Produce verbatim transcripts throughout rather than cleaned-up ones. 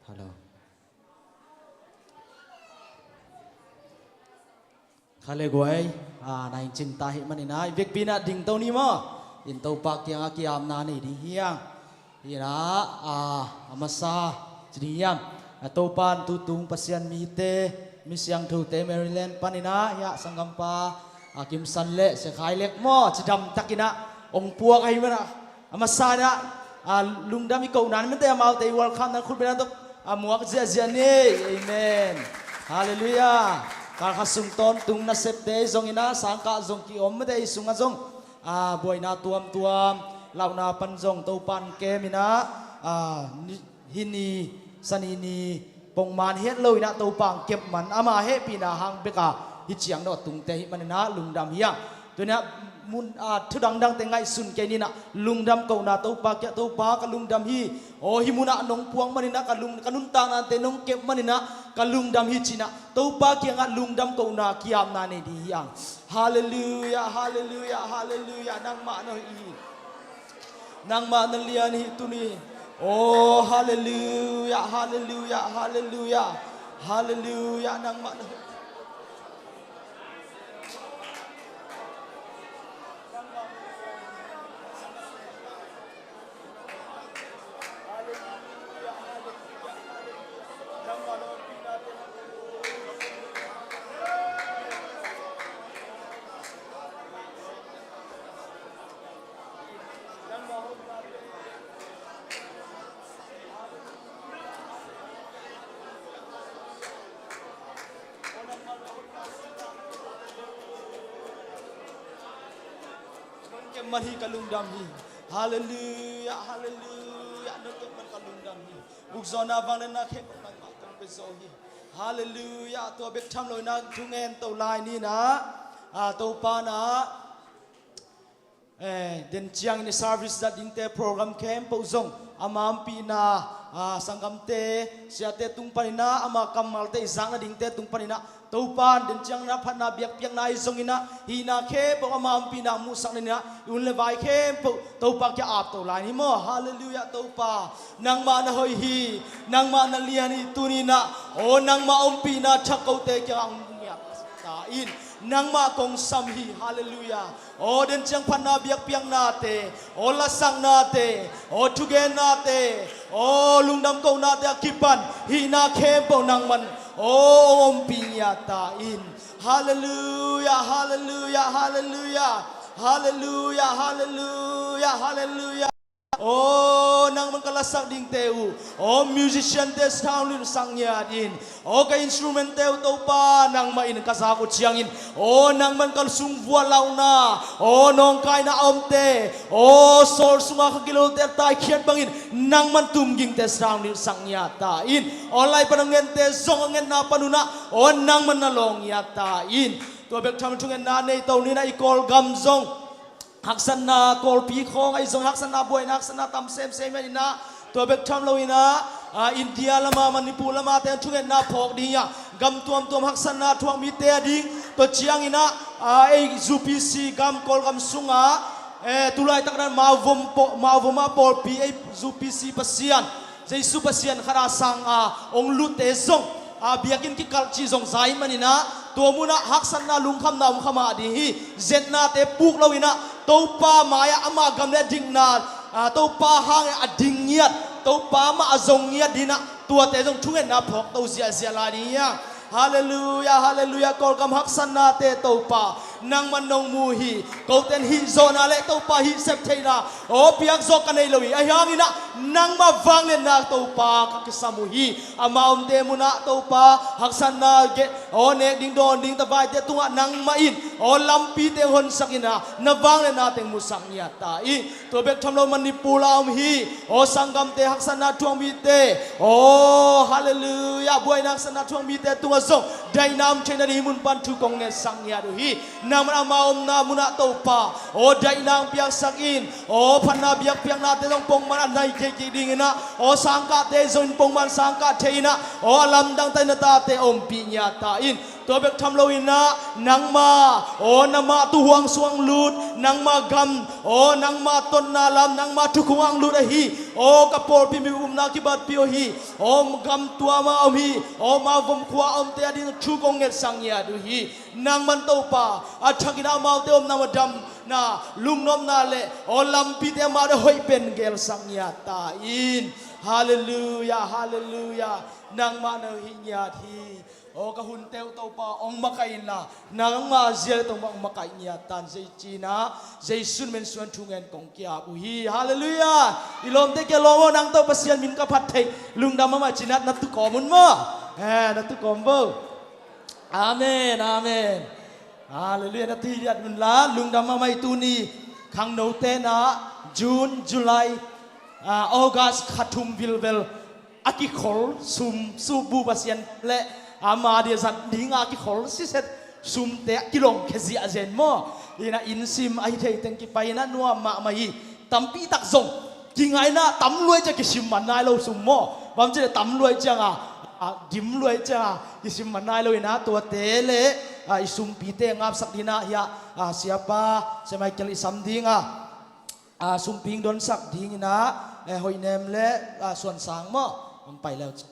Hello. Kha le guai, a, na in cing ta hi manin ah, i vekpi in ah dingto ni maw. In Topa kiangah ki-apna nei ding hi hang. Hi in ah, a, a masa ci ding hiam. A, Topa in tutung Pasian mite, mi siangthote Maryland panin ah, hi ah sanggampa, a, Kim San le Sia Khai Lek maw, cidam takin ah ong puak ahi man ah. A masa in ah, a, lungdam i kohna ni mate, amaute i welcome na khut beng na tawh, a, muak ziahziah ni. Amen. Halleluiah. Kalkhat sung tawntung nasepte zong in ah, sangkah zong ki-om mate, i sungah zong, a, buaina tuamtuam, lauhna pan zong Topa in kem in ah, a, ni, hih ni, Sani ni, pongman het lo in ah Topa in kep man, ama hehpihna hang bek a hih ciang dawh tungte hi manin ah lungdam hi hang. Tuni ah mun, a, thu dangdangte ngaihsun kei ni in ah, lungdam kohna Topa kiangah, Topa ka lungdam hi. Aw, hih mun ah nong puak manin ah ka lung, ka nuntaknate nong kep manin ah ka lungdam hi ci in ah, Topa kiangah lungdam kohna ki-apna nei ding hi hang. Halleluiah, halleluiah, halleluiah, nangmah na hoih hi. Nangmah na lian hi tuni. Oh, halleluiah, halleluiah, halleluiah. Halleluiah, nangmah na hoih. Nong kep man hi ka lungdam hi. Halleluiah, halleluiah, nong kep man ka lungdam hi. Ukzawhna, vangliatna khempeuh nangmah kong pia zo hi. Halleluiah, tua bek tham lo in ah thungen to lai ni in ah, a, Topa in ah, eh, den ciangin i service zat dingte, program khempeuh zong ama ompihna, a, sanggamte, siate tung panin ah, ama kammalte i zak nadingte tung panin ah, Topa in den ciangin ah phatna biakpiakna ahi zongin ah, hihna khempeuh ama ompihna muhsak nadingin ah, i un le vai khempeuh Topa kiang ap to lai ni maw. Halleluiah, Topa. Nangmah na hoih hi, nangmah na lian hi tuni in ah. Aw, nangmah ompihna thak kote kiangah hong ngiat ta in. Nangmah kong sam hi. Halleluiah. Aw, den ciang phatna biakpiaknate, aw, lasaknate, aw, thugennate, aw, lungdam kohnate a kipan hihna khempeuh nangman, aw, hong ompih ngiat ta in. Halleluiah, halleluiah, halleluiah. Halleluiah, halleluiah, halleluiah. Aw, nangman ka lasak dingte uh, aw, musiciante sound limsak ngiat in. Aw, ka instrumentte uh Topa, nangmah in ka zak uh ciangin, aw, nangman ka sung vuah launa, aw, nawngkaina a omte, aw, sawl sunga ka kilote a taikhiat bangin, nangman tumgingte sound limsak ngiat ta in. Aw, lai pan a ngente zong a ngetna pan un ah, aw, nangman na lawng ngiat ta in. Tua bek tham thungetna nei to ni in ah, i Kawlgam zong haksatna, Kawlpi khawng ahi zong haksatna, buaina haksatna tam semsem hi in ah, tua bek tham lo in ah, a, India lama, Manipur lama te thungetna phawk ding hi a, gam tuamtuam haksatna thuak mite a ding, tua ciangin ah, a, ei U P C gam, Kawlgam sungah, eh, tu laitak in ah Mauvom paw-, Mauvom ah pawlpi ei U P C Pasian, Jesu Pasian khat a sang a hong lutte zong, a, biakinn kikalh cih zong za ahih manin ah, tua munah haksatna, lungkhamna om kha mah ding hi. Zetnate puk lo in ah, Topa mai-ah ama gam le dikna, a, Topa hangin a ding ngiat, Topa mah a zong ngiat ding in ah, tuate zong thungetna phawk to ziahziah lai ding hi a. Halleluiah, halleluiah, Kawlgam haksatnate Topa, nangman nong mu hi. Kote in hih zawhna le Topa hih sep theihna, aw, piak zawh ka nei lo hi. Ahi hangin ah nangmah vangliatna Topa ka kisam uh hi. Ama omte munah Topa haksatna ge-, aw, nek ding dawn ding tavaite tungah nangmah in, aw, lampite honsak in ah, na vangliatna teng musak ngiat ta in. Tua bek tham lo Manipur a om hi, aw, sanggamte haksatna thuak mite, aw, halleluiah, buaina haksatna thuak mite tungah zong daihna om theihna ding hih mun pan thu kong ngetsak ngiat uh hi. Nangman ama omna munah Topa, aw, daihna hong piaksak in, aw, phatna biakpiaknate zong pongman a nai kik ding in ah, aw, sangkahte zong in pongman sangkah thei in ah, aw, a lamdang ta in, na tate ompih ngiat ta in. Tua bek tham loin ah nangma, aw, nangma tuuhuang sungah lut, nangma gam, aw, nangma tonna lam, nangma thukhun ah lut ahi. Aw, ka pawlpi mi upna kibatpih uh hi. Aw, gam tuam ah om hi. Aw, ma vom khua a omte ading thu kong ngetsak ngiat uh hi. Nangman Topa, a thakin amaute omna, a damna, lungnopna le, aw, lampite amaute hoih pen gelsak ngiat ta in. Halleluiah, halleluiah. Nangmah na hih ngiat hi. Aw, ka hunte uh Topa, hong makaih inla, nangma zia le tawh hong makaih ngiat tan, Jesu in ah, Jesu min suang thu ngen kong ki-ap uh hi. Halleluiah. I lawmte kiang lawm aw, nang tawh Pasian min ka phat theih lungdam mahmah ci-in ah, na tu kawm un maw. Eh, na tu kawm bo. Amen, amen. Halleluiah, na tu hi liat unla, lungdam mahmah. I tuni khangnote in ah June, July, ah, August kha thum vilvel a kikhol sum, sum bu Pasian le ama dia zat dinga kikhol siset sumte a kilawng khia ziahziah in maw. In ah inn sim ahi thei teng kipai in ah nuam mahmah hi. Tampi tak zong kingaihna tam lua ahih ciang kisim man nai lo sum maw. Bang ci leh tam lua ahih ciang a, a, dim lua ahih ciang a kisim man nai lo in ah, tuate le, a, i sumpite ngapsak ding in ah hiah, a, siapa, Sia Michael i sam ding a, a, sumpi hong donsak ding in ah, eh, Hoihnem le, a, Suansang maw, hong pai le uh ci.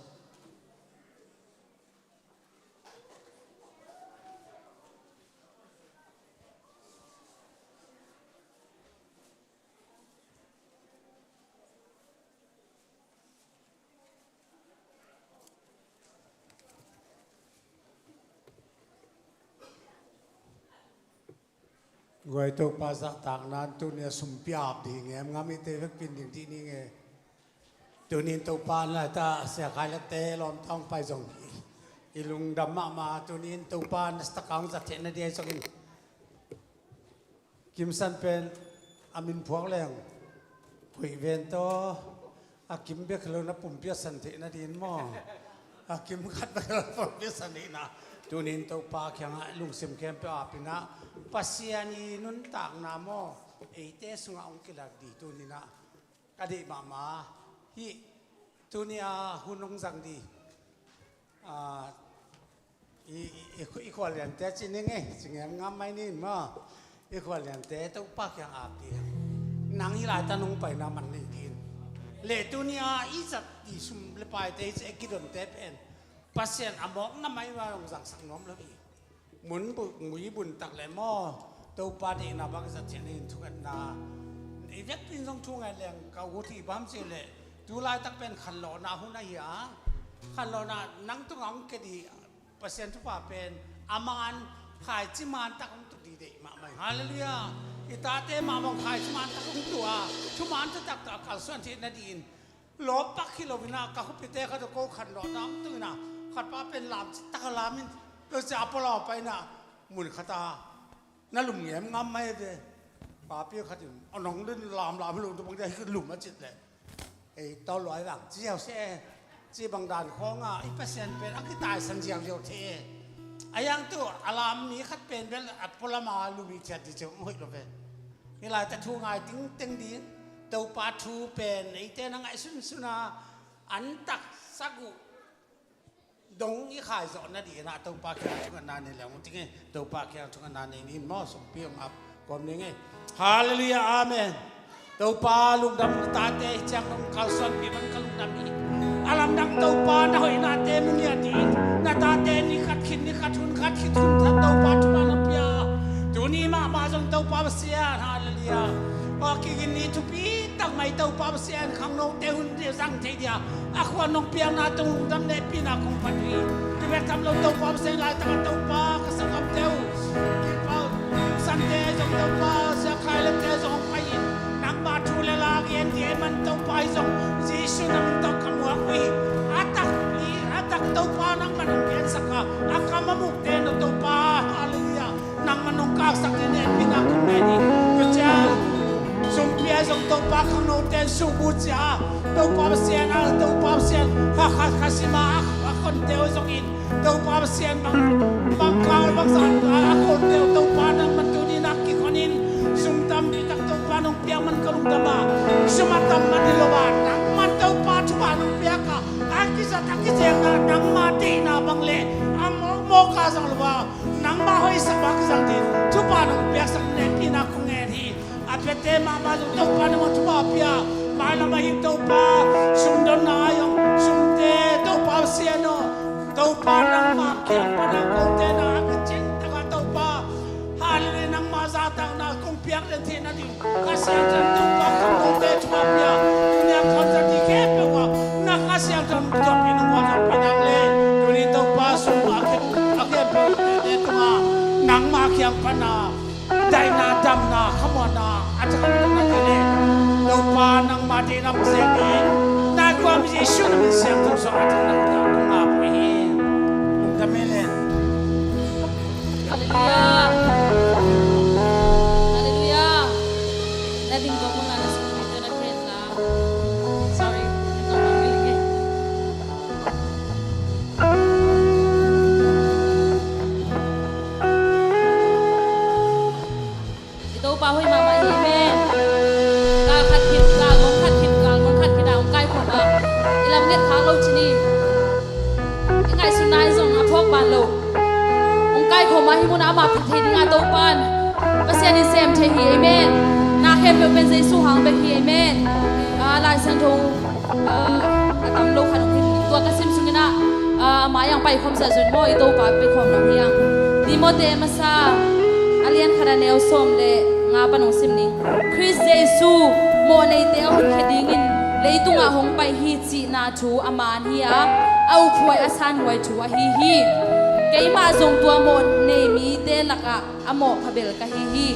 Guai, Topa zahtakna in tuni a sumpi ap ding hi ngemngam, eite vekpi in ding dih ni nge. Tuni in Topa in laitak Sia Khai Late lawmta hong pai zong hi. I lungdam mahmah, tuni in Topa in a zahtakna hong zat theihna ding ahi zongin. Kimsan pen a min phuak leng, Khuihven tawh, a kim bek hi lo na pumpi a san theihna ding maw. A kim khat bek hi lo na pumpi a san theihna. Tuni in Topa kiangah lungsim khempeuh ap in ah, Pasian i nuntakna maw, eite sungah hong kilak ding tuni in ah. Ka deih mahmah. Hih tuni a hun hong zang ding, a, i, i, i, i khualliante ci ning ei, ci ngemngam mai ning maw. I khualliante Topa kiang ap ding. Nang hih laitak nong paina man nei ding. Le tuni a i zat ding sum le paite, hih ci a kidonte pen Pasian a mawkna mai mah hong zangsak nuam lo hi. Mun bu-, mui bun tak le maw, Topa deihna bang zat theihna in thungetna. I vekpi in zong thunget leng ka ut hi. Bang hang hiam cih leh tu laitak pen khanlawhna hun ahi a, khanlawhna nang tungah hong kia ding Pasian thupha pen a man, khaici man tak hong tu ding deih mahmah hi. Halleluiah. I tate mahmah khaici man tak hong tu a, thuman thutak tawh a kalsuan theihna dingin lawptak hi lo in ah, ka khuapite khat tawh ko khanlawhna hong tu in ah, khatpa pen lam cih tak a lam in, ko cia a pua lo pai in ah, mun khat ah na lum ngemngam mai ve. Papi khat in, a nong lin lamlam hi lo, tua bang dia hih lum a cih leh, ei, tawh luai vang ci ziau seh, ci bang dan khawng ah i Pasian pen a kitaisan ziauziau thei. A hiang tu a lam mi khat pen bel a pualam a lum i ciat ding ci hong hoih lo ve. Hih laitak thu ngai tingteng ding, Topa thu pen eite na ngaihsunsun a, an taksak uh dong i khaizawh nading in ah Topa kiang thungetna nei leng uh ting ei. Topa kiang thungetna nei ni maw, sumpi hong ap kawm ning ei. Halleluiah, amen. Topa lungdam, na tate hih ciang nong kalsuanpih man ka lungdam hi. A lamdang Topa na hoihnate mu ngiat ding, na tate ni khat khit ni khat hun khat khit hun khat Topa thupha na pia. Tuni mahmah zong Topa Pasian, halleluiah. Aw, kigin ni thupi tak mai Topa Pasian, khangnote hun zang thei dia a khua nong piakna tung lungdam le hehpihna kong phat hi. Tua bek tham lo Topa Pasian, laitak a Topa ka sanggamte uh, Kim Pau, Kim Sante zong Topa, Sia Khai Late zong hong pai in, nangma thu le la gen ding ahih man Topa hi zong, Jesu na min tawh ka muak uh hi. A tak, a tak Topa nangman hong gensak a, a kam a mukte in aw Topa, halleluiah. Nangman nong kaksak ding hehpihna kong ngen hi. Tua ciang sumpi ahi zong Topa khangnote in sum uh ci a, Topa Pasian ah, Topa Pasian, kha khat kha sim a, a khonte uh zong in, Topa Pasian bang, bang kal bang zan a khonte uh Topa nangman tuni in a kikhon in, sum tampi tak Topa nong piak man ka lungdam a, sum a tam man hi lo a, nangman Topa thupha nong piak a, a kizat a kizekna nangma deihna bang le a mawk Tawka zang lo a, nangmah hoihsak bang kizang ding thupha nong piaksak nekpi na kong ngen hi. A piate mahmah zong Topa nangmah thupha pia. Mailam ahi Topa, sumdonna ahi zong sumte Topa Pasian aw, Topa nangmah kiang pana kongte na a ka cin taka Topa, hallelujah, nangmah zahtakna kong piak den theihna ding Kha Siangtho in Topa kamnote thupha pia. Tuni a kamsang ding khempeuh ah na Kha Siangtho in tawpin hong gualzawhpih nak le, tuni Topa sum a khempeuh a khempeuh tete tungah nangmah kiang pana daihna, damna, khamuanna a thangtunna te le Topa nangmah deihna hong zek ding nai kuam Jesuh na min siangtho suang a thangna kong ngap uh hi. Lungdam hi le. Hallelujah. Hallelujah. Na ding kong muna na sung dito na kren la. Sorry. I Topa hoih mahmah hi, amen. Gal khat khit, gal mong khat khit, gal mong khat khit a hong kaikhawm a, i lam nget khak lo ci ni. I ngaihsutna in zong a phawk ban lo. Hong kaikhawm a, hih munah amah phat thei dingah Topa in Pasian in sem thei hi, amen. Na khempeuh pen Jesuh hang bek hi, amen. A, Lai Siangtho a, a tam lo khat hong hi. Tua ka sim sungin ah, a, a mai ang paikhawm sa zun maw, i Topa paikhawm lo hi ang. Timote masa a lian khat a neu sawm le nga pan hong sim ning. Khrist Jesuh mawhneite a honkhia dingin leitungah hong pai hi cihna thu a man hi a, a ukhuai a sanhuai thu ahi hi. Keimah zong tua mawhnei mite lakah a mawh phabel ka hi hi.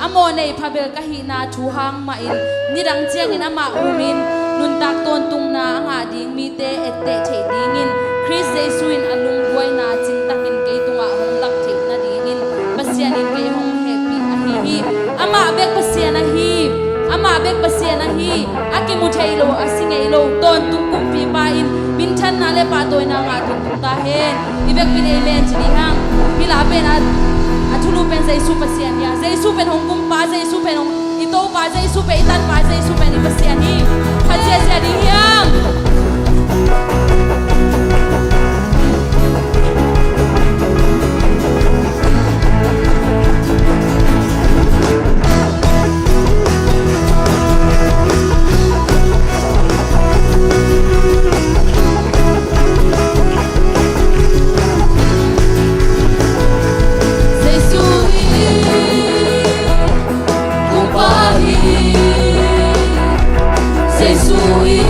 A mawhnei phabel ka hihna thu hang mahin nidang ciangin amah umin nuntak tawntungna a ngah ding mite etteh theih dingin Khrist Jesuh in a lungduaina cintakin kei tungah hong lak theih nadingin Pasian in kei hong hehpih ahi hi. Amah bek Pasian ahi. Amah bek Pasian ahi. A kimu thei lo, a si ngei lo, tawntung kumpipa in minthanna le pahtawina ngah tawntung ta hen. I vekpi in amen ci ding hang. Hih la pen a, a thulu pen Jesuh Pasian hi a. Jesuh pen hong kumpa, Jesuh pen hong i Topa, Jesuh pen i Tanpa, Jesuh pen i Pasian hi. Khat ziahziah ding hi hang. Jesuh in kumpa hi. Jesuh in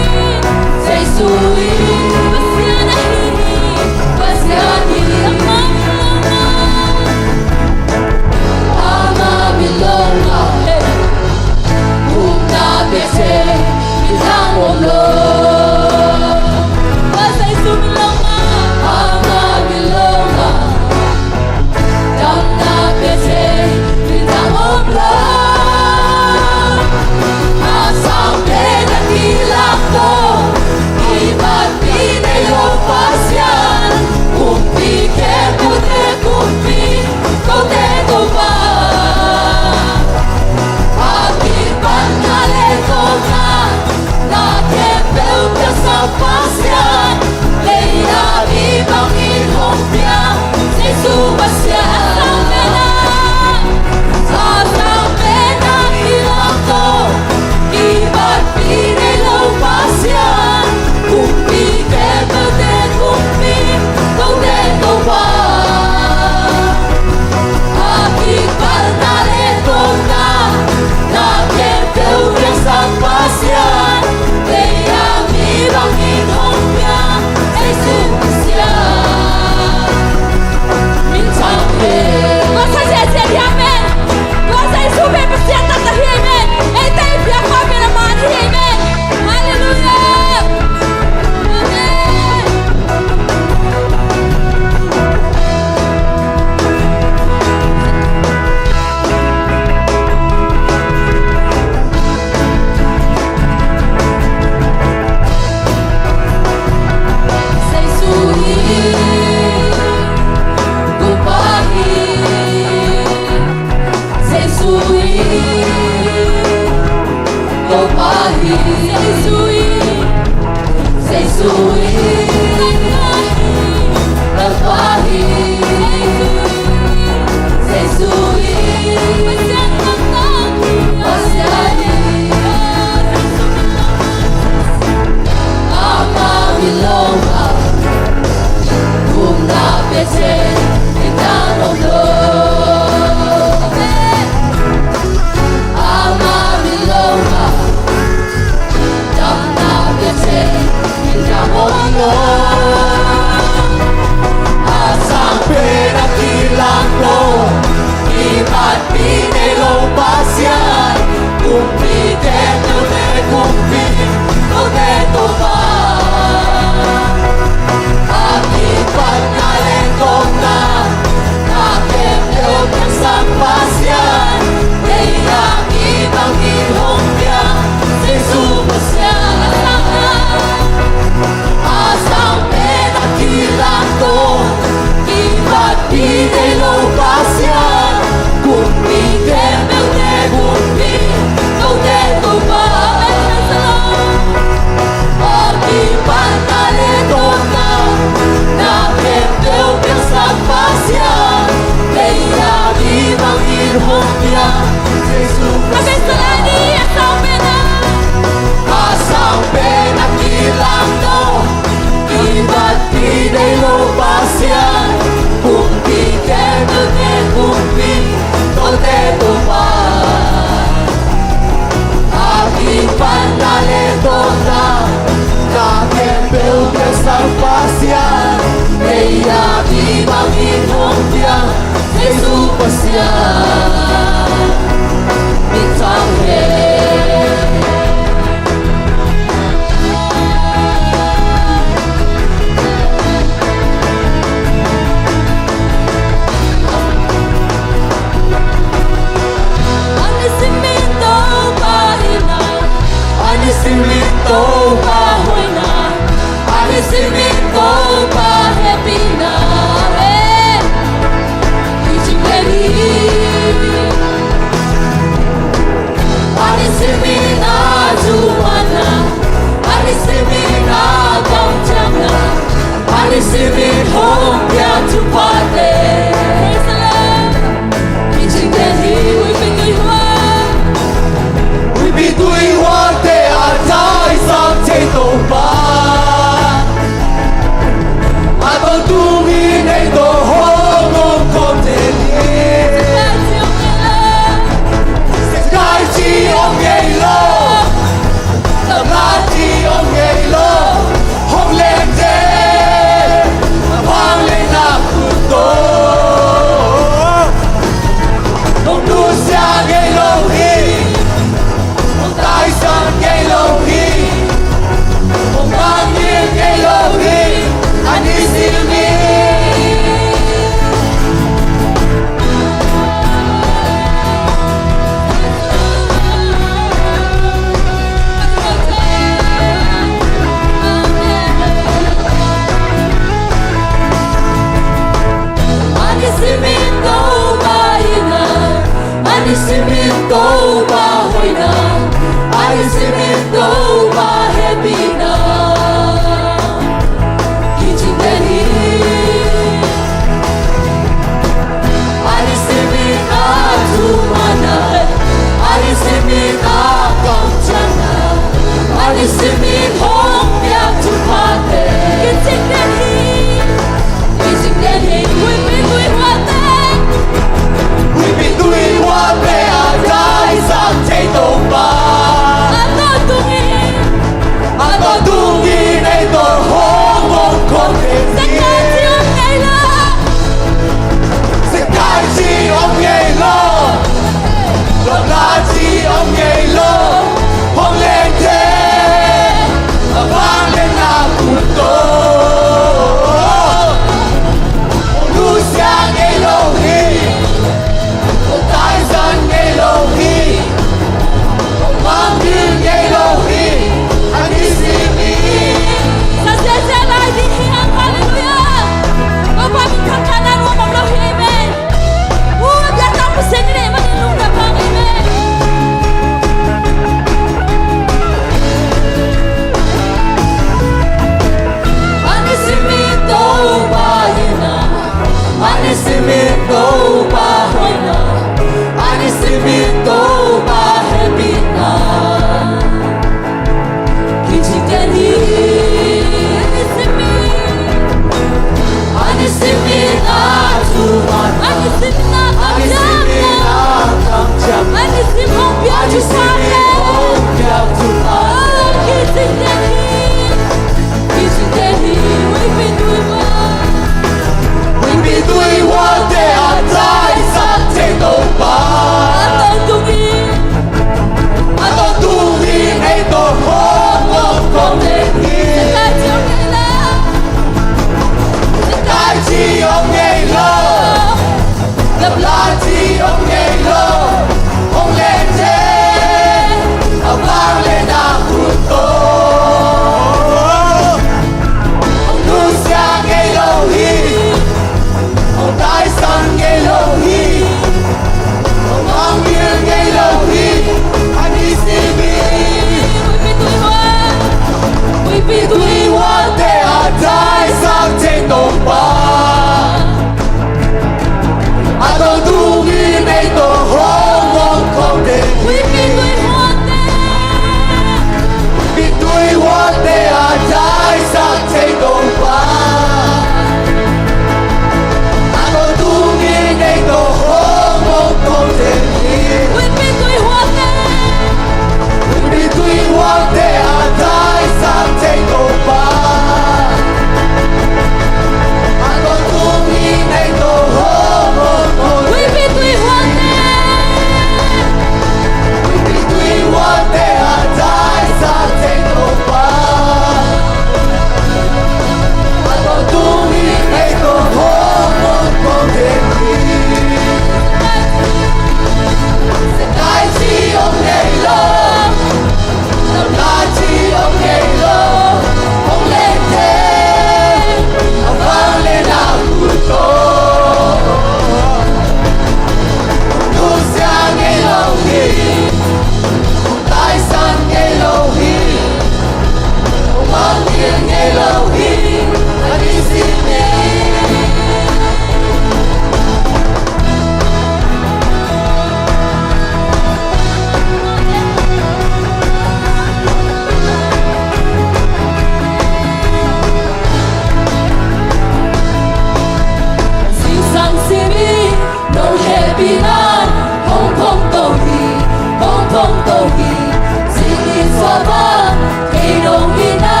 Bang, kei nong ina,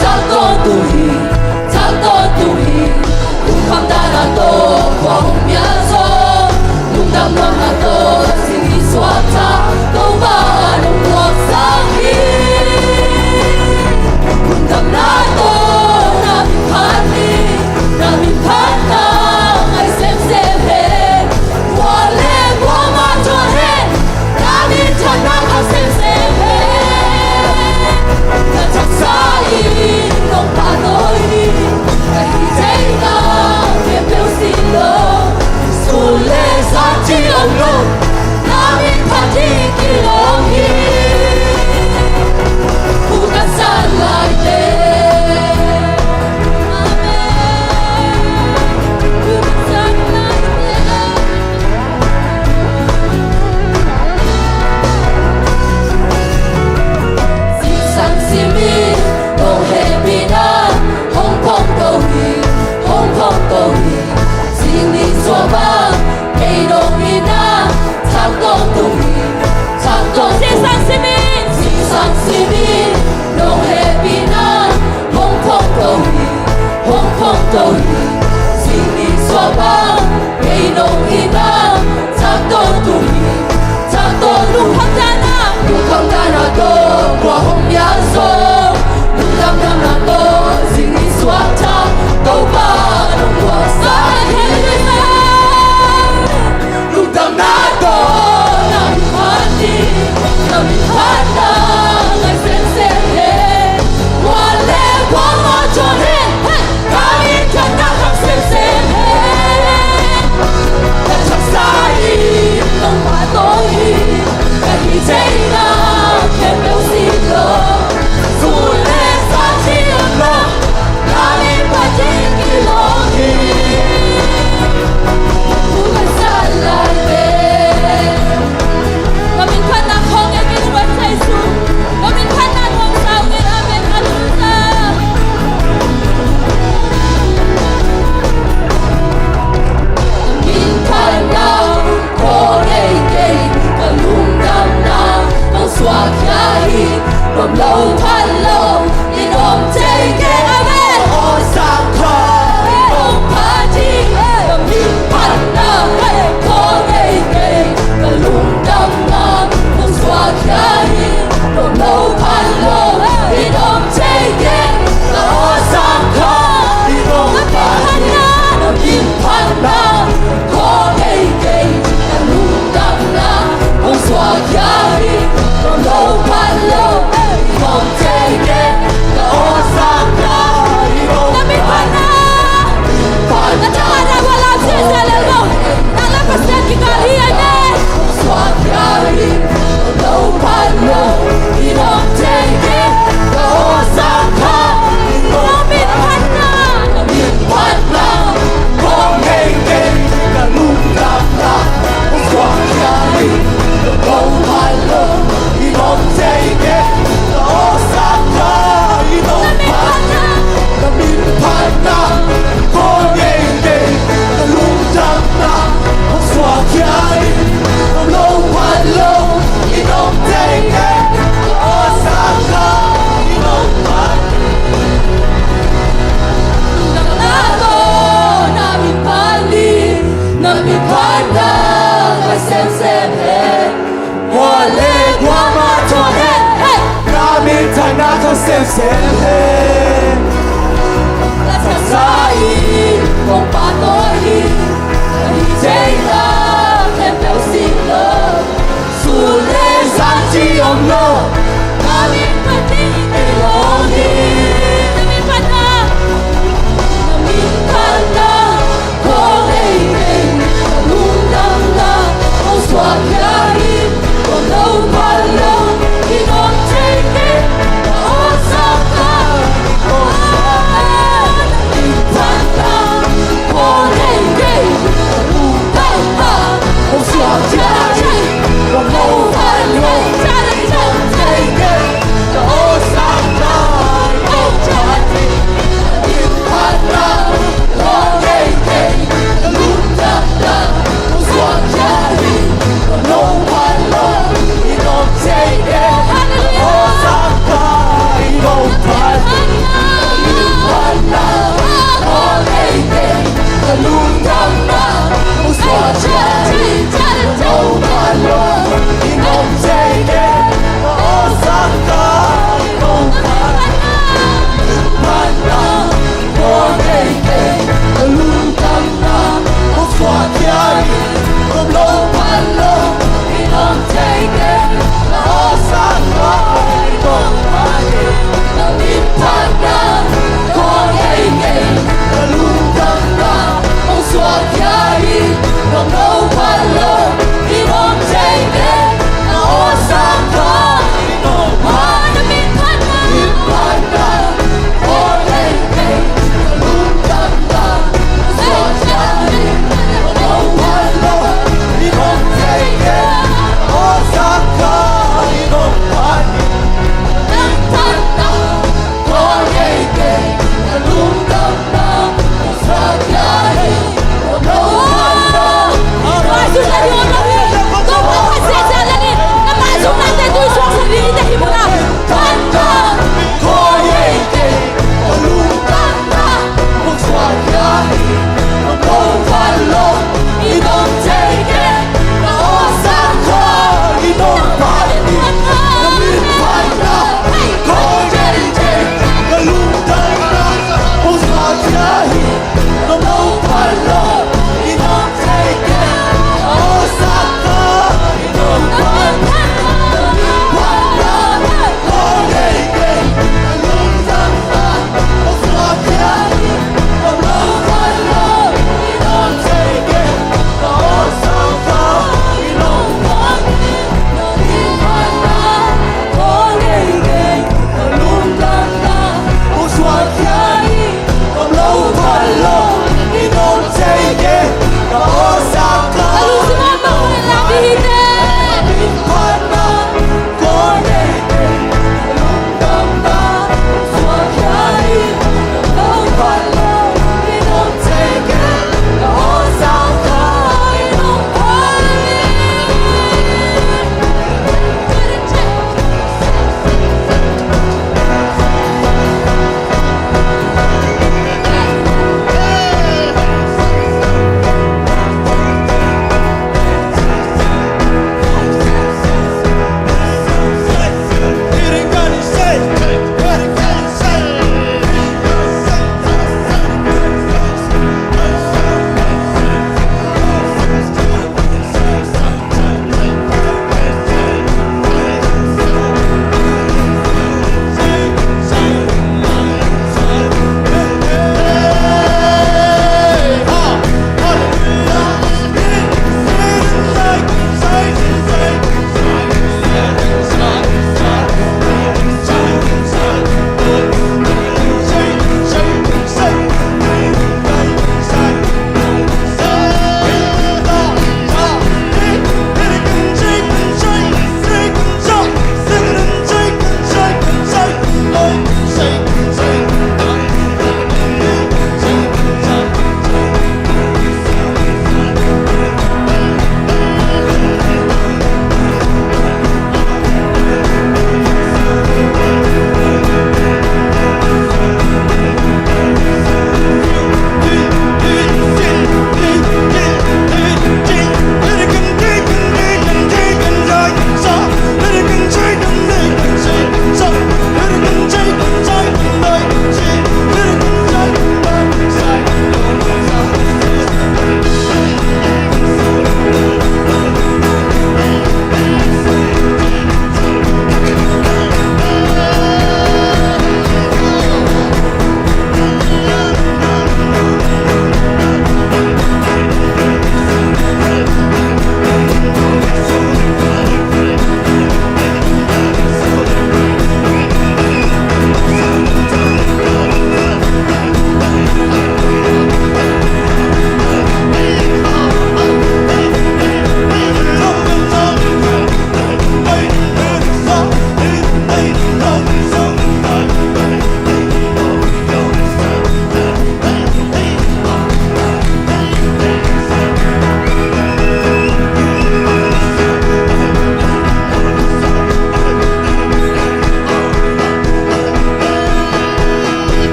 thak tawntung hi, thak tawntung hi. Lungkham dan a tawh kua hong pia zaw, lungdam nuamna tawh sing i suakta, Topa nong puaksak hi. Lungdamna tawh na min phat hi, na min phatna ngai semsem hi. Kua le kuamah tawh hen, na min phatna khang semsem hi. Ka taksa in nong pahtawi hi. Ka hih theihna khempeuh sin lo, sun le zan ci om lo, na min phat ding kilawm hi. Thu ka san lai teh. Amen. Thu ka san lai teh. Sisan simin nong hehpihna hong phong to hi, hong phong to hi. Sing nin suak bang, kei nong ina, thak tawntung hi, thak tawntung. Sisan simin, sisan simin nong hehpihna hong phong to hi, hong phong to hi. Sing nin suak bang, kei nong ina, thak tawntung hi, thak tawntung. Lungkham dan a, lungkham dan a tawh kua hong pia zaw, lungdamna tawh sing i suakta, Topa nong puaksak hi. Lungdamna tawh na min phat hi, na min phatna ngai semsem hi. Kua le kuamah tawh hen, na min phatna khang semsem hi. Ka taksa in nong pahtawi hi. Ka hih theihna khempeuh sin lo, sun le zan ci om lo, na min phat ding kilawm hi. Thu ka san lai teh. Ka min phatna khawng ngen kei, Topa Jesu. Ka min phatna nuamsa ung e. Amen. Halleluiah. Ka min phatna khawng ngen kei, ka lungdamna hong suakkhia hi. Nuam lo phat lo in om thei kei. Amen. Aw sang kha in hong phat hi. Ka min phatna khawng ngen kei, ka lungdamna hong suakkhia hi. Nuam lo phat lo in om thei kei. Ka aw sang kha in hong phat hi. Ka min phatna khawng ngen kei, ka lungdamna hong suakkhia hi. Nuam lo phat lo in om thei kei. Ka aw sang kha in hong phat hi. Ka min phatna. Min phatna. Ka tawh a na wa lau sia sia lel lo. Na la ka sian kikal hi a ne. Suakkhia hi. Nuam lo phat lo in om thei kei. Ka aw sang kha in hong phat hi. Ka min phatna khawng ngen kei, ka lungdamna hong suakkhia hi. Nuam lo phat lo in om thei kei. Ka aw sang kha in hong phat hi. Ka min phatna khawng ngen kei, ka lungdamna hong suakkhia hi. Nuam lo phat lo in om thei kei. Ka aw sang kha in hong phat hi. Lungdamna tawh na min phat hi. Na min phatna ngai semsem hi. Kua le kuamah tawh hen, na min phatna khang semsem hi. Ka taksa in nong pahtawi hi. Ka hih theihna khempeuh sin lo, sun le zan ci om lo, na min phat ding kilawm hi. Na min phatna, na min phatna khawng ngen kei, ka lungdamna hong suakkhia hi. Nuam lo phat lo in om thei kei. Ka aw sang kha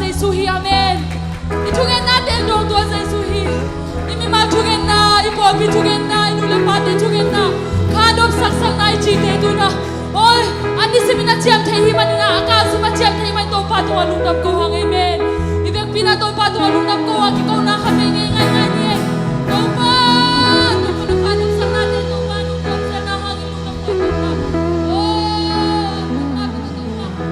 Jesu hi, amen. I thungetnate hong dawng tua Jesu hi. I mimal thungetna, i pawlpi thungetna, i nu le pate thungetna, kha nopsaksakna i cihte tu-in ah, oi, a nisim in a ciam thei hi manin ah, a kal sung a ciam thei manin Topa tungah lungdam ko hang, amen. I vekpi-in ah Topa tungah lungdam ko hang, kikona kha ngei ngei ngai ngai ni. Topa, Topa, na kha nopsaknate Topa, nong tuamsiatna hangin lungdam ko Topa. Oh, Topa, Topa, Topa.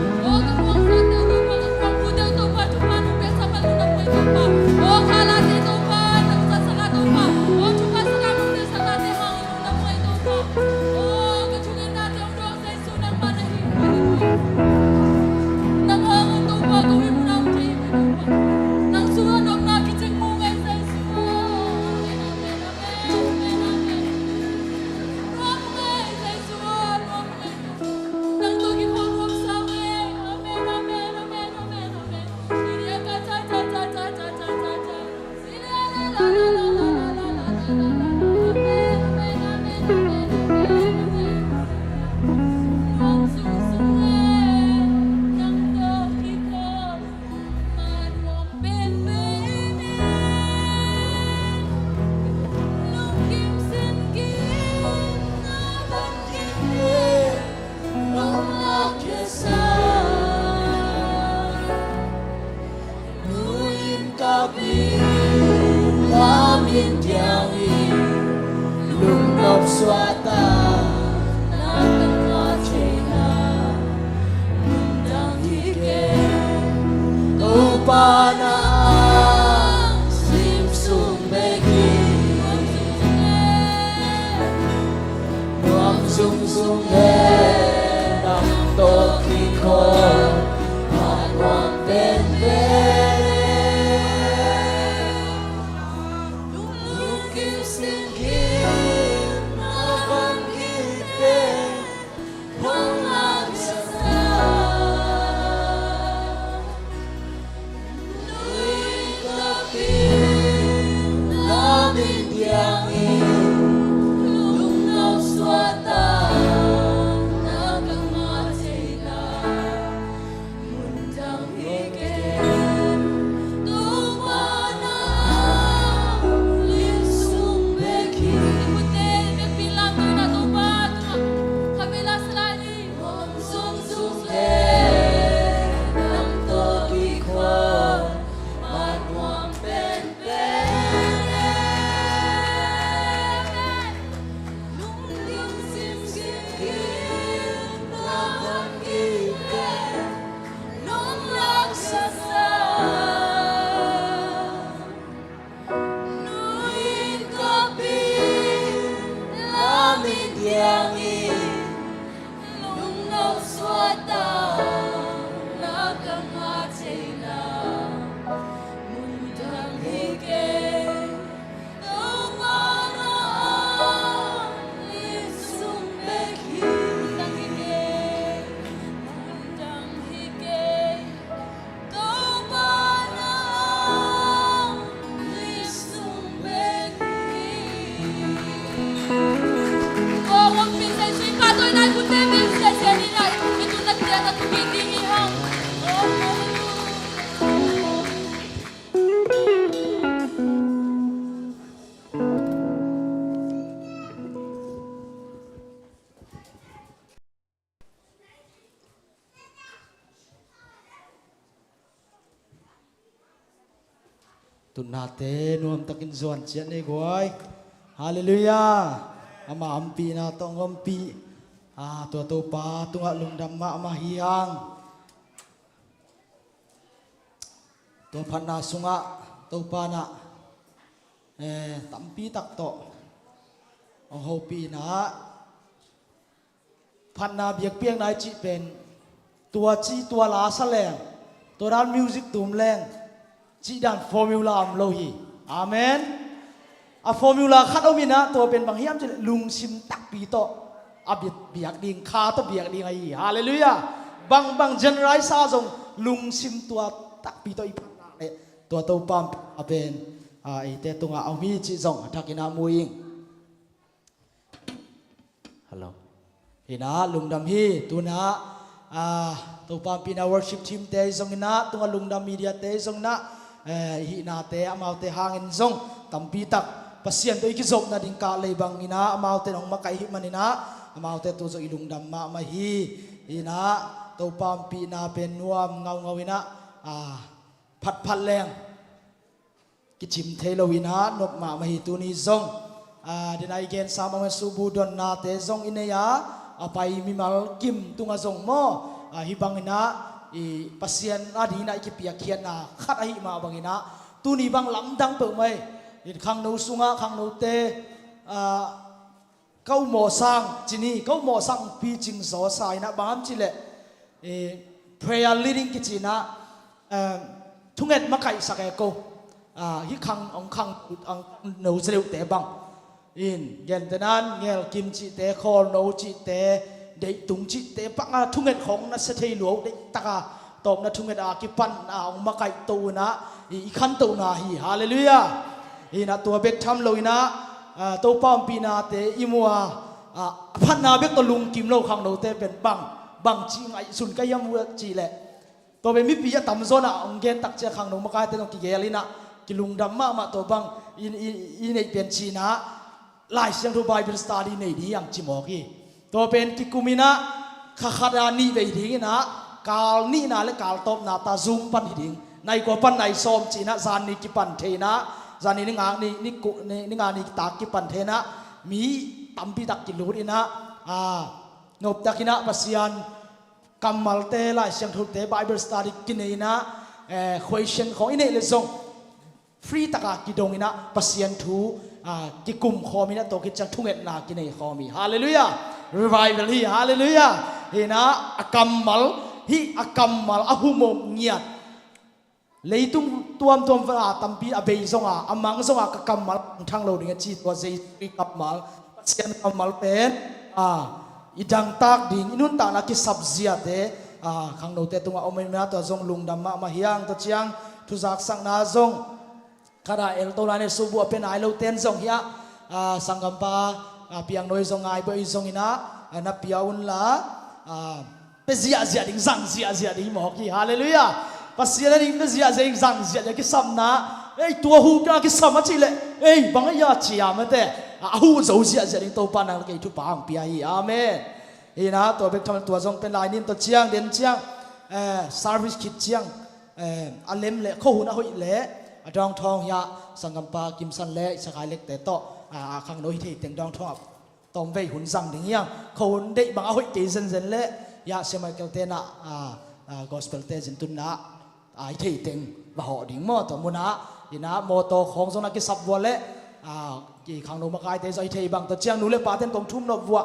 Nang tawh kikholh nuam sa ing. Amen, amen, amen, amen, amen. Amen, amen, amen, amen, amen. Nang tawh kikholh Lungdam suahtak na ka ngah theihna, lungdam hi kei. Topa na lim sung bek hi. Nuam zungzung le nang tawh kikholh a nuam penpen. Lungkim singkim na van kite nong laksa. Nui kapin lamin diangin lungnop suahtak na ka ngah theihna, mundang hi kei. Topa na lim sung bek hi. Mundang hi kei. Mundang hi kei. Tunnate nuamtakin zuan ciat ni guai. Halleluiah. Ama ompihna tawh hong ompih, ah, tua Topa tungah lungdam mahmah hi hang. Tua phatna sungah Topa na, eh, tampi tak tawh hong hopih na. Phatna biakpiakna i cih pen tua ci tua la sa leng, tua dan music tum leng cih dan formula om lo hi. Amen. A formula khat om in ah, tua pen bang hiam cih leh lungsim takpi tawh a biak, biak ding, kha tawh biak ding ahi hi. Halleluiah. Bangbang genre i sa zong lungsim tua takpi tawh i phatna leh tua Topa a pen, a, eite tungah a om hi cih zong a thakin ah mu ing. Hello. Hi na, lungdam hi, tu na, ah, Topa ompihna worship team te zong inah, tunga Lungdam Media te zong inah, eh, i hihnate amaute hangin zong tampi tak Pasian tawh i kizopna ding kah lei bang inah, amaute nong makaih hih man inah, amaute tu zong i lungdam mahmah hi. Inah Topa ompihna pen nuam ngaungau inah, ah, phatphat leng kicim thei lo inah nop mahmah hi. Tuni zong, ah, den a i gen sam a man subu donnate zong i nei a, a pai mimal kim tungah zong maw, ah, hih bang inah i Pasian a ding inah i kipiakkhiatna khat ahih mah bang inah tuni bang lamdang peuhmah hi. I khangno sungah khangnote, ah, ka umawh sang cini, ka umawh sang picing zaw sa inah bang am cileh, eh, prayer leading kici inah, eh, thunget makaihsak e ko. Ah, hih khang, ong khang, ong no zedeuhte bang in, gentenan ngelkim cihte, khawlno cihte, deihtung cihte bang a thunget khong na sia thei lua uh, deihtaka tawpna thunget a kipan a ong makaihto unah i, i khantohna hi. Halleluiah. Inah tua bek tham lo inah, ah, Topa ompihnate i mu a, ah, a phatna bek tawh lungkim lo khangnote pen bang, bang ci ngaihsun ka hiam uh cihleh, tua pen mipi a tamzaw inah ong gen tak ciang khangno makaite zong kigel inah, kilungdam mahmah, tua bang i, i, i neih pen ci inah Lai Siangtho Bible study nei ding hiang ci mawk hi. Tua pen kikum inah kha khat a nih vei ding inah, kal nihna le kal tawpna ta Zoom pan hi ding. Nai kua pan nai sawm ci inah zan ni kipan thei inah, zan ni ni nga ni, ni ku, ni, ni nga ni tak kipan thei inah, mi tampi tak kilut inah, ah, noptak inah Pasian kammalte, Lai Siangthote, Bible study kinei inah, eh, question khong i neih le zong free taka kidong inah Pasian thu, ah, kikum khawm inah, tua khit ciang thungetna kinei khawm hi. Halleluiah. Revival hi. Halleluiah. Inah a kammal, hih a kammal a humawh ngiat, leitung tuamtuam va a tampi a bei zonga, a mang zonga ka kammal thang lo ding a ci, tua Jesu i kammal, Pasian kammal pen, ah, i dangtak ding, i nuntakna kisap ziate, ah, khangnote tungah om inah tua zong lungdam mahmah hiang. Tua ciang thuzaksakna zong khat a elto lai ne subu a pia nai lo ten zong hiah, ah, sanggampa, ah, piangno i zong ngai bawh i zong inah, ah, na pia unla, ah, pia ziahziah ding, zang ziahziah ding mawk hi. Halleluiah. Pasian a ding pia ziahziah ding, zang ziahziah kisapna. Ei, tua huh pia kisam a cihleh, ei, bang a ia cia mate, ah, a huh zo ziahziah ding Topa nang le kei thupha hong pia hi. Amen. Inah tua bek tham tua zong pen lai nin tua ciang den ciang, eh, service khit ciang, eh, a lem le khuahun a hoih le a dawngthawng hiah sanggampa Kimsan le Sia Khai Lekte tawh, ah, a khangno hi thei teng dawngthawng a tawm vei hun zang ding hiang. Khuahun deih bang a hoih kei zenzen le hiah Sia Michael tenah, ah, ah, gospel te zintunna a hi thei teng va hawh ding maw, tua munah inah mawtaw khawng zong na kisap vua le, ah, ki khangno makaite zong a hi thei bang, tua ciang nu le pa ten kong thum nop vua.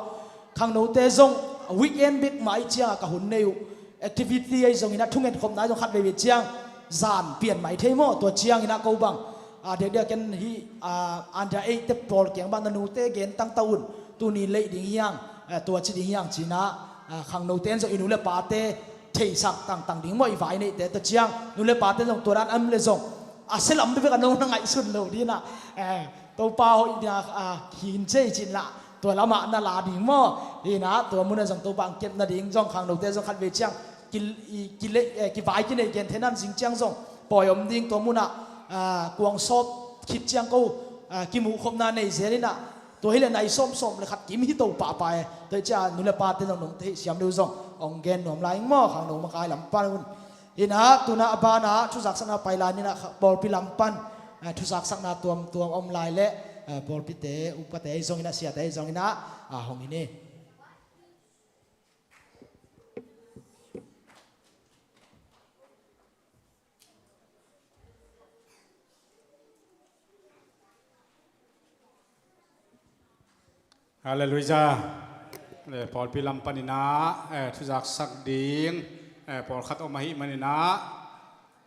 Khangnote zong weekend bek mah i cianga ka hun nei uh, activity ahi zong inah thunget khopna ahi zong khat veivei ciang zan pian mah i thei maw, tua ciang inah ko bang, ah, diakdiak ken hih, ah, under eight te pawl kiang bang na nute gen tangta un, tuni leih ding hiang, ah, tua ci ding hiang ci inah, ah, khangnote en zong i nu le pate theisak tangtang ding maw, i vai neihte, tua ciang nu le pate zong tua dan am le zong a sia lam bek a nong na ngaihsun lo ding inah, eh, Topa hoih ding a, ah, khin cia i cin lah tua lamah na la ding maw. Inah tua munah zong Topa ang kep nading zong khangnote zong khat vei ciang ki, i, ki le, eh, kivai kinei gen thei nam zing ciang zong pawi om ding, tua munah, ah, kuang sawp khit ciang ko, ah, kimuh khopna nei zel inah, tua hileh nai sawmsawm le khat kim hi to pahpah e. Tua hi ciah nu le pate zong nong thei siam deuh zong ong gen nuam lai ing maw, khangno makai lam pan un. Inah tunah a banah thuzaksakna pai lai ninah pawlpi lam pan, eh, thuzaksakna tuamtuam om lai leh, eh, pawlpite upate ahi zong inah siate ahi zong inah, ah, hong hi ni. Halleluiah. Eh, pawlpi lam paninah, eh, thuzaksak ding, eh, pawlkhat om ahih maninah,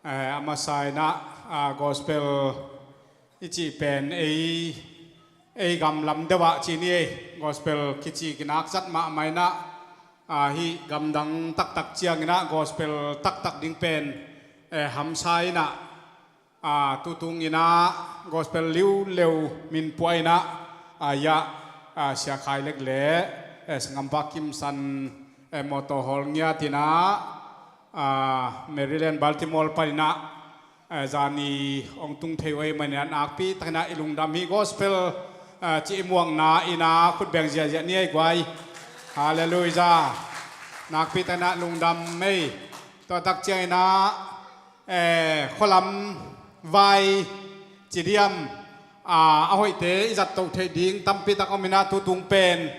eh, a masa inah, ah, gospel i cih pen ei, ei gam lam deuh ah ci ni ei, gospel kici kinak zat mahmah inah, ah, hih gamdang taktak cianginah gospel taktak ding pen, eh, hamsa inah, ah, tutung inah gospel liuleu minpuah inah, ah, iah, ah, Sia Khai Lek le, eh, sanggampa Kimsan, eh, mawtaw hawl ngiat inah, Maryland, Baltimore paninah zani hong tung thei uh ahih maninah nakpi takinah i lungdam hi. Gospel ci i muakna inah khutbeng ziahziah ni ei guai. Halleluiah. Nakpi takinah lungdam ei. Tua tak cianginah khualam vai cidiam a hoihte i zattoh theih ding tampi tak om inah tutung pen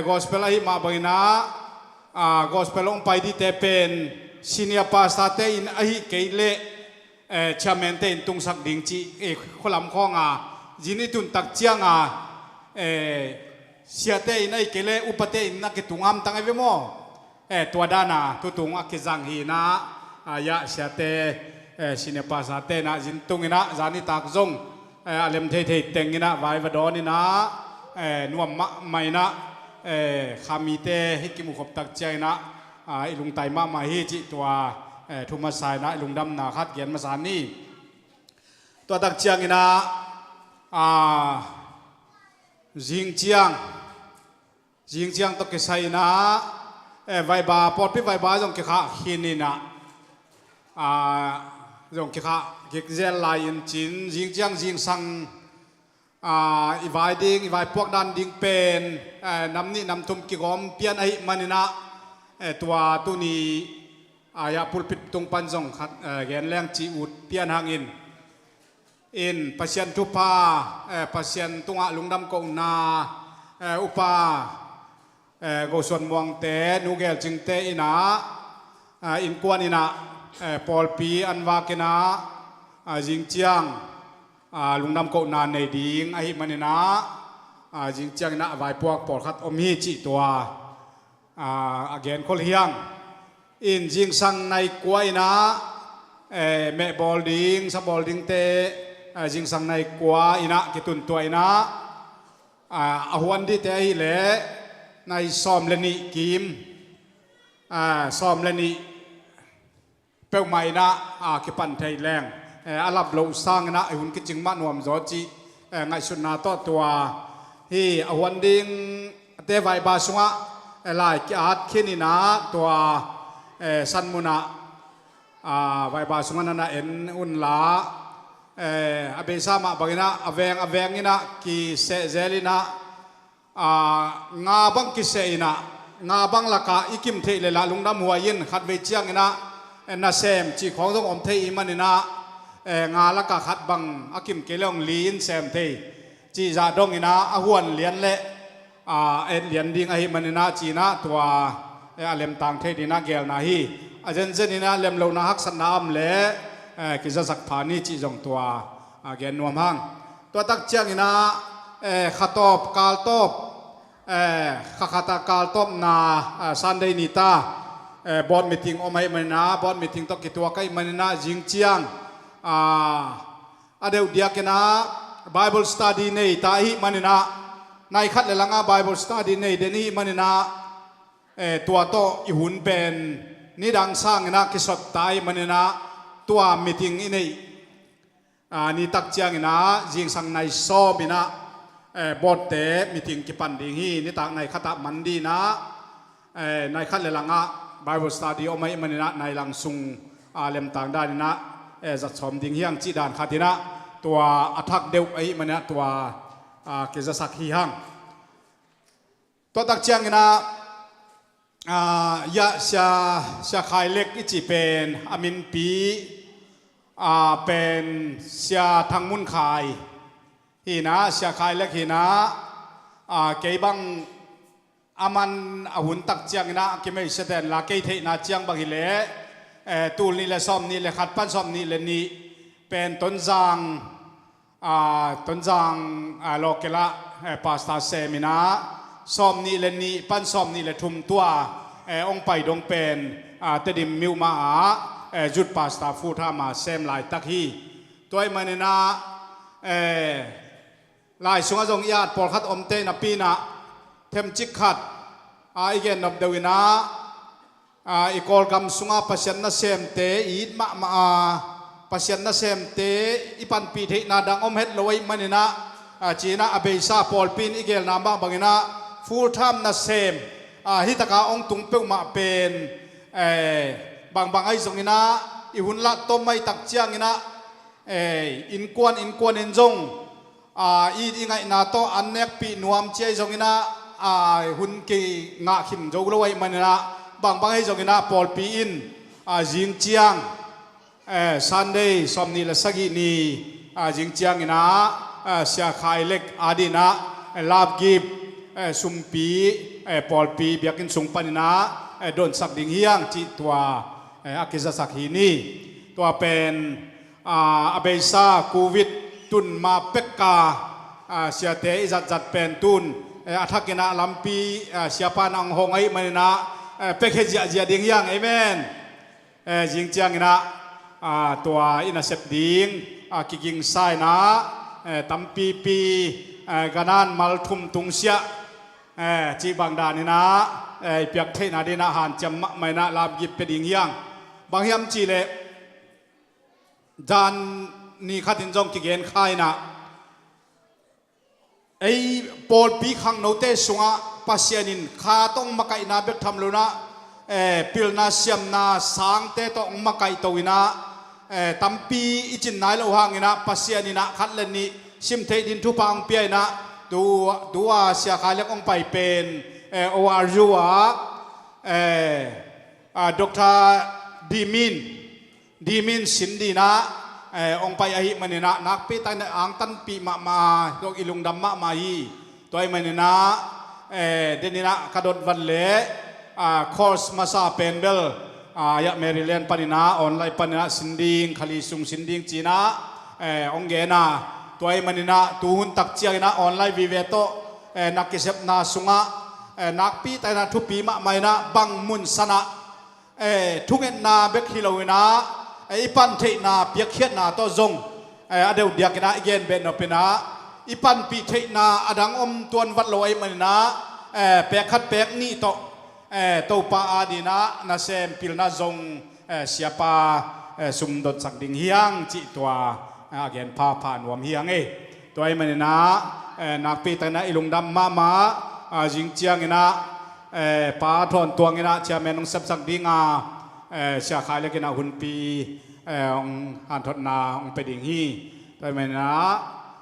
gospel ahih mah banginah gospel hong pai dite pen senior pastor te in ahih kei leh chairman te in tungsak ding cih khualam khawnga zin i tun tak cianga siate in ahih kei leh upate in a kitung amtang ei ve maw? Tua dana tutung a kizang hinah yah siate senior pastor tenah zin tunginah zanitak zong a lem theithei tenginah vai va dawn inah nuam mahmah inah khamite hih kimukhop tak cianginah i lungtai mahmah hi cih tua thu masa inah i lungdamna khat gen masa ni. Tua tak cianginah zing ciang zing ciang tawh kisai inah vaiba pawlpi vaiba zong kikhah khin inah zong kikhah kik zel lai in cin zing ciang zingsang i vai ding i vaipuak dan ding pen nam nih nam thum kigawm pian ahih maninah tua tuni a yah pulpit tung pan zong khat gen leng ci ut pian hangin in Pasian thupha Pasian tungah lungdam kohna upa Gosuan Muangte, Nu Gelcingte inah innkuan inah pawlpi an vak inah zing ciang lungdam kohna nei ding ahih maninah zing ciang inah vaipuak pawlkhat om hi cih tua a genkhol hiang. In zingsang nai kua inah mehbawl ding sabawl dingte zingsang nai kua inah kituntuah inah a huan dihte ahileh nai sawm le nih kim sawm le nih peuhmah inah kipan thei leng a lap loh sanginah i hun kicing mah nuamzaw cih ngaihsutna tawh tua hi a huan dingte vaiba sungah lai ki-at khin inah tua sanmunah vaiba sungah nana en unla a beisa mah banginah a veng a veng inah kisehzel inah nga bang kiseh inah nga bang lakah i kim theih le lah lungdam huai in khatvei cianginah nasem cih khawng zong om thei i maninah nga lakah khat bang a kim kei le hong li in sem thei cih zah donginah a huan lian le a et lian ding ahih maninah cinah tua a lemtang thei dinah gelna hi. A zenzen inah lemlohna haksatna om le kizasak pha ni cih zong tua a gen nuam hang. Tua tak cianginah khatawp kaltawp khakhata kaltawpna Sunday nita board meeting om ahih maninah board meeting tawh kituak ahih maninah zing ciang a deuh diakinah Bible study nei ta ahih maninah nai khat le langah Bible study nei den ihih maninah tua tawh i hun pen nidang sanginah kisot ta ahih maninah tua meeting i neih nitak cianginah zingsang nai sawm inah boardte meeting kipan ding hi. Nitak nai khatah man dinah nai khat le langah Bible study om ahih maninah nai lang sung lemtang daninah zatsawm ding hiang cih dan khatinah tua a thak deuh ahih maninah tua kizasak hi hang. Tua tak cianginah yah sia, sia Khai Lek i cih pen a minpi pen sia Thang Mun Khai hinah sia Khai Lek hinah kei bang a man a hun tak cianginah a kimeisiaten la kei theihna ciang bang hileh tul nih le sawm nih le khat pan sawm nih le nih pen Tonzang Tonzang local ah pastor sem inah sawm nih le nih pan sawm nih le thum tua hong pai dong pen Tedim miuhma ah youth pastor full time a sem laitak hi. Tua ahih maninah lai sungah zong i at pawlkhat omte napi inah themcik khat i gen nop deuh inah i Kawlgam sungah Pasian nasemte i it mahmah a Pasian nasemte i panpih theihna dang om het lo ahih maninah cinah a beisa pawlpi in i gelna mah banginah full time nasem hitaka hong tung peuhmah pen Bangbang ahi zongin ah, i hun lah tom mai tak ciangin ah, eh, innkuan innkuan in zong, ah, i, i ngaihna tawh an nekpih nuam ci ahi zongin ah, ah, hun kingah khin zo lo ahih manin ah, bangbang ahi zongin ah pawlpi in, ah, zing ciang, eh, Sunday sawmnih le sagih ni, ah, zing ciangin ah, ah, Sia Khai Lek adingin ah, eh, lapgip, eh, sumpi, eh, pawlpi biakinn sung panin ah, eh, donsak ding hi hang cih tua, eh, a kizasak hi ni. Tua pen, ah, a beisa covid tun ma pek a, ah, siate i zatzat pen tun, eh, a thakin ah lampi, ah, siapa in ah hong hawng ahih manin ah, eh, pekhe ziahziah ding hi hang. Amen. Eh, zing ciangin ah, ah, tua i nasep ding, ah, kigingsa in ah, eh, tampipi, eh, ganan mal thum tungsiah, eh, cih bang danin ah, eh, i piak theihna dingin ah hanciam mahmah in ah lapgip pia ding hi hang. Bang hiam cih leh, zan ni khat in zong kigen kha in ah, ei pawlpi khangnote sungah Pasian in kha tawh hong makaihna bek tham lo in ah, eh, pilna siamna sangte tawh hong makaihto in ah, eh, tampi i cin nai loh hangin ah Pasian in ah khat le nih sim theih ding thupha hong pia in ah, tu, tua Sia Khai Lek hong pai pen, eh, O R U ah, eh, ah, Doctor Dimin, Dimin sin dingin ah, eh, hong pai ahih manin ah, nakpi takin ah angtanpih mahmah, tua i lungdam mahmah hi. Tua ahih manin ah, eh, denin ah ka dot vat leh, ah, course masa pen bel, ah, hiah Maryland panin ah, online panin ah sin ding, kha li sung sin ding ci-in ah, eh, hong gen a. Tua ahih manin ah, tu hun tak ciangin ah online vive tawh, eh, na kisepna sungah, eh, nakpi takin ah thupi mahmah in ah, bang mun san ah, eh, thungetna bek hi lo in ah, eh, i pan theihna piakkhiatna tawh zong, eh, a deuh diakin ah i gen beh nop in ah, i panpih theihna a dang om tuan vat lo ahih manin ah, eh, pek khat pek nih tawh, eh, Topa adingin ah nasem pilna zong, eh, siapa, eh, sum dotsak ding hi hang cih tua, eh, a gen phapha nuam hi hang ei. Tua ahih manin ah, eh, nakpi takin ah i lungdam mahmah, ah, zing ciangin ah, eh, Pa Thawn Tuang in ah chairman hong sepsak ding a, eh, Sia Khai Lek in ah hunpi, eh, hong hanthotna hong pia ding hi. Tua ahih manin ah,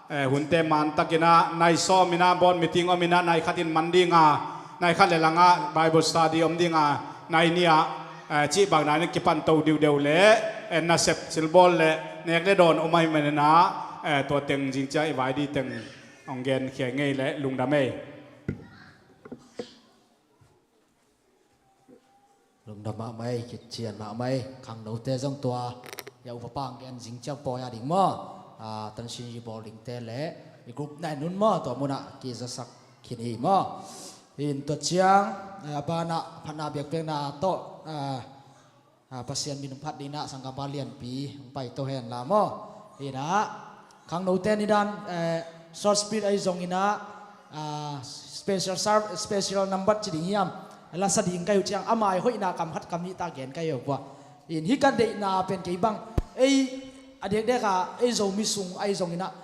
eh, hunte man takin ah, nai sawm in ah board meeting om in ah, nai khat in man ding a, nai khat le lang ah Bible study om ding a, nai nih ah, eh, cih bang danin kipan to diudeu leh, eh, nasep silbawl leh nek le dawn om ahih manin ah, eh, tua teng zing ciang i vai ding teng hong genkhia ngei leh lungdam ei. Lungdam mahmah ei, kician mahmah ei. Khangnote zong tua, hiah upa pa hong gen zing ciang pawi a ding maw, ah, tansin i bawl dingte leh i group nai nun maw, tua munah kizasak khin hi maw. In tua ciang, eh, a banah phatna biakpiakna tawh, ah, ah, Pasian min hong phat dingin ah sanggampa lianpi hong pai to hen la maw. In ah, khangnote ni dan, eh, short speech ahi zongin ah, ah, special serv-, special number ci ding hiam, lasa ding ka hi uh ciang, ama' hoihna kam khat kam nih ta gen ka hi uh pua. In hih ka deihna pen kei bang, ei, a diakdiak a ei Zomi sung ahi zongin ah,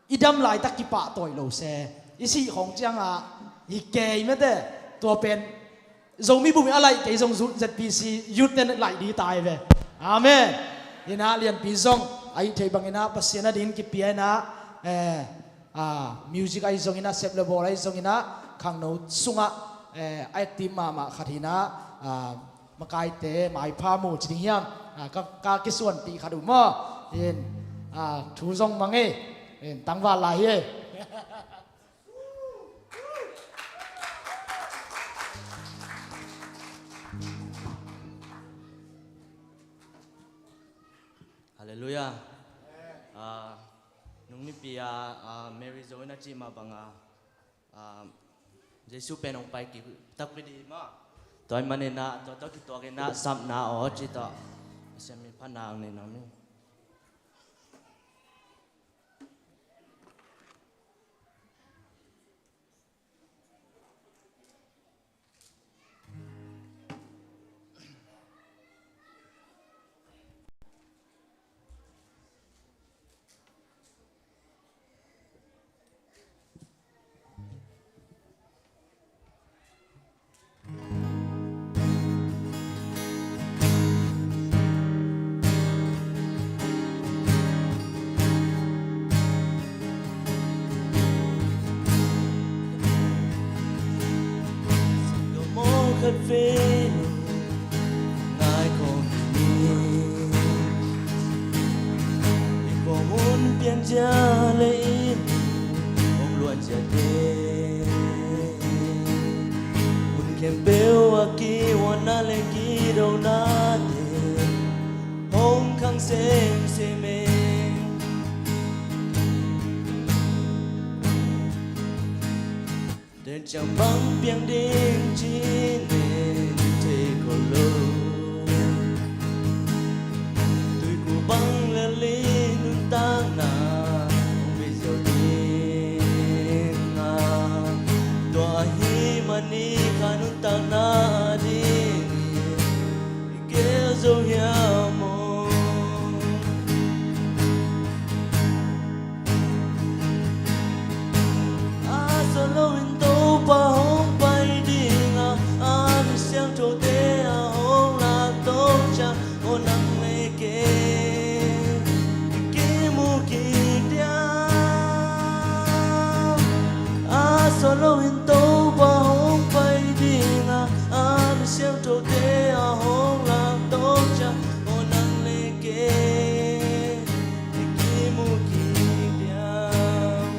i dam laitak kipahtawi lo se, i sih khawng ciangah hi kei mete. Tua pen Zomi buppi a laih kei zong, Z P C youth ten laih ding ta hi ve. Amen. In ah lianpi zong a hih theih bangin ah Pasian adingin kipia in ah, eh, ah, music ahi zongin ah, sep le bawl ahi zongin ah, khangno sungah, eh, active mahmah khat hi in ah, ah, makaite maipha mu ci ding hiam, ah, ka, ka kisuanpih khat uh maw. In, ah, thu zong mang ei. In tangval lai hi ei. Halleluiah. Ah, nung nipi a, ah, Mary Zo in a cih mah bangin, ah, Jesu pen hong pai kik takpi ding maw. Tua ahih manin ah, tua tawh kituakin ah, sapna aw cih tawh, Pasian min phatna hong nei nang ni. Vet ve lo, ngai khawm ni. I khuahun pian zia le i hong luan ziate, hun khempeuh a kihuanna le kidonate hong khang semsem e. Tua ciang bang piang ding ci nen thei kho lo. Tuiku bang lel i nuntakna hong bei ziau ding a, tua ahih manin kha nuntakna ding i gel zo hiam maw? A sawt loin Topa hong pai ding a, a mi siangthote a hong lak tawh ciang, aw nang le kei i kimu kik diam. A sawt loin Topa hong pai ding a, a mi siangthote a hong lak tawh ciang, aw nang le kei i kimu kik diam.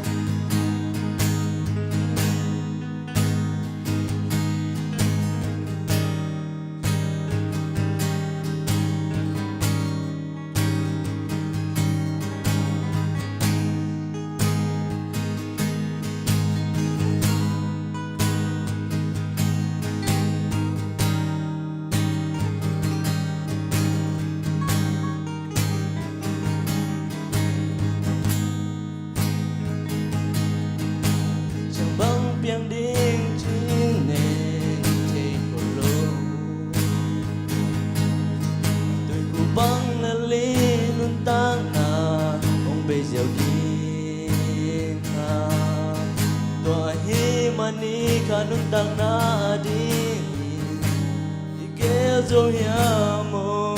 Ciang bang piang ding ci nen thei kho lo. Tuiku bang lel i nuntakna hong bei ziau ding a, tua ahih manin kha nuntakna ding i gel zo hiam maw?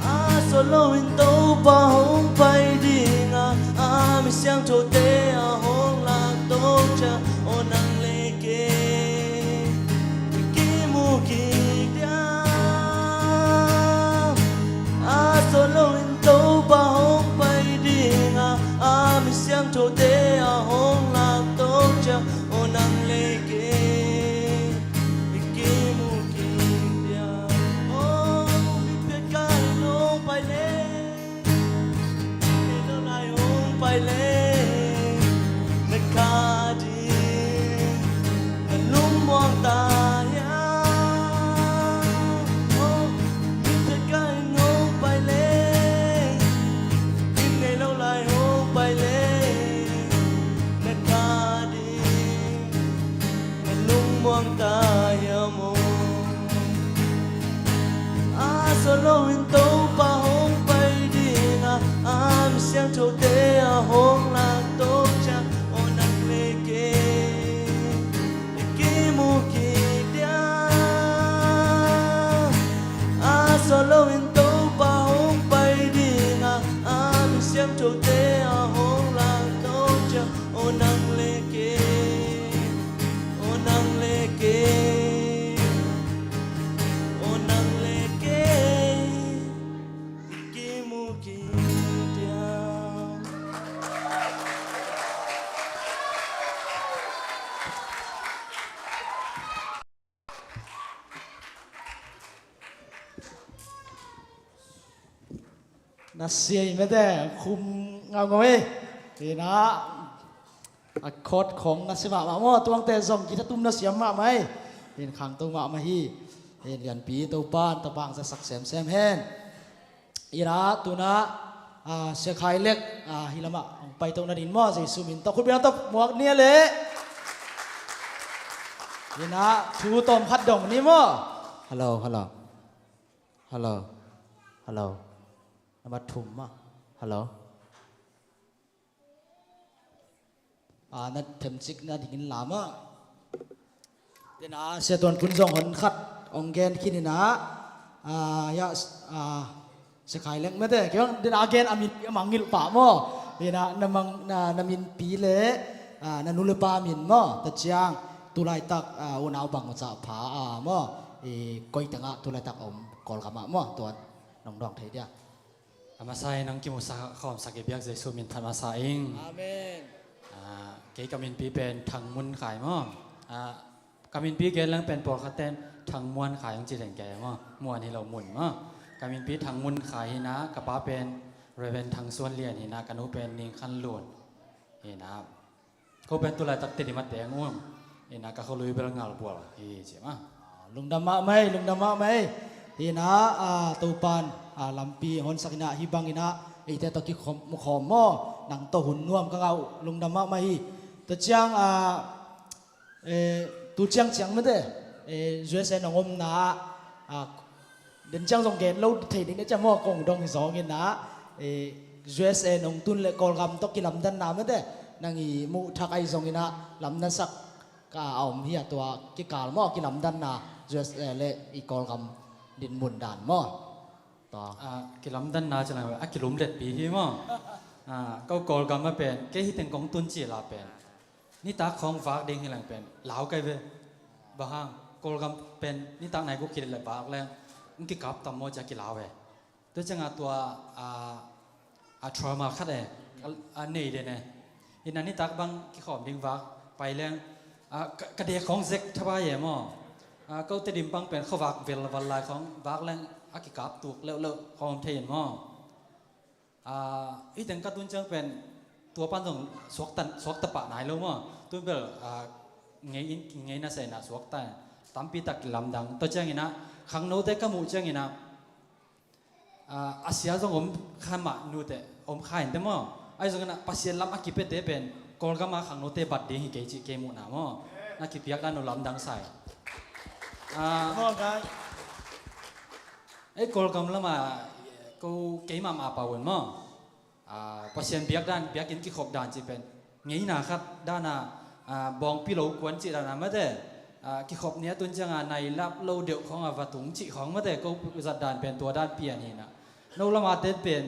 A sawt loin Topa hong pai ding a, a mi siangthote a hong lak tawh ciang, aw nang le kei i kimu kik diam. A sawt loin Topa hong pai ding a, a mi siangthote a hong lak tawh ciang, aw nang le kei i kimu kik diam. Aw, mi phet kah in hong pai leng, i nei lo lai hong pai leng, na kha ding na lungmuang ta hiam? Aw, mi phet kah in hong pai leng, i nei lo lai hong pai leng, na kha ding na lungmuang ta hiam maw? A sawt loin Topa hong pai ding a, a mi siangthote a hong lak tawh ciang, aw nang le kei i kimu kik diam. A sawt loin Topa hong pai ding a, a mi siangthote a hong lak tawh ciang, aw nang le kei, aw nang le kei, aw nang le kei i kimu kik diam. Na sia i mete khum ngaungau ei. Ina a chord khong na sia mahmah maw, tuangte zong guitar tum na siam mahmah ei. In khangto mahmah hi. In lianpi Topa in tapa hong zasak semsem hen. Ina tuna, ah, Sia Khai Lek, ah, hi lamah hong paito nading maw, Jesu min tawh khut beng tawh muak ni a leh. Ina thu tawm khat dong ni maw. Hello, hello. Hello. Hello. Number thum ah. Hello. Ah, na themcik nadingin lam ah. Ina Sia Tuan Kun zong hon khat hong gen khin ina. Ah, ya, ah, Sia Khai Lek mete. Kei bang ina a gen a min a mangngilh pah maw. Hi na, na mang, na, na minpi le, ah, na nu le pa min maw, tua ciang, tu laitak, ah, unau bang maw ca pha, ah, maw, i koi tengah tu laitak om, Kawlgam ah maw, tua nong dawng thei dia. A masa in nong kimusak khawmsak i biak Jesu min phat masa ing. Amen. Ah, kei ka minpi pen Thang Mun Khai maw. Ah, ka minpi gen leng pen pawlkhat ten Thang Muan Khai hong ci theng kei maw. Muan hi lo, Mun maw. Ka minpi Thang Mun Khai hi na, ka pa pen Reverend Thang Suan Lian hi na, ka nu pen Ning Khan Lun hi na. Ko pen tu laitak Tedim a teng ung. Hi na, ka khualui bel Ngalbual hi ci maw. Lungdam mahmah ei, lungdam mahmah ei. Hi na, ah, Topan, ah, lampi hong honsak hi na, hih bang hi na, eite tawh kikhawm, khawm maw. Nang tawh hun nuam ka ngah uh, lungdam mahmah hi. Tua ciang, ah, eh, tu ciang ciang mate, eh, U S A nong omna ah, ah, den ciang zong gen lo thei ding na ciang maw, kong dong hi zong in ah, eh, U S A nong tun le Kawlgam tawh kilamdanna mate, nang i muh thak ahi zong in ah, lamdansak ka a om hi a, tua kikal maw, kilamdanna U S A le i Kawlgam dinmun dan maw. Tua. Ah, kilamdanna ci lang a kilumletpi hi maw. Ah, ko Kawlgam a pen, kei hi teng kong tun ci la pen. Nitak khawng vak ding hi leng pen, lau kai ve. Bang hang, Kawlgam pen, nitak nai guk khit le vak leng, hong kikap tam maw cia kilau ve. Tua ciangin tua, a, a trauma khat e, a, a nei den e. Hi na nitak bang kikhawm ding vak, pai leng, a, ka, ka dek khawng zek thabai e maw. A, ko Tedim bang pen khuavak vel val lai khawng vak leng, a kikap tuk leuhleuh khawng thei in maw. Ah, hih teng ka tun ciang pen tua pan zong suakta, suakta pah nai lo maw. Tun bel, ah, ngei in, ngei na sa in ah suakta tampi tak lamdang. Tua ciangin ah, khangnote ka muh ciangin ah, ah, a sia zong om kha mah nute, om kha in te maw. Ahi zongin ah, Pasian lam a kipiate pen, Kawlgam a khangnote bat ding hi kei cih kei muhna maw. Na kipiak dan uh lamdang sa hi. Ah, ei Kawlgam lam a, ko keimah mah pau un maw. Ah, Pasian biak dan, biakinn kikhop dan cih pen ngeina khat dan a, ah, bawngpi lo kuan cih dan a mate, ah, kikhop ni a tun ciang a nai lap lo deuh khawng a va tung cih khawng mate, ko zat dan pen tua dan pian hi na. No lam a ten pen,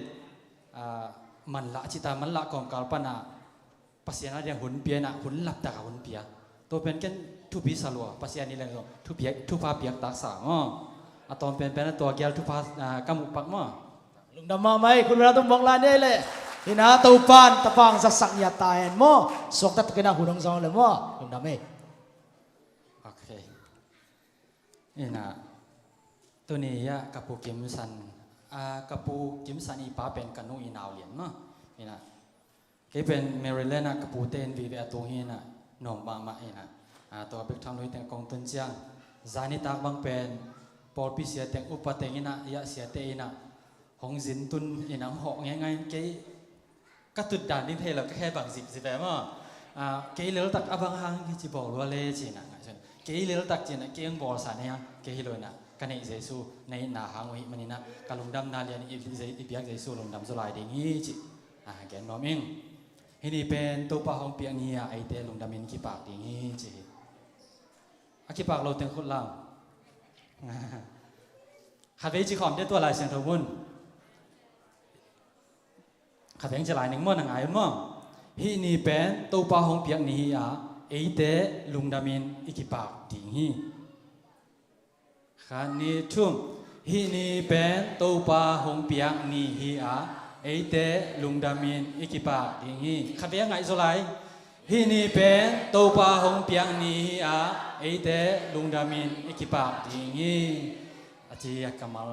ah, manlah cih ta, manlah kawmkal pan a Pasian a diang hun pia in ah, hun laptak a hun pia. Tua pen ken thupi sa lua, Pasian i leng zong thupha piak taksa maw. A tawm penpen a tua gial thupha, ah, ka muh pak maw. Lungdam mahmah ei, khut beng a tung bawk lai ni ei leh. Hi na Topan, Topan zatsak ngiat ta hen maw. Suakta takin a hun hong zong le maw. Lungdam ei. Ok. Hi na, tuni ah ka Pu Kim San, ah, ka Pu Kim San i pa pen ka nu i nau lian maw. Hi na, kei pen Maryland ah ka pute in vive a tung hi na, nuam mahmah hi na. Ah, tua bek tham lui teng kong tun ciang, zani tak bang pen pawlpi sia teng, upa teng in ah, ya siate in ah hong zin tun in ah hong hawh ngeingai in kei ka tut dan ding thei lo, ka khe bang zipzip e maw. Ah, kei leltak a bang hang hi ci bawl lua le ci na. Kei leltak ci na, kei hong bawlsa nei hang, kei hi lo in ah ka neih Jesu, neihna hang uh hi manin ah ka lungdamna lian i, i biak Jesu lungdam zaw lai ding hi ci. Ah, gen nuam ing. Hih ni pen Topa hong piak ni a, eite lungdam in kipak ding hi ci hi. A kipak lo teng khut lam. Khatvei ci khawm te tua Lai Siangtho mun. Khatvei ci lai ning maw, na ngai un maw. Hih ni pen Topa hong piak ni hi a, eite lungdam in i kipak ding hi. Khat, nih, thum. Hih ni pen Topa hong piak ni hi a, eite lungdam in i kipak ding hi. Khatvei a ngaih zaw lai. Hih ni pen Topa hong piak ni hi a, eite lungdam in i kipak ding hi. A ci a kammal,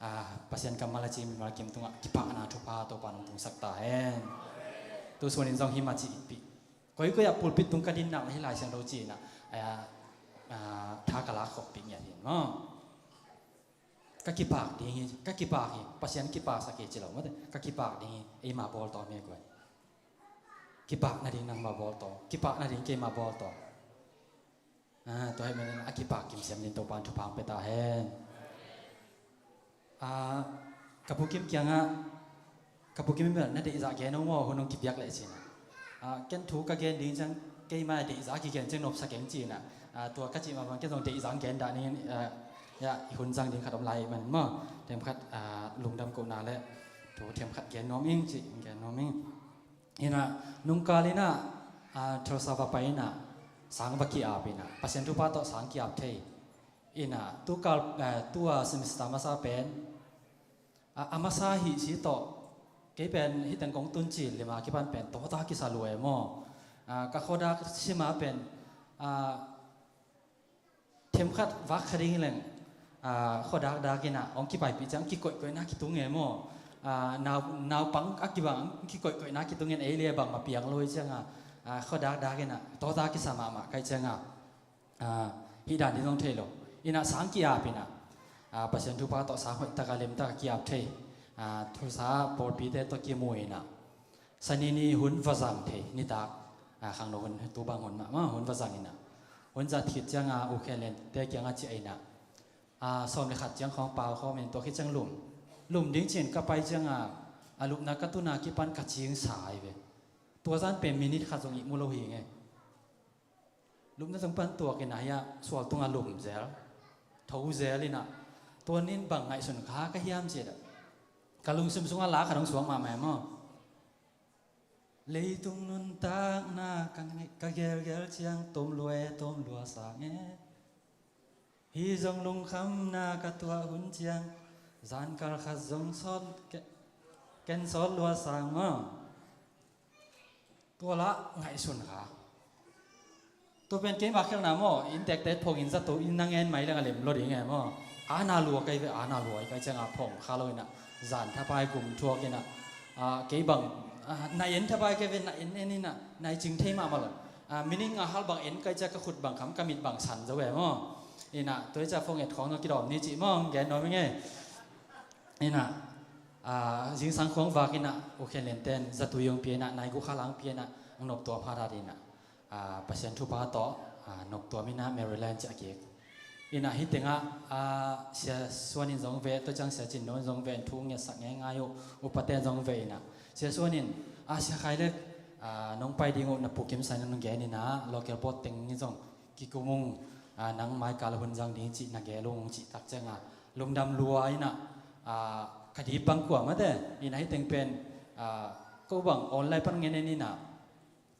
ah, Pasian kammal a ci mimal kim tungah kipakna thupha Topa nong tungsak ta hen. Tu sunin zong him a ci itpih. Koikoi ah pulpit tung ka din nak le hih Lai Siangtho ci in ah, ah, ah, tha ka lak khop pih ngiat hi maw. Ka kipak ding hi, ka kipak hi, Pasian kipaksak hi ci lo mate, ka kipak ding hi, eima bawl tawm hi koi. Kipak nading nangma bawl tawm, kipak nading keima bawl tawm. Ah, tua hi manin a kipak kim siam din Topan thupha hong pia ta hen. Ah, ka Pu Kim kiangah, ka Pu Kim in bel na deihzah gen aw maw, hun hong kipiak leh ci na. Ah, ken thu ka gen ding ciang keima deihzah kigen ciang nopsa keng ci na. Ah, tua ka cih mah bang ken zong deihzah gen dah ning, ah, ya, i hun zang ding khat om lai man maw. Themkhat, ah, lungdam kohna le thu themkhat gen nuam ing ci, gen nuam ing. Inah nungkal inah, ah, Tulsa va pai inah sang va ki-ap inah Pasian thupha tawh sang ki-ap thei. Inah tukal, eh, tua semester masa pen, ah, a masa hi si tawh kei pen hih teng kong tun cil lima kipan pen tawta kisa lua e maw. Ah, ka khuadak sima pen, ah, themkhat vak kha ding leng, ah, khuadak dak inah hong kipaipih ciang kikoihkoihna kitung e maw. Ah, nau, naupang a kibang kikoihkoihna kitung in ei le bangmah piang lo hi cianga, ah, khuadak dak inah tawta kisa mahmah kai cianga, ah, hih dan ding zong thei lo. Inah sang ki-ap inah, ah, Pasian thupha tawh sang hoih taka lemtaka ki-ap thei. Ah, Tulsa pawlpite tawh kimu inah Sani ni hun va zang thei, nitak, ah, khangno hun, tu bang hun mahmah, hun va zang inah. Hun zat khit cianga U Khen Len te kiangah ciah inah, ah, sawm le khat ciang khawng pau khawm in tua khit ciang lum. Lum ding ci-in ka pai cianga, a lupna ka tuna kipan ka cing sa hi ve. Tua zan pen minit khat zong ihmu lo hi nge. Lupna zong pan tuak inah hiah sual tungah lum zel, tho zel inah. Tua nin bang ngaihsun kha ka hiam ci-a, ka lungsim sungah la khat hong suak mahmah e maw. Leitung nuntakna ka nge-, ka gelgel ciang tom lua e, tom lua sang e. Hi zong lungkhamna ka tuah hun ciang zankal khat zong sawt ke-, ken sawt lua sang maw. Tua lah ngaihsun kha. Tua pen keima khialhna maw, inntekte phongin zato in na ngen mai leng a lem lo ding e maw. Ana lua kai ve, ana lua i kai cianga phong kha lo inah, zan thapai gum thuak inah, ah, kei bang, ah, na en thapai kai ve, na en en inah, na i cing thei mahmah lo. Ah, minit nga hal bang en kai ciang ka khut bang kham, ka mit bang san zo e maw. Inah tua i ciang phong et khawng zong kidawm ni cih maw, gen nuam i nge. Inah, ah, zingsang khuang vak inah U Khen Len ten zatui hong pia inah, nai guk kha lang pia inah, ang nop tuam hat hat inah, ah, Pasian thupha tawh, ah, nop tuam inah Maryland ciah kik. Inah hih tengah, ah, Sia Suan in zong ve, tua ciang Sia Cin No in zong ve, thu ngetsak ngeingai uh, upate in zong ve inah. Sia Suan in, ah, Sia Khai Lek, ah, nong pai ding uh na pu kim sa inah nong gen inah, local board teng in zong kikum ung, ah, nang mai kal hun zang ding cih na gel ung cih tak cianga lungdam lua inah, ah, ka dip bang kua mate inah hih teng pen, ah, ko bang online pan ngen en inah,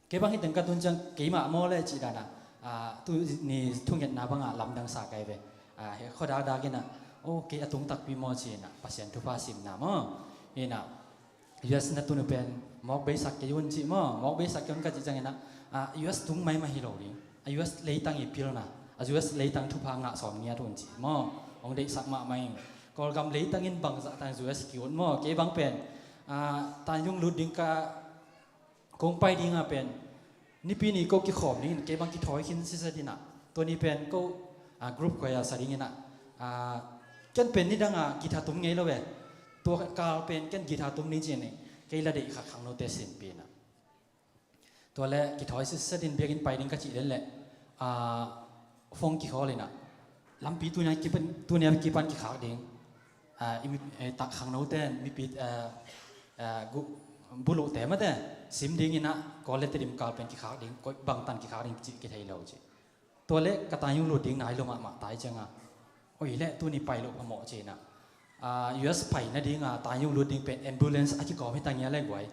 kei bang hih teng ka tun ciang keimah maw le cih danah, ah, tu ni thungetna bangah lamdang sa kai ve. Ah, he khuadak dak inah, oh, kei a tung takpi maw ci inah Pasian thupha simna maw. Inah U S na tun uh pen mawk beisak kei un cih maw, mawk beisak kei un ka cih ciang inah, ah, U S tung maimah hi lo ding. A U S leitang i pilna, a U S leitang thupha ngah sawm ngiat un cih maw, hong deihsak mahmah ing. Kawlgam leitang in bangzah tang U S ki-ut maw, kei bang pen, ah, Tanyung lut ding ka kong pai dinga pen Nipi ni ko kikhawm dingin kei bang kithawi khin sisa dinah. Tua ni pen ko, ah, group choir sa dinginah, ah, ken pen nidanga guitar tum ngei lo ve. Tua kal pen ken guitar tum ding ci-in kei la deih khat khangnote sinpi inah. Tua le kithawi sisa din biakinn pai ding ka cih den leh, ah, phone kikhawl inah. Lampi tunia kipan, tunia kipan kikhak ding. Ah, i mi, eh, tak khangnote mipi, eh, eh, gu-, buluhte mate sim ding inah, kawle Tedim kal pen kikhak ding, koih bangtan kikhak ding cih kithei lo cih. Tua le ka Tanyung lut ding nai lo mahmah tai cianga. Oi le tuni pai lo phamawh ci inah. Ah, U S pai nadinga Tanyung lut ding pen ambulance a kikawm hi tangia le guai.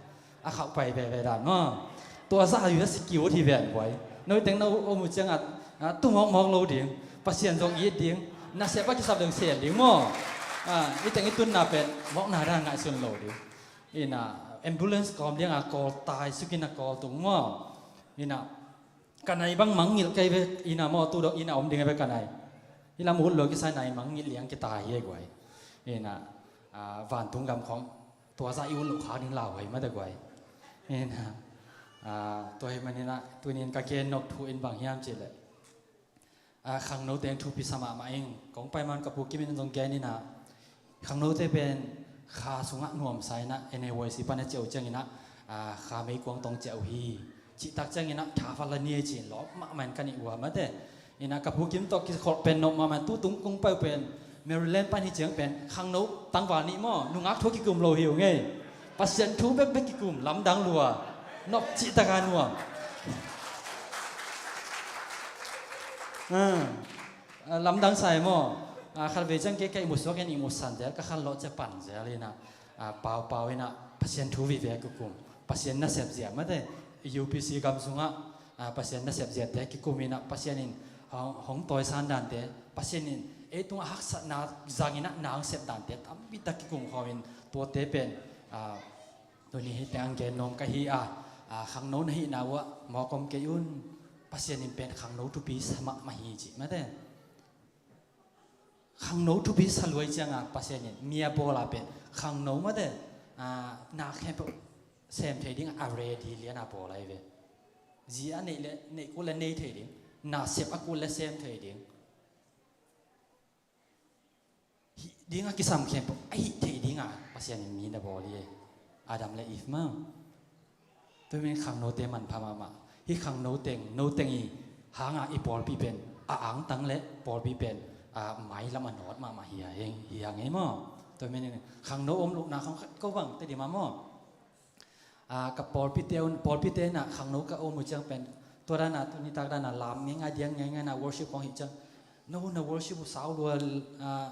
A khauh pai veve dan maw. Tua zah U S ki-ut hi ven guai. Noi teng na om uh cianga, ah, tu mawkmawk lo ding. Pasian zong it ding. Nasep a kisap ding sel ding maw. Ah, i teng i tunna pen mawkna dan ngaihsun lo ding. Inah ambulance kawm dinga kawl tai sukinah kawl tung maw. Inah ka nai bang mangngilh kei ve inah maw, tu dong inah om ding a ve ka nai. Hi lam ut lo kisai nai mangngilh liang kitai hi e guai. Inah, ah, vantung gam khawng tua zah i ut loh khak ding lauhuai mate guai. Inah, ah, tua hi maninah tunin ka gen nop thu in bang hiam cih leh, ah, khangnote in thupi sa mahmah ing. Kong pai man ka pu Kim in zong gen inah, khangnote pen kha sungah nuamsa inah, N A Y C pan a ciah uh cianginah, ah, kha meikuang tong ciah uh hi. Cihtak cianginah tha pha la ni ei ci-in lawp mahmah in ka nih uh a mate. Inah ka pu Kim tawh kikholh pen nop mahmah in, tu tung kong pai uh pen Maryland pan hi ciang pen khangno tangval nih maw, nungak thu a kikum lo hi uh ngei. Pasian thu bekbek kikum, lamdang lua. Nop cihtaka nuam. Ah, ah, lamdang sa hi maw. Ah, khatvei ciang kei ka ihmut suak in ihmut san zel, ka khanlawh cia pan zel inah, ah, paupau inah Pasian thu vive kikum. Pasian nasep zia mate, U P C gam sungah, ah, Pasian nasep ziate kikum inah Pasian in hong, hong tawisan dante, Pasian in ei tungah haksatna zangin ah na hong sep dante tampi tak kikum khawm in tuate pen, ah, tuni hih teng ang gen nuam ka hi a, ah, khangno na hihna uh ah mawk om kei un. Pasian in pen khangno thupi sa mahmah hi ci mate. Khangno thupi sa luai cianga Pasian in mi a bawl a pen khangno mate, ah, na khempeuh sem thei ding a ready lian a bawl ahi ve. Zi a neih le neih kul le nei thei ding, na sep a kul le sem thei ding. Hih ding a kisam khempeuh a hih theih ding a Pasian in mi na bawl hi. Adam le Eve mah. Tua hi men khangnote manpha mahmah. Hih khangno teng, no teng i hanga i pawlpi pen a angtang le pawlpi pen a mailam a nawt mahmah hi a, hi a ngei maw? Tua hi men khangno om lohna khong khat ko bang te di mah maw? Ah, ka pawlpite un, pawlpite na khangno ka om uh ciang pen tua dana, tu nitak dana lam ngei ngai, diang ngei ngai na worship kong hih ciang, no na worship uh sau lua, ah,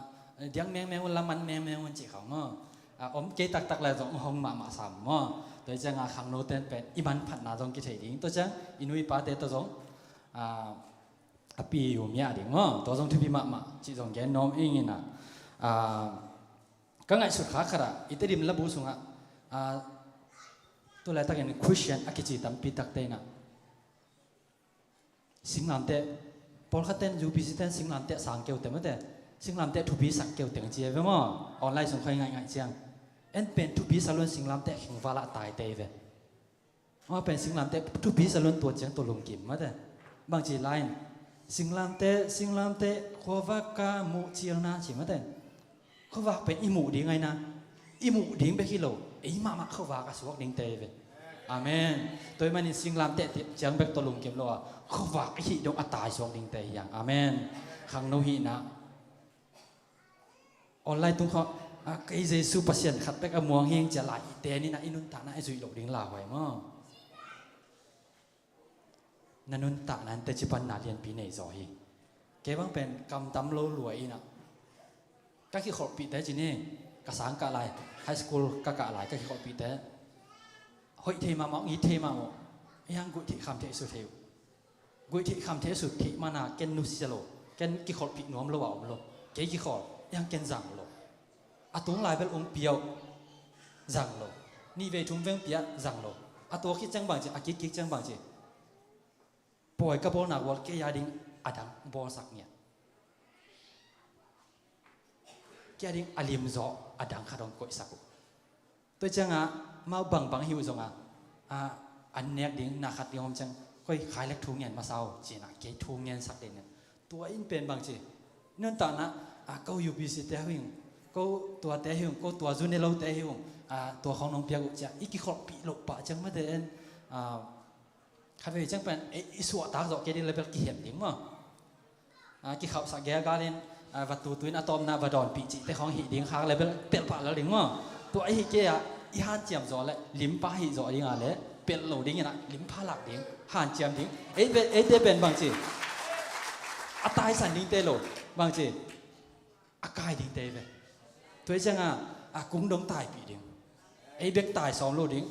diang mengmeng un, laman mengmeng un cih khong maw? Ah, om kei taktak le zong hong mahmah sam maw? Tua hi cianga khangno ten pen i manphatna zong kithei ding. Tua ciang i nu i pate tawh zong, ah, a pi uh miah ding maw? Tua zong thupi mahmah cih zong gen nuam ing ina. Ah, ka ngaihsut kha khat ah i Tedim labu sungah, ah, tu laitakin Christian a kici tampi takte inah singlamteh, pawlkhat ten U P C ten singlamteh sang keu te mate, singlamteh thupi sak keu teng ci a ve maw? Online sung khoi ngaih ngaih ciang en pen thupi sa luan singlamteh khengval ah tai te ve. Amah pen singlamteh thupi sa luan tua ciang tua lungkim mate. Bangci lain singlamteh, singlamteh khuavak ka muh ciang na ci mate. Khuavak pen i muh ding aina, i muh ding bek hi lo, ei mahmah khuavak a suak ding te ve. Amen. Tua hi manin singlamteh ciang bek tua lungkim lo a, khuavak i hih dong a tai suak ding te hiang. Amen. Khangno hihna. Online tung khawh, ah, kei Jesu Pasian khat bek a muang hiang cia lai i tenin ah i nuntakna i zuih loh ding lauhuai maw? Na nuntakna in teci panna lianpi nei zaw hi. Kei bang pen kamtam lo luai inah ka kikholhpihte ci ni, ka sang kah lai, high school ka kah lai ka kikholhpihte hoih thei mahmah, ngit thei mahmah, hiang guih theih kham theih su thei uh. Guih theih kham theih sut theih mana ken nusia lo, ken kikholhpih nuam lo a om lo. Kei kikholh hiang ken zang lo. A tung lai bel ung piau zang lo. Nih vei thum veng pia zang lo. A tua khit ciang bang ci, a kik kik ciang bang ci. Pawi ka bawlnak ual kei a ding a dang bawlsak ngiat. Kei a ding a lim zaw a dang khat hong koihsak uh. Tua cianga mau bangbang hi uh zonga, a, an nek ding na khat ding om ciang, koi khai lek thu ngen masa uh cina kei thu ngen sak ding nen. Tua in pen bang ci, nuntakna, a, ko U P C te hi ung, ko tuate hi ung, ko tua zu ne lote hi ung, a, tua khong nong piak uh cia i kikholhpih loh pah ciang mate en, a, khatvei ciang pen, eh, i suahtak zawh kei ding le bel kihem ding maw? Ah, kikhauhsak gelgal in, ah, va tutu in a tawpna va dawnpih cihte khawng hih ding khak le bel pelh pah lel ding maw? Tua ahi kei ah i hanciam zawh le limpa hih zawh ding ah le pelh lo ding in ah limpa lak ding, hanciam ding. Ei, eite pen bangci a taisan dingte lo, bangci a kai dingte ve. Tua hi cianga, a kung dong taipih ding. Ei bek tai sawm lo ding.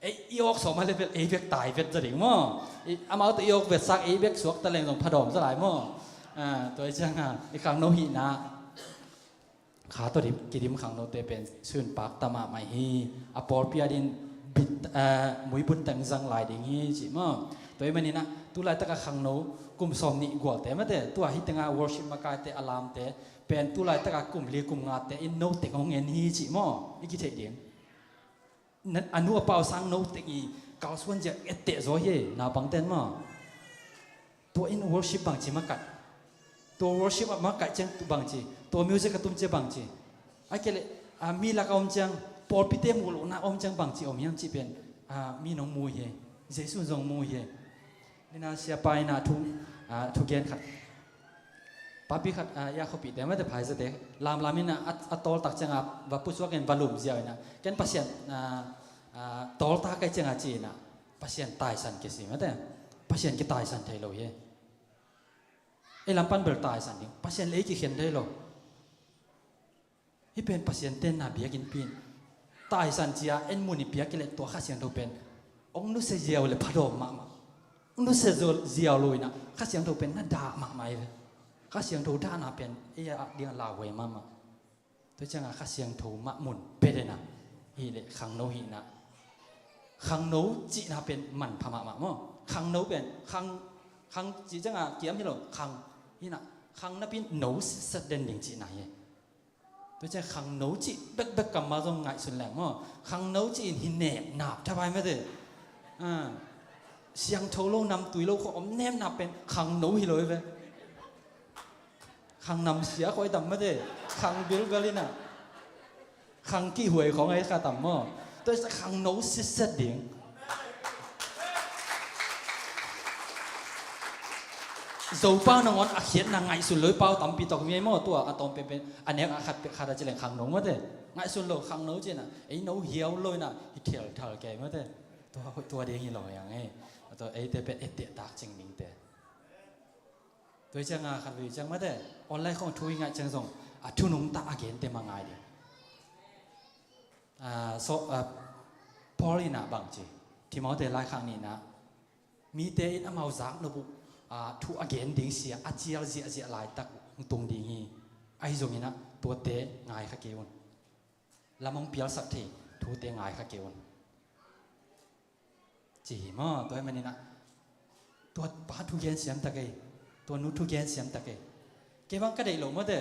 Ei, i awk sawm a level ei bek tai vet za ding maw? I, amau tawh i awk vetsak ei bek suak ta leng zong phadawm za lai maw? Ah, tua hi cianga, i khangno hihna kha tawh dim, kidim khangnote pen sunpak ta mahmah hi. A pawlpi a din bit, ah, muibun teng zang lai ding hi ci maw? Tua hi maninah, tu laitaka khangno kum sawm nih gualte mate, tua hi tenga worship makaite a lamte pen tu laitaka kum li kum ngate in no teng hong en hi cih maw? I kitheih ding. A nu a pa uh sang no teng i kalsuan ziak etteh zaw hi ei, naupangten maw? Tua in worship bangci makat. Tua worship a makat ciang bangci. Tua music a tum ciang bangci. A kei le, a, mi laka om ciang, pawlpite muh lohna om ciang bangci om hiam cih pen, a, mi nong mu hi ei. Jesu zong mu hi ei. Nina siapa ina thu, a, thugen khat. Papi khat, ah, ya khuapihte mate phaizate lamlam in a, a tawltak cianga va pusuak in va lum ziau ina ken Pasian, ah, ah, tawltak kai cianga ci ina Pasian taisan kisi mate. Pasian kitaisan thei lo hi. Ei lampan bel taisan ding. Pasian le ei kikhen thei lo. Hih pen Pasian tenna biakinn pi in taisan cia en mun i piak i leh tua Kha Siangtho pen hong nusia ziau le phadawm mahmah. Hong nusia zo-, ziau lo inah Kha Siangtho pen na dah mahmah i ve. Kha Siangtho dahna pen ei a ding a lauhuai mahmah. Tua ciangah Kha Siangtho mah mun pia dena hi leh khangno hihna. Khangno cihna pen manpha mahmah maw. Khangno pen khang, khang cih ciangah kiam hi lo, khang hinah, khang napi no sitset den ding cihna hi. Tua ciang khangno cih bekbek kammal zong ngaihsun leng maw. Khangno cih in hi nepnap thapai mate. Ah, siangtho lo namtui lo khawng om nepnap pen khangno hi lo hi ve. Khang namsia khawng i tam mate. Khang bilbel inah. Khang kihhuai khawng ahi kha tam maw. Tua i khangno sitset ding. Zopau nangawn a khiatna ngaihsun lo i pau tampi tawh mi maw, tua a tawm penpen a nek a khat pek khat a ci leng khangno mate. Ngaihsun lo khangno cina ei no hiau lo ina hi thel thal kei mate. Tua, tua ding hi lo yang ei. Tua eite pen eite tak cing mingte. Tua cianga khat vei ciang mate. Online khong thu i ngaih ciang zong a thunung ta a gente ma ngai ding. Ah, so, ah, Paul ina bang ci. Timothy lai khang nina. Mite in amau zak nop uh, ah, thu a gen ding sia a cial ziahziah laitak hong tung ding hi. Ahi zongin ah tuate ngai kha kei un. Lam hong pialsak thei thute ngai kha kei un. Ci hi maw, tua hi manin ah tua pa thu gen siam ta kei, tua nu thu gen siam ta kei. Kei bang ka deih lo mawte.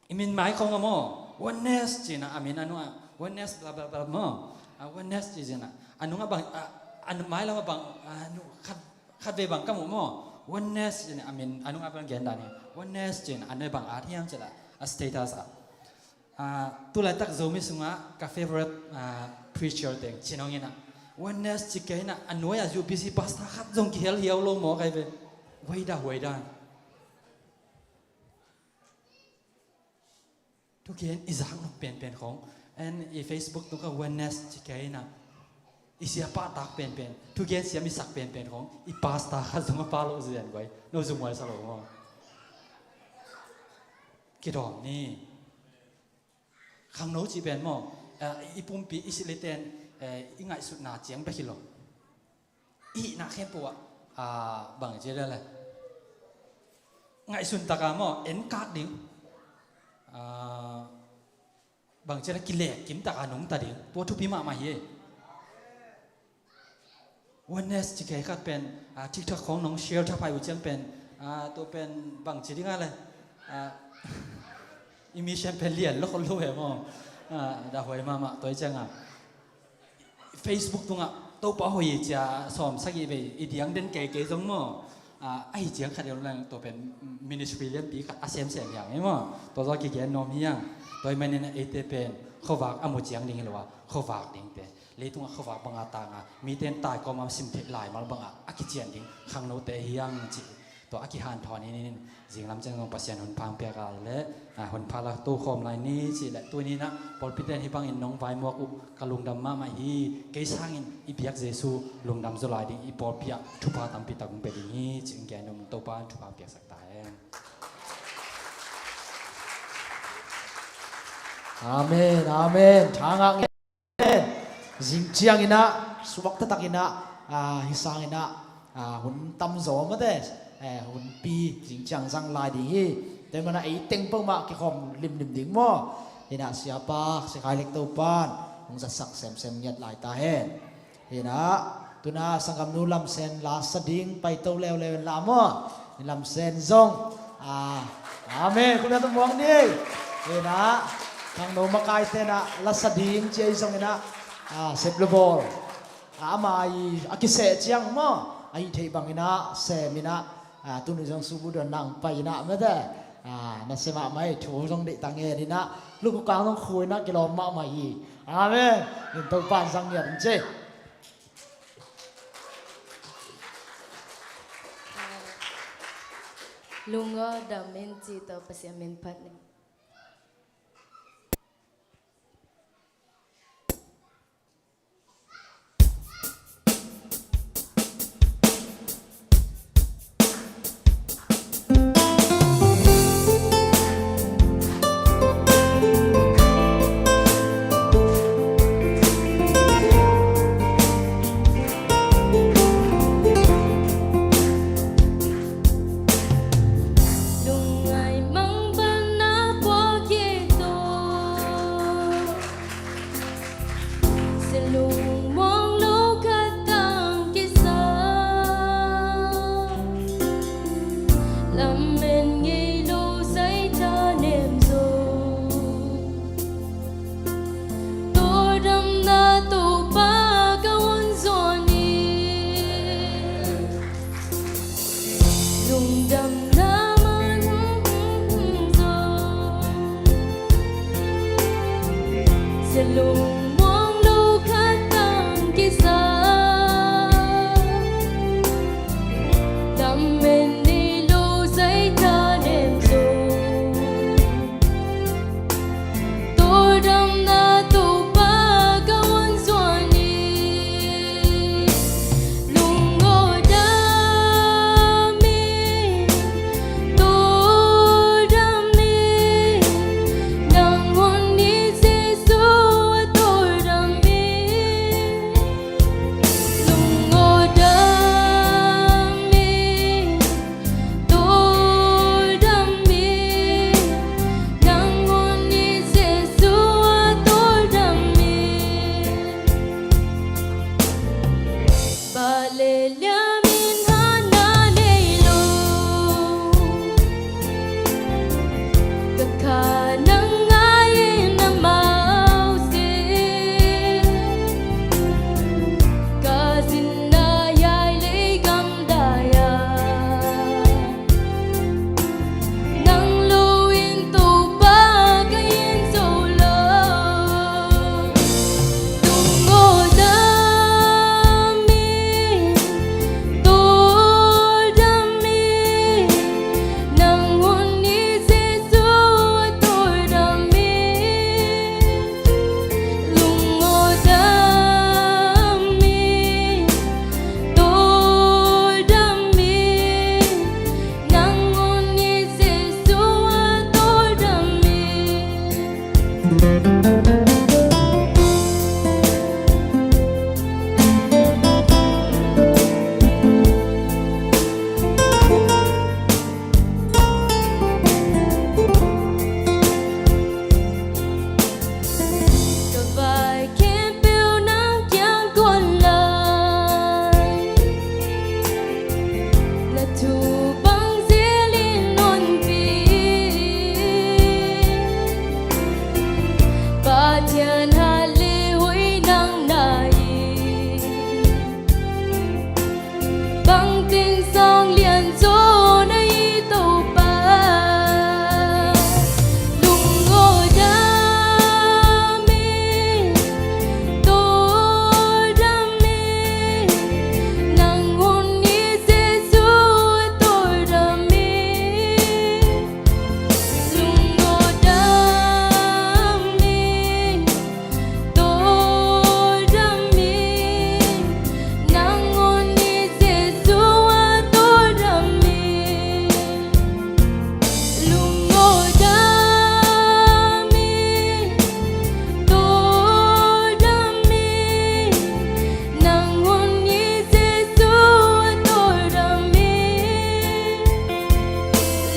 I min mai khong a maw, oneness cina a min a nungah, oneness bla bla bla maw. A oneness ci cina a nungah bang, a, a mai lamah bang, a, nu, khat, khat vei bang ka muh maw. Oneness cina a min a nungah bang gen dan hi. Oneness cina a nungah bang at hiam cila a status ah. A, tulaitak Zomi sungah ka favorite, a, preacher teng cinong ina. Oneness ci kei ina a nuai a U B C pastor khat zong kihel hiau lo maw kai ve. Waida, waida. Thugen i zak nok penpen khong. En i Facebook tung ka oneness ci kei na. I siapa tak penpen. Thugen siam i sak penpen khong. I pastor khat zong a pa lo zian guai. No zung guai sa lo maw. Kidawm ni. Khangno ci pen maw. Eh, i pumpi i siliten, eh, i ngaihsutna ciang bek hi lo. I hihna khempeuh ah, ah, bang ci le le. Ngaihsun taka maw, en kak ding. Ah, bang ci le kilek kim taka nungta ding. Tua thupi mahmah hi. Oneness ci kei khat pen, ah, TikTok khong nong share thapai uh ciang pen, ah, tua pen bang ci ding a le. Ah, i mission pen lian lo khol lo he maw. Ah, dah huai mahmah tua i ciang a. Facebook tungah Topa hoih cia sawm sagih vei i diang den kei kei zong maw. Ah, ahi ciang khat i om lang tua pen ministry lianpi khat a semsem hiang hi maw. Tua zaw kigen nuam hiang. Tua i manin eite pen khuavak a mu ciang ding hi lo a khuavak dingte. Leitungah khuavak banga tanga mite in tai kawma sim theih laimal banga a kician ding khangnote hiang cih. Tua a kihanthawn in, in, in zinglam ciang zong Pasian hun phang piak a le, ah, hun pha la tokhawm lai ni cih le tuni inah pawlpite in hih bangin nong vaimuak uh ka lungdam mahmah hi. Kei sangin i biak Jesu lungdam zaw lai ding i pawlpi ah thupha tampi tak hong pia ding hi cih hong gen nuam. Topa in thupha hong piaksak ta hen. Amen, amen. Thangak ngen. Zing ciang inah suak taktak inah, ah, hi sang inah, ah, hun tamzaw mate, eh, hunpi zing ciang zang lai ding hi. Tua i mana ei teng peuhmah kikhawm limlim ding maw. Inah siapa sikhai lek Topan hong zatsak semsem ngiat lai ta hen. Inah tuna sanggamnu Lamsen la sa ding paito leuleu in la maw. Lamsen zong, ah, amen. Khun a tumuang ni. Inah khangno makai tenah la sa ding ci ei zong inah, ah, sep le bawl. Ah, ama i a kiseh ciang maw, ahi thei bang inah sem inah, ah, tuni zong subu don nang pai inah mate. Ah, na sem ah mai thu zong deih ta ngen inah lukukang zong khu inah kilawm mahmah hi. Amen. In Topan zang ngiat in ci. Lungaw dam in ci tawh Pasian min phat ni. Lungmuang lo khat tang kisa, lamen ngei lo zaitha nem zo, tawldamna Topa ka hun zuan hi. Lungdamna man zo, sia lungmuang lo khat tang kisa, lamen ngei lo zaitha nem zo, tawldamna Topa ka hun zuan hi. Lungawldam in, tawldam in, nang hun hi Jesu, tawldam in. Lungawldam in, tawldam in, nang hun hi Jesu, tawldam in. Pale liamin hana nei lo, ka kha nang ngai in amau sin, ka zinna hiai lei gam dai a, nang lo in Topa ka in zo lo. Lungawldam in, tawldam in, nang hun hi Jesu, tawldam in. Lungawldam in, tawldam in, nang hun hi Jesu, tawldam in. Ka vai khempeuh nang kiang tuan lai, na thu bang zel in honpih. Pathian hat le hoih nang na hi, bangteng sang lianzaw na hi Topa. Lungawldam in, tawldam in, nang hun hi Jesu, tawldam in. Lungawldam in, tawldam in, nang hun hi Jesu, tawldam in. Lungawldam in, tawldam in, nang hun hi Jesu, tawldam in.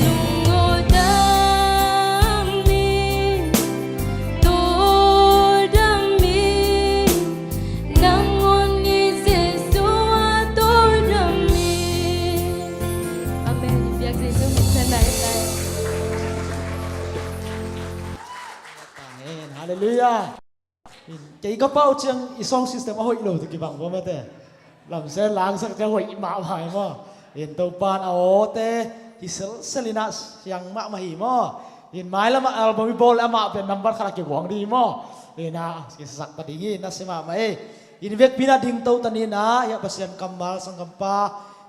Lungawldam in, tawldam in, nang hun hi Jesu, tawldam in. Amen. Biak Jesu min in. Amen. Halleluiah. Kei ka pau ciang i sound system a hoih lo tawh kibang maw mate. Lamsen langsak ciang hoih mahmah hi maw. In Topa'n a awte hi selsel in ah siang mahmah hi maw. In mailam ah album i bawl leh amah pen number khat ah kiguang ding hi maw. In ah kisak ta ding hi, nasia mahmah ei. In vekpi in ah dingto ta ni in ah, hiah Pasian kammal sanggampa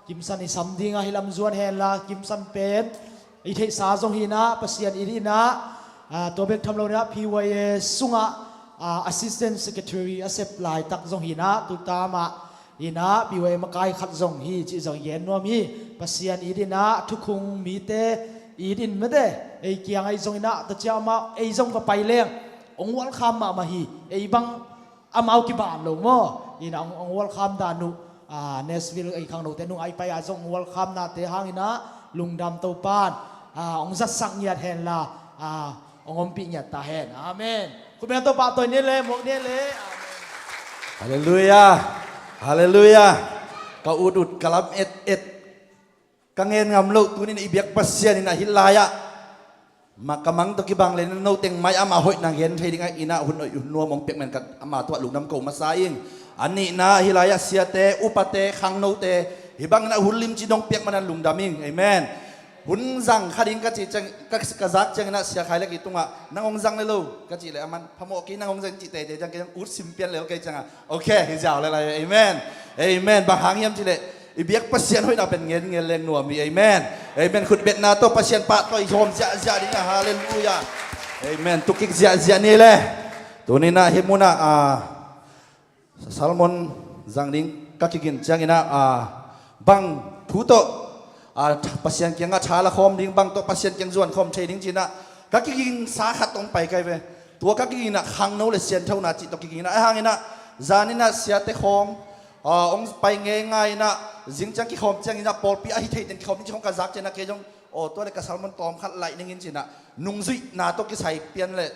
Kimsan i sam ding ah hih lam zuan hen la, Kimsan pen i theihsa zong hi in ah, Pasian it in ah, ah, tua bek tham lo in ah, P Y A sungah, ah, Assistant Secretary a sep laitak zong hi in ah, tuta mah in ah, P Y A makai khat zong hi cih zong i gen nuam hi. Pasian it in ah, thukhun mite it in mate, ei kiang ah zong in ah, tua ciang amah ei zong va pai leng hong welcome mahmah hi. Ei bang amau kiban lo maw. In ah hong, hong welcome dan uh, ah, Nashville ei khangnote nung ah i pai ah zong hong welcome nate hang in ah lungdam, Topa'n, ah, hong zatsak ngiat hen la, ah, hong ompih ngiat ta hen. Amen. Khut beng Topa tawh ni le, muak ni le. Amen. Halleluiah. Halleluiah. Ka ut ut, ka lam et et, ka ngen ngam loh, tuni-in i biak Pasian in ah hih lai-ah ma ka mang tawh kibang le na noteng mai ama hoihna gen thei dingin ah hun hoih hun nuam hong piak man ka ama tungah lungdam ko masa ing. A nihna, hih lai-ah siate, upate, khangnote, hih bangin ah hun limci dong piak man ah lungdam ing. Amen. Hun zang kha ding ka cih ciang, ka, ka zak ciangin ah Sia Khai Lek i tungah, nang hong zang le lo ka cih leh, aman phamawh kei, nang hong zang cih teitei ciang kei zong ut sim pian lel kei ciangah, ok, hi ziau le lai. Amen. Amen. Bang hang hiam cih leh i biak Pasian hoihna pen ngen ngen leng nuam hi. Amen. Amen. Khutbetna tawh Pasian pahtawi hawm ziahziah ding a. Halleluiah. Amen. Tukik ziahziah ni le. Tuni-in ah hih munah, ah, sermon zang ding ka kigin ciangin ah, ah, bang thu tawh, ah, Pasian kiangah tha la khawm ding, bang tawh Pasian kiang zuan khawm thei ding ci-in ah ka kiginsa khat hong pai kai ve. Tua ka kigingin ah khangno le sianthona cih tawh kigingin ah, ahih hangin ah zan in ah siate khawng, ah, hong pai ngeingai in ah, zing ciang kikhawm ciangin ah pawlpi ahi thei teng kikhawm ding ci khawng ka zak ciangin ah kei zong, aw, tua le ka sermon tawm khat laih ning in ci-in ah nungzuihna tawh kisai pian le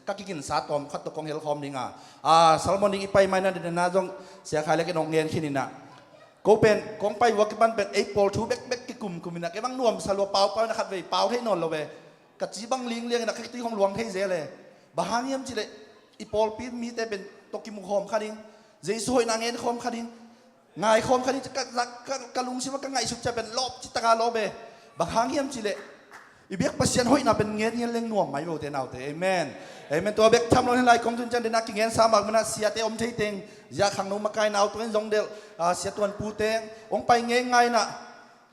ka kiginsa tawm khat tawh kong hel khawm ding a. Ah, sermon ding i pai mai na ding na zong Sia Khai Lek in hong ngen khin in ah, ko pen kong pai uh a kipan pen ei pawl thu bekbek kikumkum in ah, kei bang nuamsa lua, paupau in ah khatvei pau thei nawn lo ve. Ka ci bang lingliang in ah ka khitui hong luang thei zel e. Bang hang hiam cih leh i pawlpi mite pen tawh kimukhawm kha ding, Jesu hoihna ngen khawm kha ding, ngai khawm kha ding, ka, ka, ka lungsim ah ka ngaihsut ciang pen lawp cih taka lawp e. Bang hang hiam cih leh i biak Pasian hoihna pen ngen ngen leng nuam mai lote naute. Amen. Amen. Tua bek tham lo in hih lai kong tun ciang ding ah kigen sa mak man ah siate om thei teng, zia khangno makai nau tungah in zong delh, ah, sia tuanpute hong pai ngeingai in ah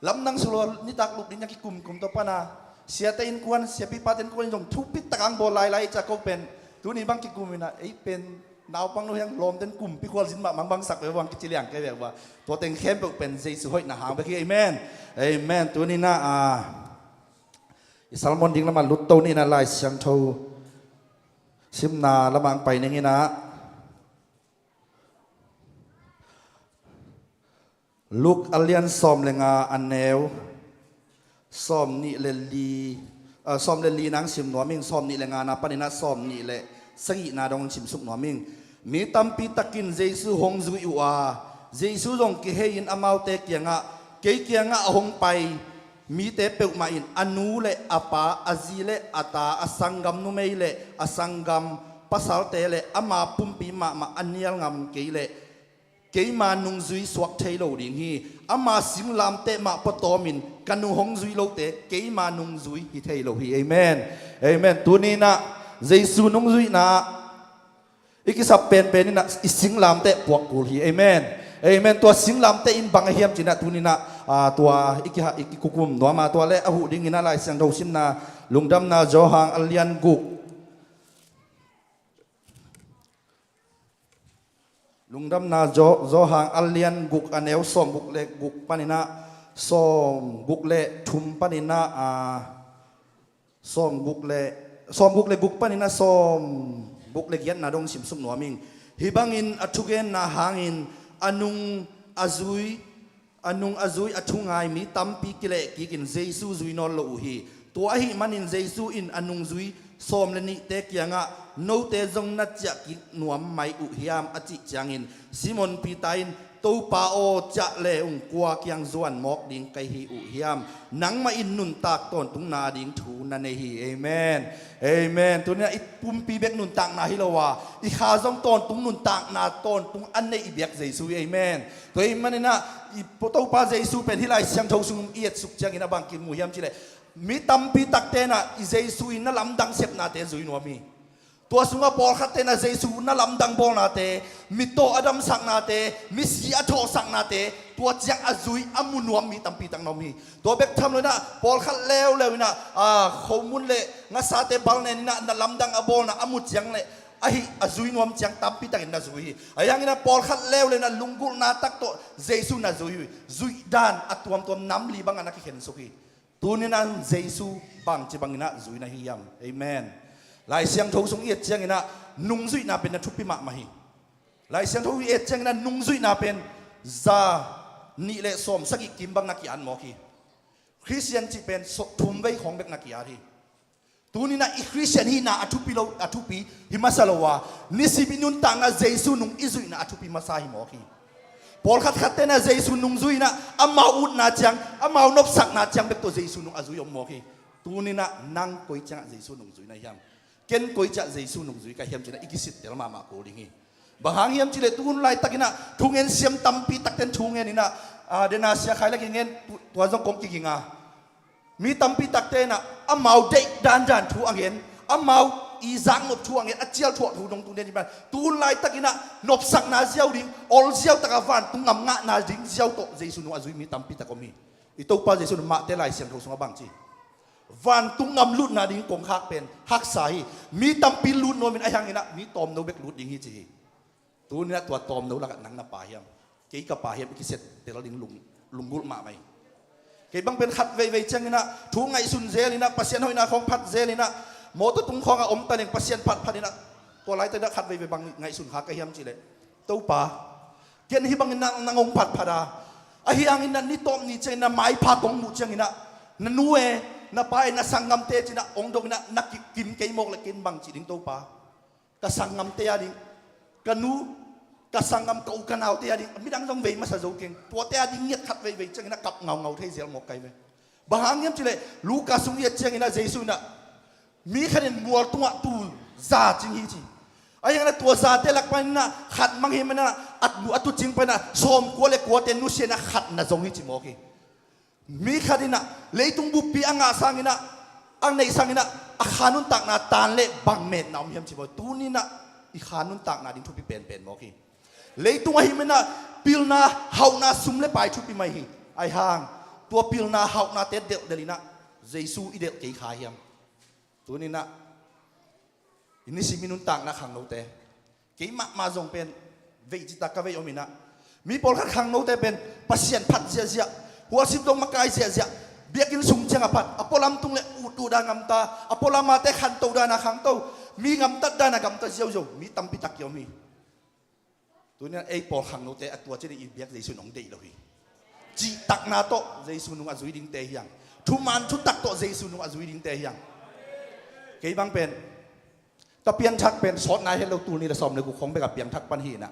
lamdang sung lo nitak lup ding ciang kikumkum tua pan a, siate innkuan, siapipate innkuan in zong thupit tak a hong bawl lailai i cih a, ko pen tuni bang kikum in ah, ei pen naupang lo hiang, lawmte in kumpi khualzin mahmah bangsak ve, bang kici liang kei ve uh a. Tua teng khempeuh pen Jesu hoihna hang bek hi. Amen. Amen. Tuni-in ah, ah, i sermon ding lamah lut to ni in ah, Lai Siangtho simna lamah hong pai ning in ah, Luke a lian sawm le nga, a neu sawm nih le li, ah, sawm le li nang sim nuam ing. Sawm nih le nga na panin ah sawm nih le sagih na dong sim suk nuam ing. Mi tampi takin Jesu hong zui uh a, Jesu zong kihei in amaute kiangah, kei kiangah a hong pai mite peuhmah in a nu le a pa, a zi le a ta, a sanggam numei le a sanggam pasalte le ama pumpi mahmah a nial ngam kei leh keima nungzui suak thei lo ding hi. Ama singlamteh mah pua tawmin ka nu hong zui lote keima nungzui hi thei lo hi. Amen. Amen. Tuni-in ah Jesu nungzuihna i kisap penpen in ah i singlamteh puak kul hi. Amen. Amen. Tua singlamteh in bang a hiam ci-in ah tuni-in ah, ah, tua i kiha, i kikukum nuam a, tua le a huh dingin ah Lai Siangtho simna, Lungdamna Johan a lian guk. Lungdamna Jo-, Johan a lian guk, a neu sawm guk le guk panin ah sawm guk le thum panin ah, ah, sawm guk le, sawm guk le guk panin ah sawm guk le giatna dong sim suk nuam ing. Hih bangin a thugenna hangin a nung a zui, a nung a zui a thungai mi tampi kilehkikin Jesu zui nawn lo uh hi. Tua ahih manin Jesu in a nungzui sawm le nihte kiangah, note zong na ciahkik nuam mai uh hiam, a cih ciangin Simon Peter in, Topa aw, ciah le ung, kua kiang zuan mawk ding ka hi uh hiam? Nangmah in nuntak tawntungna ding thu na nei hi. Amen. Amen. Tuni-in ah i pumpi bek nuntakna hi lo a, i kha zong tawntung nuntakna tawntung a nei i biak Jesu hi. Amen. Tua ahih manin ah i Topa Jesu pen hih Lai Siangtho sung i etsuk ciangin a bang kimu hiam cih leh, mi tampi takte in ah i Jesu in na lamdang sepnate zui nuam hi. Tua sungah pawlkhatte in ah Jesu na lamdang bawlnate, mittaw a damsaknate, misi a thawhsaknate, tua ciang a zui a mu nuam mi tampi tak na om hi. Tua bek tham lo in ah pawlkhat leuleu in ah, ah, khomun le ngasate bal nen in ah na lamdang a bawlna a mu ciang le ahi a zui nuam ciang tampi takin na zui hi. Ahi hangin ah pawlkhat leuleu in ah lunggulhna tak tawh Jesu na zui hi. Zuih dan a tuamtuam nam li bangah na kikhensuk hi. Tuni-in ah Jesu bangci bangin ah zui na hi hiam? Amen. Lai Siangtho sung i et ciangin ah nungzuihna pen na thupi mahmah hi. Lai Siangtho i et ciangin ah nungzuihna pen za nih le sawm sagih kim bang na ki-at mawk hi. Khristian cih pen so-, thum vei khawng bek na ki-at hi. Tuninah i Khristian hihna a thupi lo, a thupi hi masa lo a, nisim i nuntakna Jesu nung i zuihna a thupi masa hi mawk hi. Pawlkhat khatte inah Jesu nung zui inah amau utna ciang, amau nopsakna ciang bek tawh Jesu nung a zui om mawk hi. Tuninah nang koi ciangah Jesu nung zui na hiam? Ken koi ciah Jesu nung zui ka hiam cinah i kisittel mahmah kul ding hi. Bang hang hiam cileh tuhun laitakinah thungen siam tampi takten thungen inah, ah, dena sia khai lakin ngen tu-, tua zong kong kiginga. Mi tampi takte inah amau deih dandan thu a ngen, amau i zaknop thu a ngen, a cial thuah thu dong tu den hi man. Tuhun laitakinah nopsakna ziau ding, ol ziau taka vantung ngam ngahna ding ziau tawh Jesu nung a zui mi tampi tak om hi. I Topa Jesu nung mahte Lai Siangtho sungah bang ci? Vantung ngam lutna ding kongkhak pen haksa hi. Mi tampi lut nuamin a hianginah mi tawmno bek lut ding hi ci hi. Tuninah tua tawmno lakah nang na pa hiam, kei ka pa hiam i kisettel ding lung, lunggulh mahmah hi. Kei bang pen khat veivei cianginah thu ngaihsun zelinah Pasian hoihna khawng phat zelinah mawtaw tung khawngah om taleng Pasian phatphatinah tua laitakinah khat veivei bang ngaihsun kha ka hiam cihleh, Topa, ken hih bangin nang, nang hong phatphat a, ahi hangin na ni tawp ni ciangin na maipha kong muh cianginah na nu e, na pa e, na sanggamte cinah hong donginah na ki-, kim kei mawk le ken bang cih ding Topa? Ka sanggamte a ding, ka nu, ka sanggam, ka u ka naute a ding, midang zong vei masa zo keng, tuate a ding ngiat khat veivei cianginah kap ngaungau thei zel mawk kai ve. Bang hang hiam cileh Luka sung i et cianginah Jesu inah mi khatin mual tungah tul za cing hi ci. Ahi hanginah tua zate lak paninah khat mang hi manah a tu, a tu cing paninah sawmkua le kuate nusianah khat na zong hi ci mawk hi. Mi khatinah leitung buppi a ngah sanginah, a neih sanginah a kha nuntakna tan le bang metna om hiam ci mawk hi. Tuninah i kha nuntakna ding thupi penpen mawk hi. Leitung ahi manah pilna hauhna sum le pai thupi mai hi. Ahi hang tua pilna hauhnate delhdelhinah Jesu i delh kei kha hiam? Tuninah i nisim i nuntakna khangnote, kei mahmah zong pen veih citak ka veih ominah mi pawlkhat khangnote pen Pasian phat ziahziah, hualsim zong makai ziahziah, biakinn sung ciang a phat a pualam tung le utut a ngamta, a pualam ate khanto dana khangto, mi ngamtat dana gamta ziauziau mi tampi tak ki om hi. Tuninah ei pawl khangnote a tua ciangin i biak Jesu nung deih lo hi. Cihtakna tawh Jesu nung a zui dingte hiang. Thuman thutak tawh Jesu nung a zui dingte hiang. Kei bang pen ka pianthak pen sawtna het lo, tul nih le sawm le guk khawng bek a piangthak pan hi inah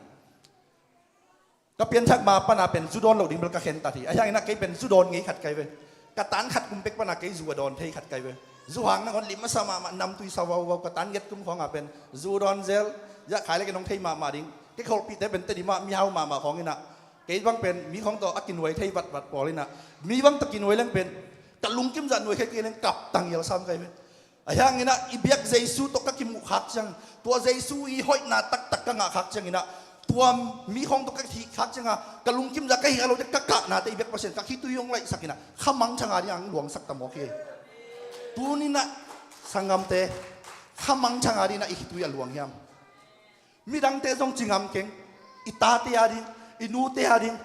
ka pianthak ma pana pen zu dawn loh ding bel ka khentat hi. Ahi hanginah kei pen zu dawn ngei khat kai ve. Ka tan khat kum pek pana kei zu a dawn thei khat kai ve. Zu hang nangawn lim a sa mahmah, namtui sa vauvau, ka tan nget kum khawngah pen zu dawn zel, ziah khai le kei nong thei mahmah ding. Kei kholhpihte pen Tedim ah mihau mahmah khawnginah kei bang pen mi khawng tawh a kinuai thei vatvat pawl inah mi bang tawh kinuai leng pen ka lungkim zah nuai khe kei leng kap tang ial sam kai ve. Ahi hanginah i biak Jesu tawh ka kimuh khak ciang, tua Jesu i hoihna taktak ka ngah khak cianginah tua mi khawng tawh ka hih khak cianga ka lungkim zah ka hih a lote ka kahnate i biak Pasian ka khitui hong laihsakinah khamang thanga ding ang luangsak ta mawk hi. Tuninah sanggamte, khamang thanga dinginah i khitui a luang hiam? Midangte zong ci ngam keng, i tate a ding, i nute a ding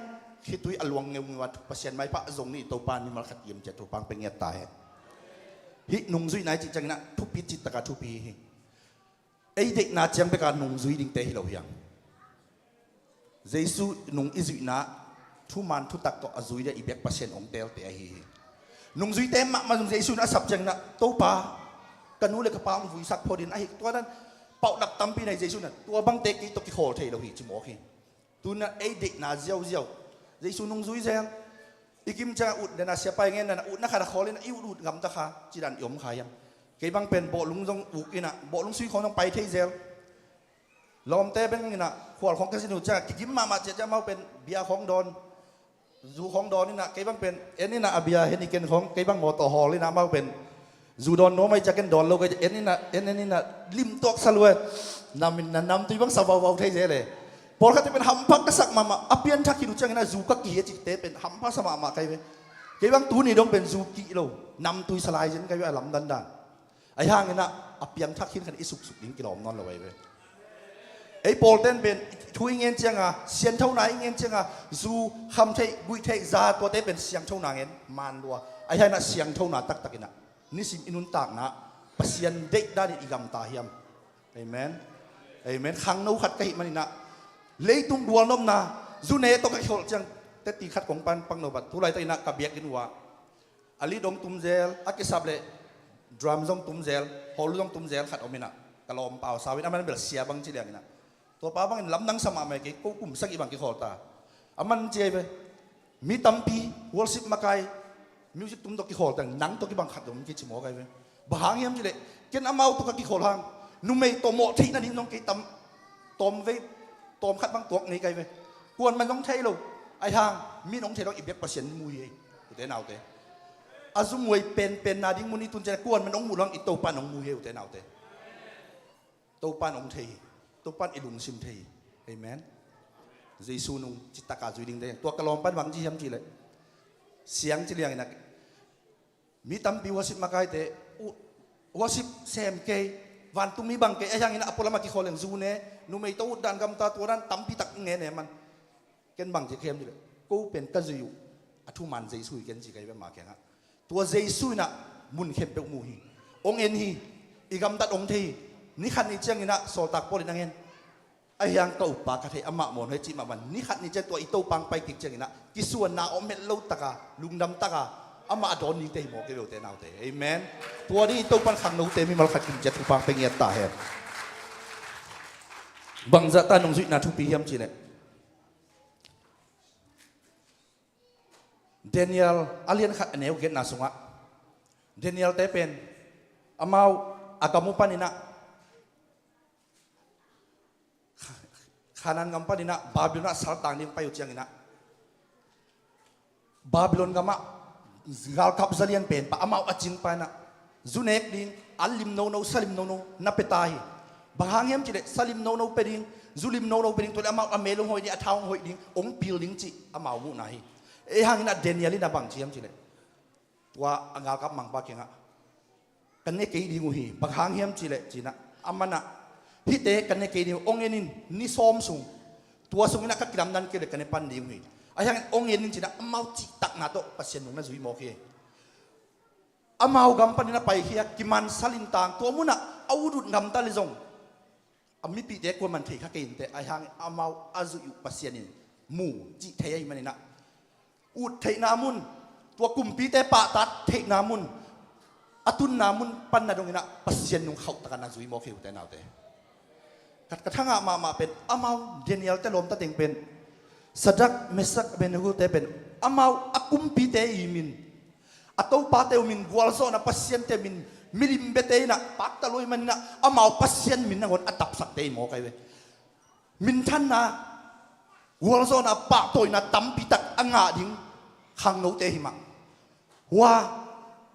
khitui a luang ngeungeu a, Pasian maipha zong ni, Topa mimal khat iam ciat thupang pe ngiat ta hen. Hih nungzuihna i cih cianginah thupi cittaka thupi hi. Ei deihna ciang beka nungzui dingte hi lo hiang. Jesu nung i zuihna thuman thutak tawh a zui dia i biak Pasian hong teelte ahi hi. Nungzuite mahmah zong Jesu na a sap cianginah, Topa, ka nu le ka pa hong vuisak phot in, ahi tua dan pauhdap tampi na hi Jesu na, tua bangte kei tawh kikhawl thei lo hi ci mawk hi. Tunah ei deihna ziauziau Jesu nungzui zel. I kim ciangah ut dena siapa i ngen dena utna khat a khawl inah i ut ut gamta kha cidan i om kha hiam? Kei bang pen bawhlung zong uk inah bawhlung sui khawng zong pai thei zel. Lawmte beng inah khual khawng ka zin uh ciangah kigim mahmah ciahciah amau pen bia khawng dawn, zu khawng dawn inah kei bang pen en inah a bia hen i ken khawng kei bang mawtaw hawl inah amau pen zu dawn nuam ahi ciah ken dawn lo kei en inah en en inah lim tuak sa lua. Nam in na namtui bang sa vauvau thei zel e. Pawlkhatte pen hampha ka sak mahmah, a pianthak khit uh cianginah zu ka kih a cihte pen hampha sa mahmah kai ve. Kei bang tuni dong pen zu kih lo, namtui sa lai zen kai ve a lamdandan. Ahi hanginah a piangthak khin khan i suksuk ding kilawm nawn lo ahi ve. Ei pawlten pen thu i ngen cianga, sianthona i ngen cianga, zu, khamtheih, guihtheih, za, tuate pen siangthona ngen man lua. Ahi hanginah siangthona taktakinah nisim i nuntakna Pasian deih danin i gamta hiam? Amen. Amen. Khangno khat ka hih maninah leitung gualnopna zune tawh ka kiholh ciang teti khat kong pan pangno bat tu laitakinah ka biakinn uh ah a lit hong tum zel, a kisap leh Drum zong tum zel, hall zong tum zel khat om inah, ka lawm pau sau in, aman bel sia bang ci liang inah, tua pa bangin lamdang sa mahmah kei, ko kum sagih bang kikhawl ta. Aman ci ahi ve, mi tampi worship makai, music tum tawh kikhawl teng, nang tawh kibang khat zong kici mawk ahi ve. Bang hang hiam cileh, ken amau tawh ka kikhawl hang, numei tawh mawh theih nading zong kei tam, tawm vei, tawm khat bang tuak ngei kai ve. Kuan man zong thei lo, ahi hang min hong thei lo, i biak Pasian mu hi ei, ute naute. A zumuai penpen nading mun i tun ciang kuan man hong muh lo hang, i Topa in hong mu hi ei, ute naute. Topa in hong thei hi. Topa in i lungsim thei hi. Amen. Jesu nung citaka zui ding te. Tua ka lawm pan bang ci hiam cileh, siang ci liang inah, mi tampi worship makaite, u-, worship sem kei, vantungmi bang kei, ahi hang inah a pualam a kikhawl leng zu ne, numei tawh ut dan gamta, tua dan tampi tak nge ne man. Ken bang ci ka hiam cileh, ko pen ka zui uh a thuman Jesu hi ken ci ka hi ve, ama kiangah. Tua Jesu inah mun khempeuh mu hi. Hong en hi. I gamtat hong thei hi. Ni khat ni ciang inah sawltak Paul in hong en. Ahi hang ka uppa ka thei, amah mawn hoi cih mah bang. Ni khat ni ciang tua i Topa hong pai kik ciang inah kisuanna om het lo taka, lungdam taka, amah a dawn dingte hi mawk ei ve, ute naute. Amen. Tua ding i Topa in khangnote mimal khat kim ciat thupha hong pia ngiat ta hen. Bangzah ta nungzuihna thupi hiam cileh, Daniel a lian khat a neu giatna sungah, Daniel te pen amau a gam uh pan inah, Kha-, Khanaan gam pan inah Babylon ah saltang ding pai uh ciang inah, Babylon gamah galkap zalian pen pa amau a cing pa inah, zu nek ding, an lim nono, sa lim nono na pia ta hi. Bang hang hiam cileh, sa lim nono pia ding, zu lim nono pia ding, tua leh amau a mel hong hoih ding, a tha hong hoih ding, hong pil ding cih amau muhna hi. Ahi hang inah Daniel inah bang ci hiam cileh, tua a galkap mangpa kiangah, ka ne kei ding uh hi. Bang hang hiam cileh ci inah, aman ah, hihte ka ne kei ding uh, hong en in, ni sawm sung, tua sung inah ka kilamdan kei leh ka ne pan ding uh hi. Ahi hang hong en in ci inah amau cihtakna tawh Pasian nung na zui mawk hi. Amau gam pan inah paikhia, kiman sa lintang, tua munah a ut ut gamta leh zong, a mipihte kuaman thei kha kei inteh, ahi hang amau a zuih uh Pasian in mu cih thei ahih man inah, ut theihna mun, tua kumpite pahtak theihna mun, a tunna mun panna dong inah Pasian nung khauh taka na zui mawk hi, ute naute. Ka, ka thangah mahmah pen amau Daniel te lawmta teng pen, Sadrak, Mesak, Abednego te pen amau a kumpite i min, a topate uh min, gualzawhna pasiante min, milim biate inah pakta lua ahih man inah amau Pasian min nangawn a tapsakte hi mawk ahi ve. Minthanna, gualzawhna, pahtawina tampi tak a ngah ding khangnote hi mah. Hua,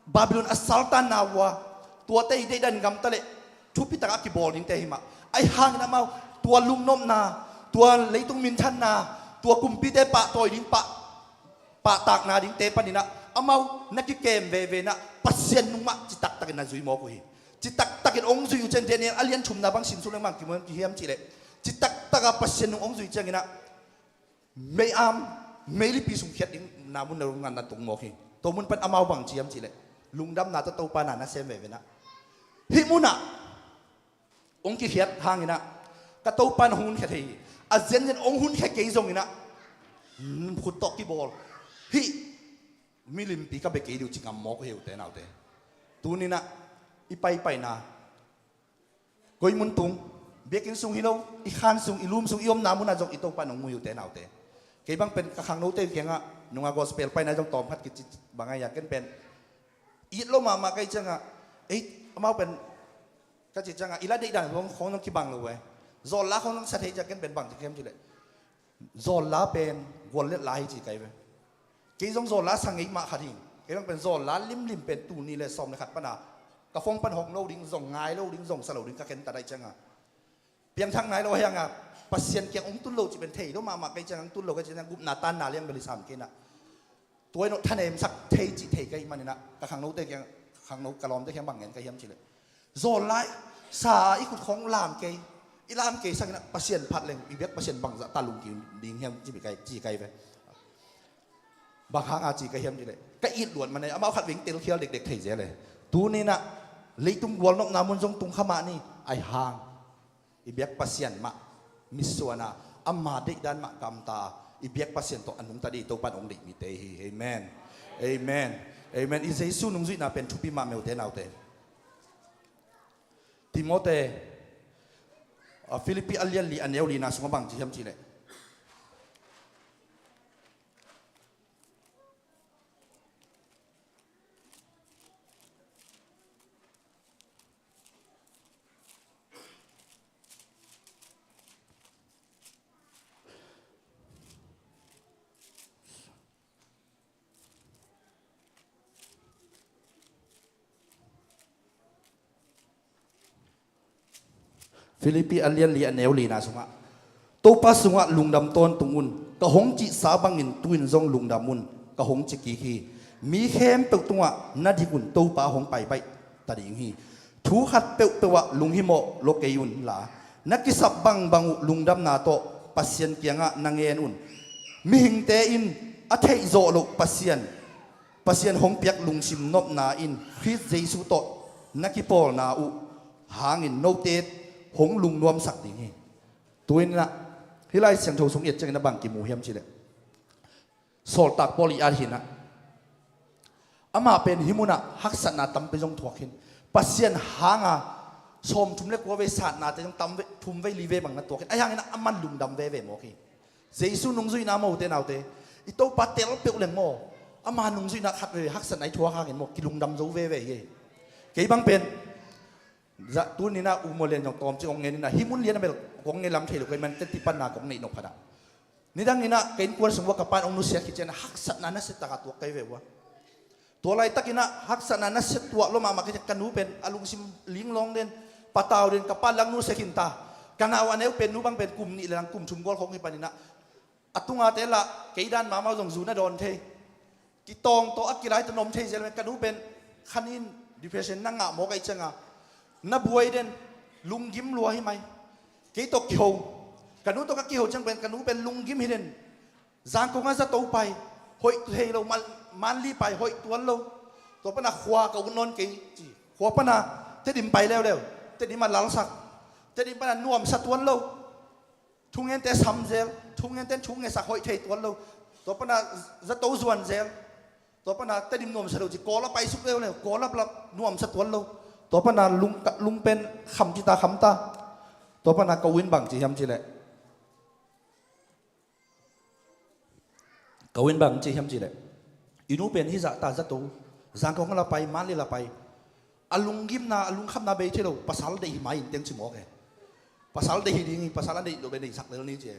Babylon a saltanna hua, tuate i deihdan gamta leh thupi takah a kibawl dingte hi mah. Ahi hangin amau tua lungnopna, tua leitung minthanna, tua kumpite pahtawi ding pah, pahtakna dingte paninah amau na kikem veve inah Pasian nung mah citaktakin na zui mawk uh hi. Citaktakin hong zui uh ciang Daniel a lian thumna bang sin sung leng bang kimu hiam cihleh, citaktakah Pasian nung hong zui cianginah mei-am, meilipi sung khiat ding na mun na rung ngan na tung mawk hi. Tua mun pan amau bang ci hiam cihleh, lungdamna tawh Topa na na sem veve inah, hih munah hong kikhiat hanginah ka Topa in hong hunkhia thei hi. A zenzen hong hunkhia kei zonginah, hmm, khut tawh kibawl, hih milimpi ka bia kei dih uh ci ngam mawk uh hi, ute naute. Tuninah i paipaina, koi mun tung, biakinn sung hi lo, i khan sung, i lum sung, i omna munah zong i Topa in hong mu hi, ute naute. Kei bang pen ka khangnote kiangah nunga gospel paina zong tawmkhat kici bang a, ken pen it lo mahmah ka hih ciangah, ei, amau pen ka cih ciangah i la deihdan khong zong kibang lo ve. Zawlla khong zong sa thei ciah, ken pen bang ci hiam cihleh, zawlla pen gual let la hi ci ka hi ve. Kei zong zawlla sa ngei mah khat hi. Kei bang pen zawlla limlim pen tul nih le sawm le khat pana ka phone pan hong lo ding, zong ngai lo ding, zong sa lo ding ka khen ta daih ciangah, piangthak nai lo hiangah Pasian kiang hong tun lo cih pen thei lo mahmah ka hih ciangah, hong tun lo ka hih ciangah gupna tanna liang bel hi sam kei inah. Tua in thanemsak thei cih thei ka hih maninah ka khangnote kiang, khangno ka lawmte kiang bang ngen ka hiam cihleh, zawlla sa i khut khong lam kei, i lam kei sanginah Pasian phat leng i biak Pasian bangzah ta lungkim ding hiam ci ka hi, ci ka hi ve. Bang hanga ci ka hiam cihleh, ka it luat manei amau khat veng telkhial dekdek thei zel e. Tuninah leitung gualnopna mun zong tung kha mah ni, ahi hang i biak Pasian mah mitsuana, ama deihdan mah kamta, i biak Pasian tawh a nungta dih Topa in hong deih mite hi. Amen. Amen. Amen. I Jesu nungzuihna pen thupi mah, ute naute. Timote, a, Filipi a lian li a neu lina sungah bang ci hiam cihleh, Filipi a lian li a neu lina sungah, Topa sungah lungdam tawntung un. Ka hong cihsa bangin tu-in zong lungdam un, ka hong ci kik hi. Mi khempeuh tungah na dik un, Topa hong pai baih ta ding hi. Thu khat peuhpeuh ah lunghimawh lo kei unla, na kisap bangbang uh lungdamna tawh Pasian kiangah na ngen un. Mihingte in a theih zawh loh Pasian, Pasian hong piak lungsim nopna in Khrist Jesu tawh na kipawlna uh hangin note hong lungnuamsak ding hi. Tu-in ah hih Lai Siangtho sung i et ciangin ah bang kimu hiam cihleh, sawltak Paul i at hi-in ah, amah pen hih munah haksatna tampi zong thuak hi-in, Pasian hanga sawmthum le kua vei satnate zong tam vei, thum vei li vei bang na tuak hi-in, ahi hangin ah aman lungdam veve mawk hi. Jesu nungzuihna maw, ute naute, i Topa tel peuh leng maw, ama nungzuihna khat veve haksatna i thuak hangin maw, kilungdam zo veve hi. Kei bang pen zah tuni-in ah U Maw Lian zong tawmcik hong ngen in ah, hih mun lian a bel kong ngen lam thei lo, kei man teti panna kong neih nop khat ah, nidangin ah ka innkuan sung uah ka pa'n hong nusiat khit ciangin ah haksatna nasia takin a tuak kei ve ua. Tua laitakin ah haksatna nasia tuak lua mahmah ka ci, ka nu pen a lungsim linglawng den, patau den, ka pa'n lang nusia khin ta. Ka nau a neu pen, nu bang pen kum nih le lang kum thum gual khawng hi panin ah, a tungate lah kei dan mahmah uh zong zu na dawn thei. Kitawng tawh a kilai tawh na om thei zel mah, ka nu pen khanin depression na ngah mawk ahih ciangin na buai den, lunggim lua hi mai. Kei tawh kiho, ka nu tawh ka kiho ciang pen ka nu pen lunggim hi den. Zangkong ah zato pai, hoih thei lo, Man-, Manli pai, hoih tuan lo. Tua pan ah khua ka ut nawn kei ci. Khua pan ah Tedim pai leuleu, Tedim ah lalsak, Tedim pan ah nuamsa tuan lo. Thungente sam zel, thungente in thu ngetsak, hoih thei tuan lo. Tua pan ah zato zuan zel. Tua pan ah Tedim nuamsa lo ci, Kawl ah paisuk leuleu, Kawl ah pah nuamsa tuan lo. Tua pan ah lung, lung pen kham ci ta, kham ta. Tua pan ah ka u in bang ci hiam cihleh, ka u in bang ci hiam cihleh, i nu pen hih zah ta zato, Zangkong ah la pai, Manli la pai. A lunggimna, a lungkhamna bei thei lo, pasal deih hi mai inteh ci mawk e. Pasal deih hi ding hi, pasal a deih lo pen deihsak lel ni ci e.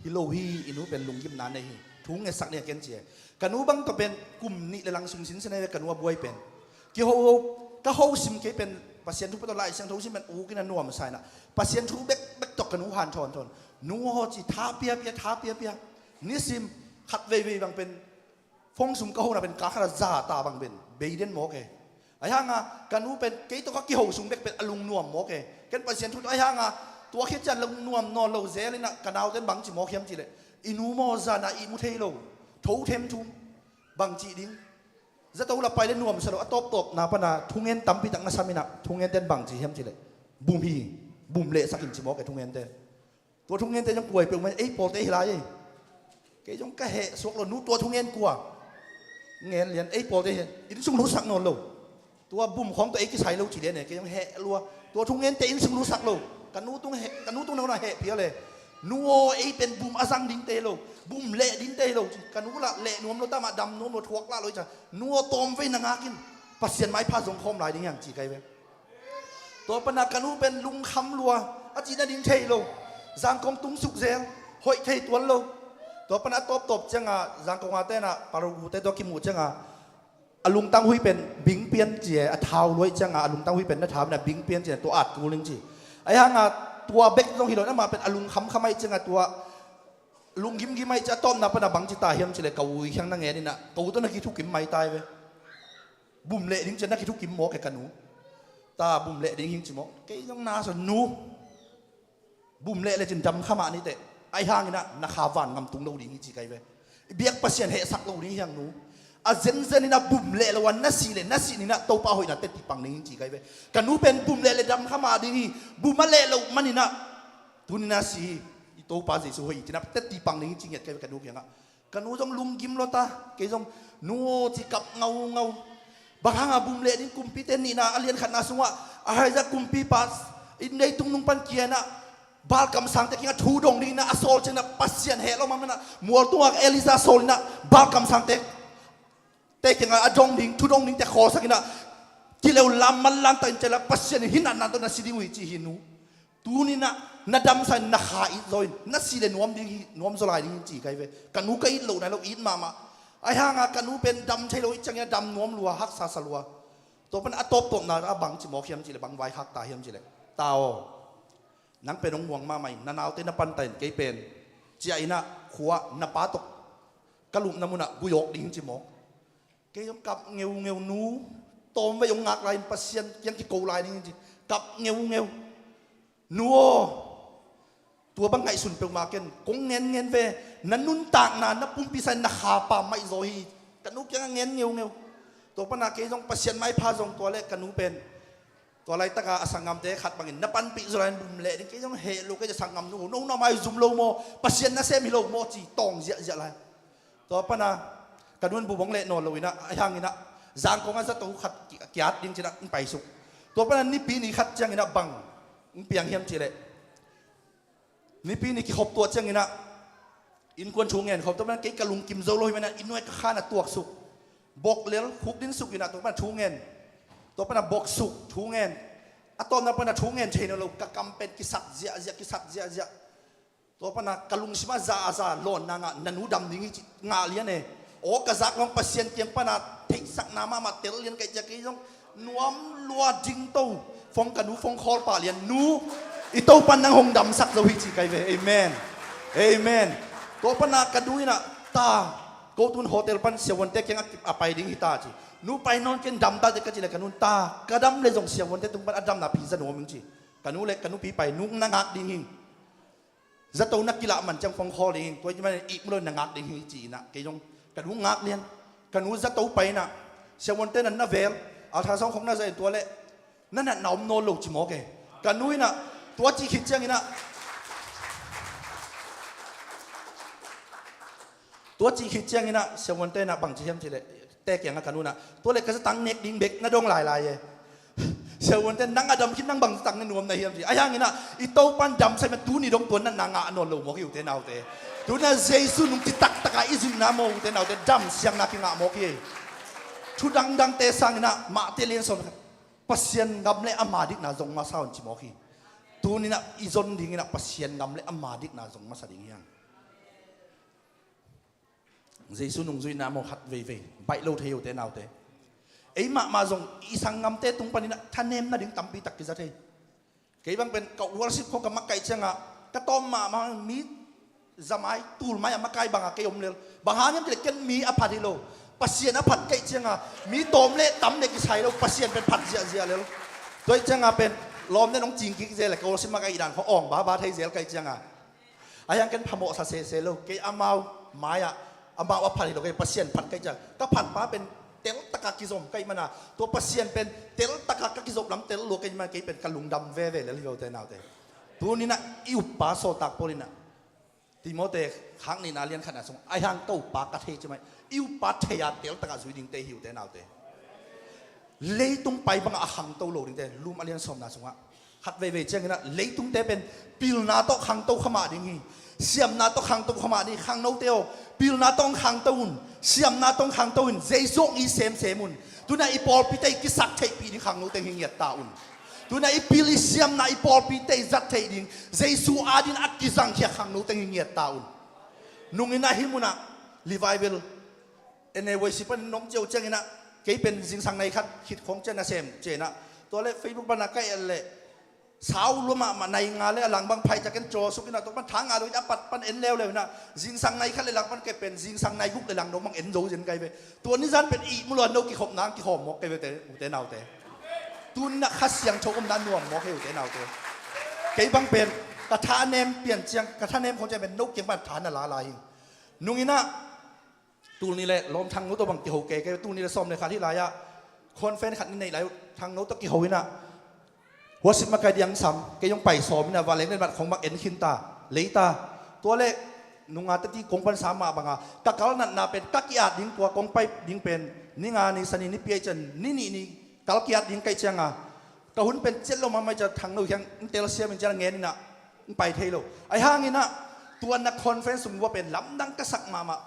Hi lo hi, i nu pen lunggimna nei hi, thu ngetsak ni a ken ci e. Ka nu bang tawh pen kum nih le lang sung sinsen e, ka nu a buai pen. Kiho, ka ho sim kei pen, Pasian thu peuh tawh Lai Siangtho sim pen uk in a nuamsa in ah, Pasian thu bekbek tawh ka nu hanthawn thawn. Nu aw ci, tha piapia, tha piapia. Nisim khat veivei bang pen, phone sum ka hona pen kal khat ah za ta bang pen bei den mawk e. Ahi hanga ka nu pen kei tawh ka kiho sung bek pen a lungnuam mawk e. Ken Pasian thu tawh, ahi hanga tua khit ciang lungnuam nawn lo zel in ah ka naute in bang ci mawk hiam cihleh, i nu maw zan ah ihmu thei lo, thothem thum, bang cih ding. Zato la pai le nuamsa lo, a tawptawpna pan ah thungen tampi tak na sam in ah, thungente in bang ci hiam cihleh, bum hi, bum lehsak in ci mawk e thungente. Tua thungente zong kuai peuhmah, ei pawlte hi lai ei. Kei zong ka heh suak lo, nu tua thungen kua? Ngen lian, ei pawlte hi, inn sung lutsak nawn lo. Tua bum khawng tawh ei kisai lo ci lian e, kei zong heh lua. Tua thungente inn sung lutsak lo. Ka nu tung heh, ka nu tung nona heh phial e. Nu aw, ei pen bum a zang dingte hi lo, bum leh dingte hi lo. Ka nu lah leh nuam lo, tama dam nuam lo, thuak lah lo hi cia. Nu aw, tawmvei na ngak in, Pasian maipha zong khawm lai ding hiang ci kai ve. Tua pana ka nu pen lungkham lua, a cih nading thei lo. Zangkong tung suk zel, hoih thei tuan lo. Tua pana a tawptawp cianga Zangkong a tenah Paragu te tua kimuh cianga a lungtang hui pen bingpian ci e, a thau luai cianga a lungtang hui pen na thau ina bingpian ci e, tua at kul ning ci. Ahi hanga tua bek zong hi lo, amah pen a lungkhamkham ahi cianga tua lunggimgim ahi cia a tawpna pana bang ci ta hiam ci le ka u i khiang na ngen ina ka u tawh na kithukim maitai ve. Bum leh ding cia na kithukim mawk e ka nu. Ta bum leh ding hing ci mawk. Kei zong na sa nu. Bum leh lecin dam kha mah ni teh. Ahi hangin ah na kha van ngam tung lo ding hi ci kai ve. I biak Pasian hehsak lo ding hiang nu. A zenzen in ah bum leh lo a na sih le na sih ni nah Topa hoihna teti pang ding hi ci kai ve. Ka nu pen bum leh le dam kha mah ding hi. Bum a leh lo man in ah tuni na sih hi. I Topa Jesu hoih hi ci nah teti pang ding hi ci ngiat kai ve ka nu kiangah. Ka nu zong lunggim lo ta, kei zong nu aw ci kap ngaungau. Bang hanga bum leh ding, kumpite nihna a lian khatna sungah Ahaiza kumpipa in leitung nung pan kia inah, Baal kamsangte kiangah thu dong ding inah a sawl cianginah, Pasian heh lo mahmah inah mual tungah Elijah sawl inah Baal kamsangte te kiangah a dong ding, thu dong dingte khawlsak inah, kileu lam manlang takin ciah inah, Pasian in hih natna tawh na si ding uh hi ci hi nu. Tuni inah na damsak in na kha it zaw in, na sih leh nuam ding hi, nuam zaw lai ding hi ci ka hi ve. Ka nu ka it loh nai lo, it mahmah. Ahi hangah ka nu pen dam thei lo, it ciangin a dam nuam lua, haksa sa lua. Tua pan a tawptawpna a bang ci mawk hiam cih leh, bang vaikhak ta hiam cih leh, ta aw, nang pen hong muang mahmah in, na naute na panta in, kei pen ciah inah khua na pa tawh ka lupna munah guih awk ding ci mawk. Kei zong kap ngeungeu, nu, tawm vei hong ngak lai in, Pasian kiang kiko lai ding ci. Kap ngeungeu. Nu aw, tua bang ngaihsun peuhmah ken, kong ngen ngen ve, na nuntakna, na pumpi sa in na khapa maih zaw hi. Ka nu kiangah ngen ngeungeu. Tua pana kei zong Pasian maipha zong tua leh ka nu pen, tua laitaka a sanggamte khat bangin na panpih zaw lai in bum leh ding, kei zong heh lo, kei zong sanggamnu, no na mai zum lo maw, Pasian nasem hi lo maw ci tawng ziahziah lai. Tua pana ka nu in bum hong leh nawn lo inah, ahi hanginah Zangkong ah zato khat ki-, kiat ding cinah hong paisuk. Tua pana Nipi ni khat cianginah bang hong piang hiam cih leh, Nipi ni kikhop tuah cianginah innkuan thu ngen khop, tua pana kei ka lungkim zo lo hi manah inn nuai ka khan a tuaksuk. Bok lel khuk dinsuk inah tua pana thu ngen. Tua pana boksuk thu ngen. A tawpna pana thu ngen thei nawn lo, ka kam pen kisat ziahziah, kisat ziahziah. Tua pana ka lungsimah za a za lawnna ngah, na nu dam ding hi ci ngah lian e. Aw ka zak hong Pasian kiang pana theihsakna mahmah tel lian ka hih ciang kei zong nuam lua ding to. Fong ka nu fong khawl pah lian, nu, i Topan nang hong damsak zo hi ci ka hi ve. Amen. Amen. Tua pana ka nu inah ta, ko tun hotel pan siavuante kiangah a pai ding hi ta ci. Nu pai nawn ken, dam ta teh ka cih leh ka nu in ta, ka dam leh zong siavuante tung pan a damna phi za nuam ing ci. Ka nu leh ka nupi pai, nu na ngak ding hi. Zato na kilah man ciang phone call ding, tua ih man ih mu lo na ngak ding hi ci inah kei zong ka nu ngak lian. Ka nu zato pai inah siavuante nan na vel, ultrasound khong na zat in tua leh na natna om nawn lo ci mawk e. Ka nu inah tua cih khit cianginah, tua cih khit cianginah siavuante inah bang ci hiam cih leh, te kiangah ka nu inah tua leh ka zatang nek ding bek na dong lailai e. Siavuante nang a dam khin nang bang zatang ne nuam na hiam ci. Ahi hanginah i Topan damsak mah, tuni dong tua natna ngah nawn lo mawk hi ute naute. Tuna Jesu nung citaktakah i zuihna mawk ute naute, damsiangna kingah mawk hi. Thu dangdangte sanginah Mahte lian sawm, Pasian ngam le ama dikna zong masa un ci mawk hi. Tuninah i zon dinginah Pasian ngam le ama dikna zong masa ding hiang. Jesu nungzuihna maw khat veivei baih lo thei hi ute naute. Ei mahmah zong i sanggamte tung paninah thanem nading tampi tak kiza thei. Kei bang pen ka worship khong ka makaih ciangah ka tawm mahmah mi zamai tulmai a makai bangah kei om lel. Bang hang hiam cih leh ken mi a phat hi lo. Pasian a phat ka hih ciangah mi tawm le tam le kisai lo, Pasian pen phat ziahziah lel. Tua hih ciangah pen lawm nen hong cing kik zel le ka worship makaih dan khong awng baba thei zel ka hih ciangah. Ahi hang ken phamawhsa sese lo, kei amau mai-ah amau a phat hi lo, kei Pasian phat ka hih ciang ka phatpa pen teltakah kizom ka hih mana, tua Pasian pen teltakah ka kizop lam tel lua ka hih mana, kei pen ka lungdam veve lel hi lo ute naute. Tuninah i uppa sawltak Paul inah Timote khak nihna lian khatna sung, ahi hang ka uppa ka thei ci mai, i uppa thei-a teltakah zui dingte hi ute naute. Leitung pai bangah a khangto lo dingte, Rom a lian sawmna sungah khat veivei cianginah leitungte pen pilna tawh khangto kha mah ding hi. Siamna tawh khangto kha mah ding hi. Khangnote aw, pilna tawh khangto un, siamna tawh khangto un, Jesu hong it semsem un. Tunah i pawlpite i kisak theihpih ding khangnote hi ngiat ta un. Tunah i pil i siamna i pawlpite i zat theih ding Jesu adin a kizangkhia khangnote hi ngiat ta un. Nungin ahi munah revival N A Y C pan in nong ciau cianginah kei pen zingsang nai khat khit khong cian a sem cianah, tua le Facebook pana ka et leh sau lua mahmah, nai nga le a lang bang phaih ciah ken caw suk inah, tua pan tha nga lo in a pat pan en leuleu inah zingsang nai khat le lang pan kei pen zingsang nai guk le lang dong bang en zo zen ka hi ve. Tua nizan pen ih mu lo a no kikhopna ang kikhawm mawk ka hi ve ute naute. Tuninah Kha Siangtho omna nuam mawk hi ute naute. Kei bang pen ka thanem pian ciang, ka thanem khong ciang pen no kiang pan tha na la lai hi. Nunginah Tul ni le lawm Thangno tawh bang kiho kei, kei tul ni le sawm le khat hi lai-ah conference khat ni neih lai uh, Thangno tawh kiho inah worship makai diang sam, kei zong pai sawm inah vanleng le mat khong bang en khin ta, lei ta. Tua le nunga tati kong pansa mah banga ka kal natna pen ka ki-at ding, tua kong pai ding pen ni nga ni, sani ni, piai cian ni nih ni kal ki-at ding ka hih cianga Ka hun pen ciat lo mahmah cia, Thang No kiang in telsiam in cia ngen inah in pai thei lo. Ahi hanginah tua na conference sung vua pen lamdang ka sak mahmah.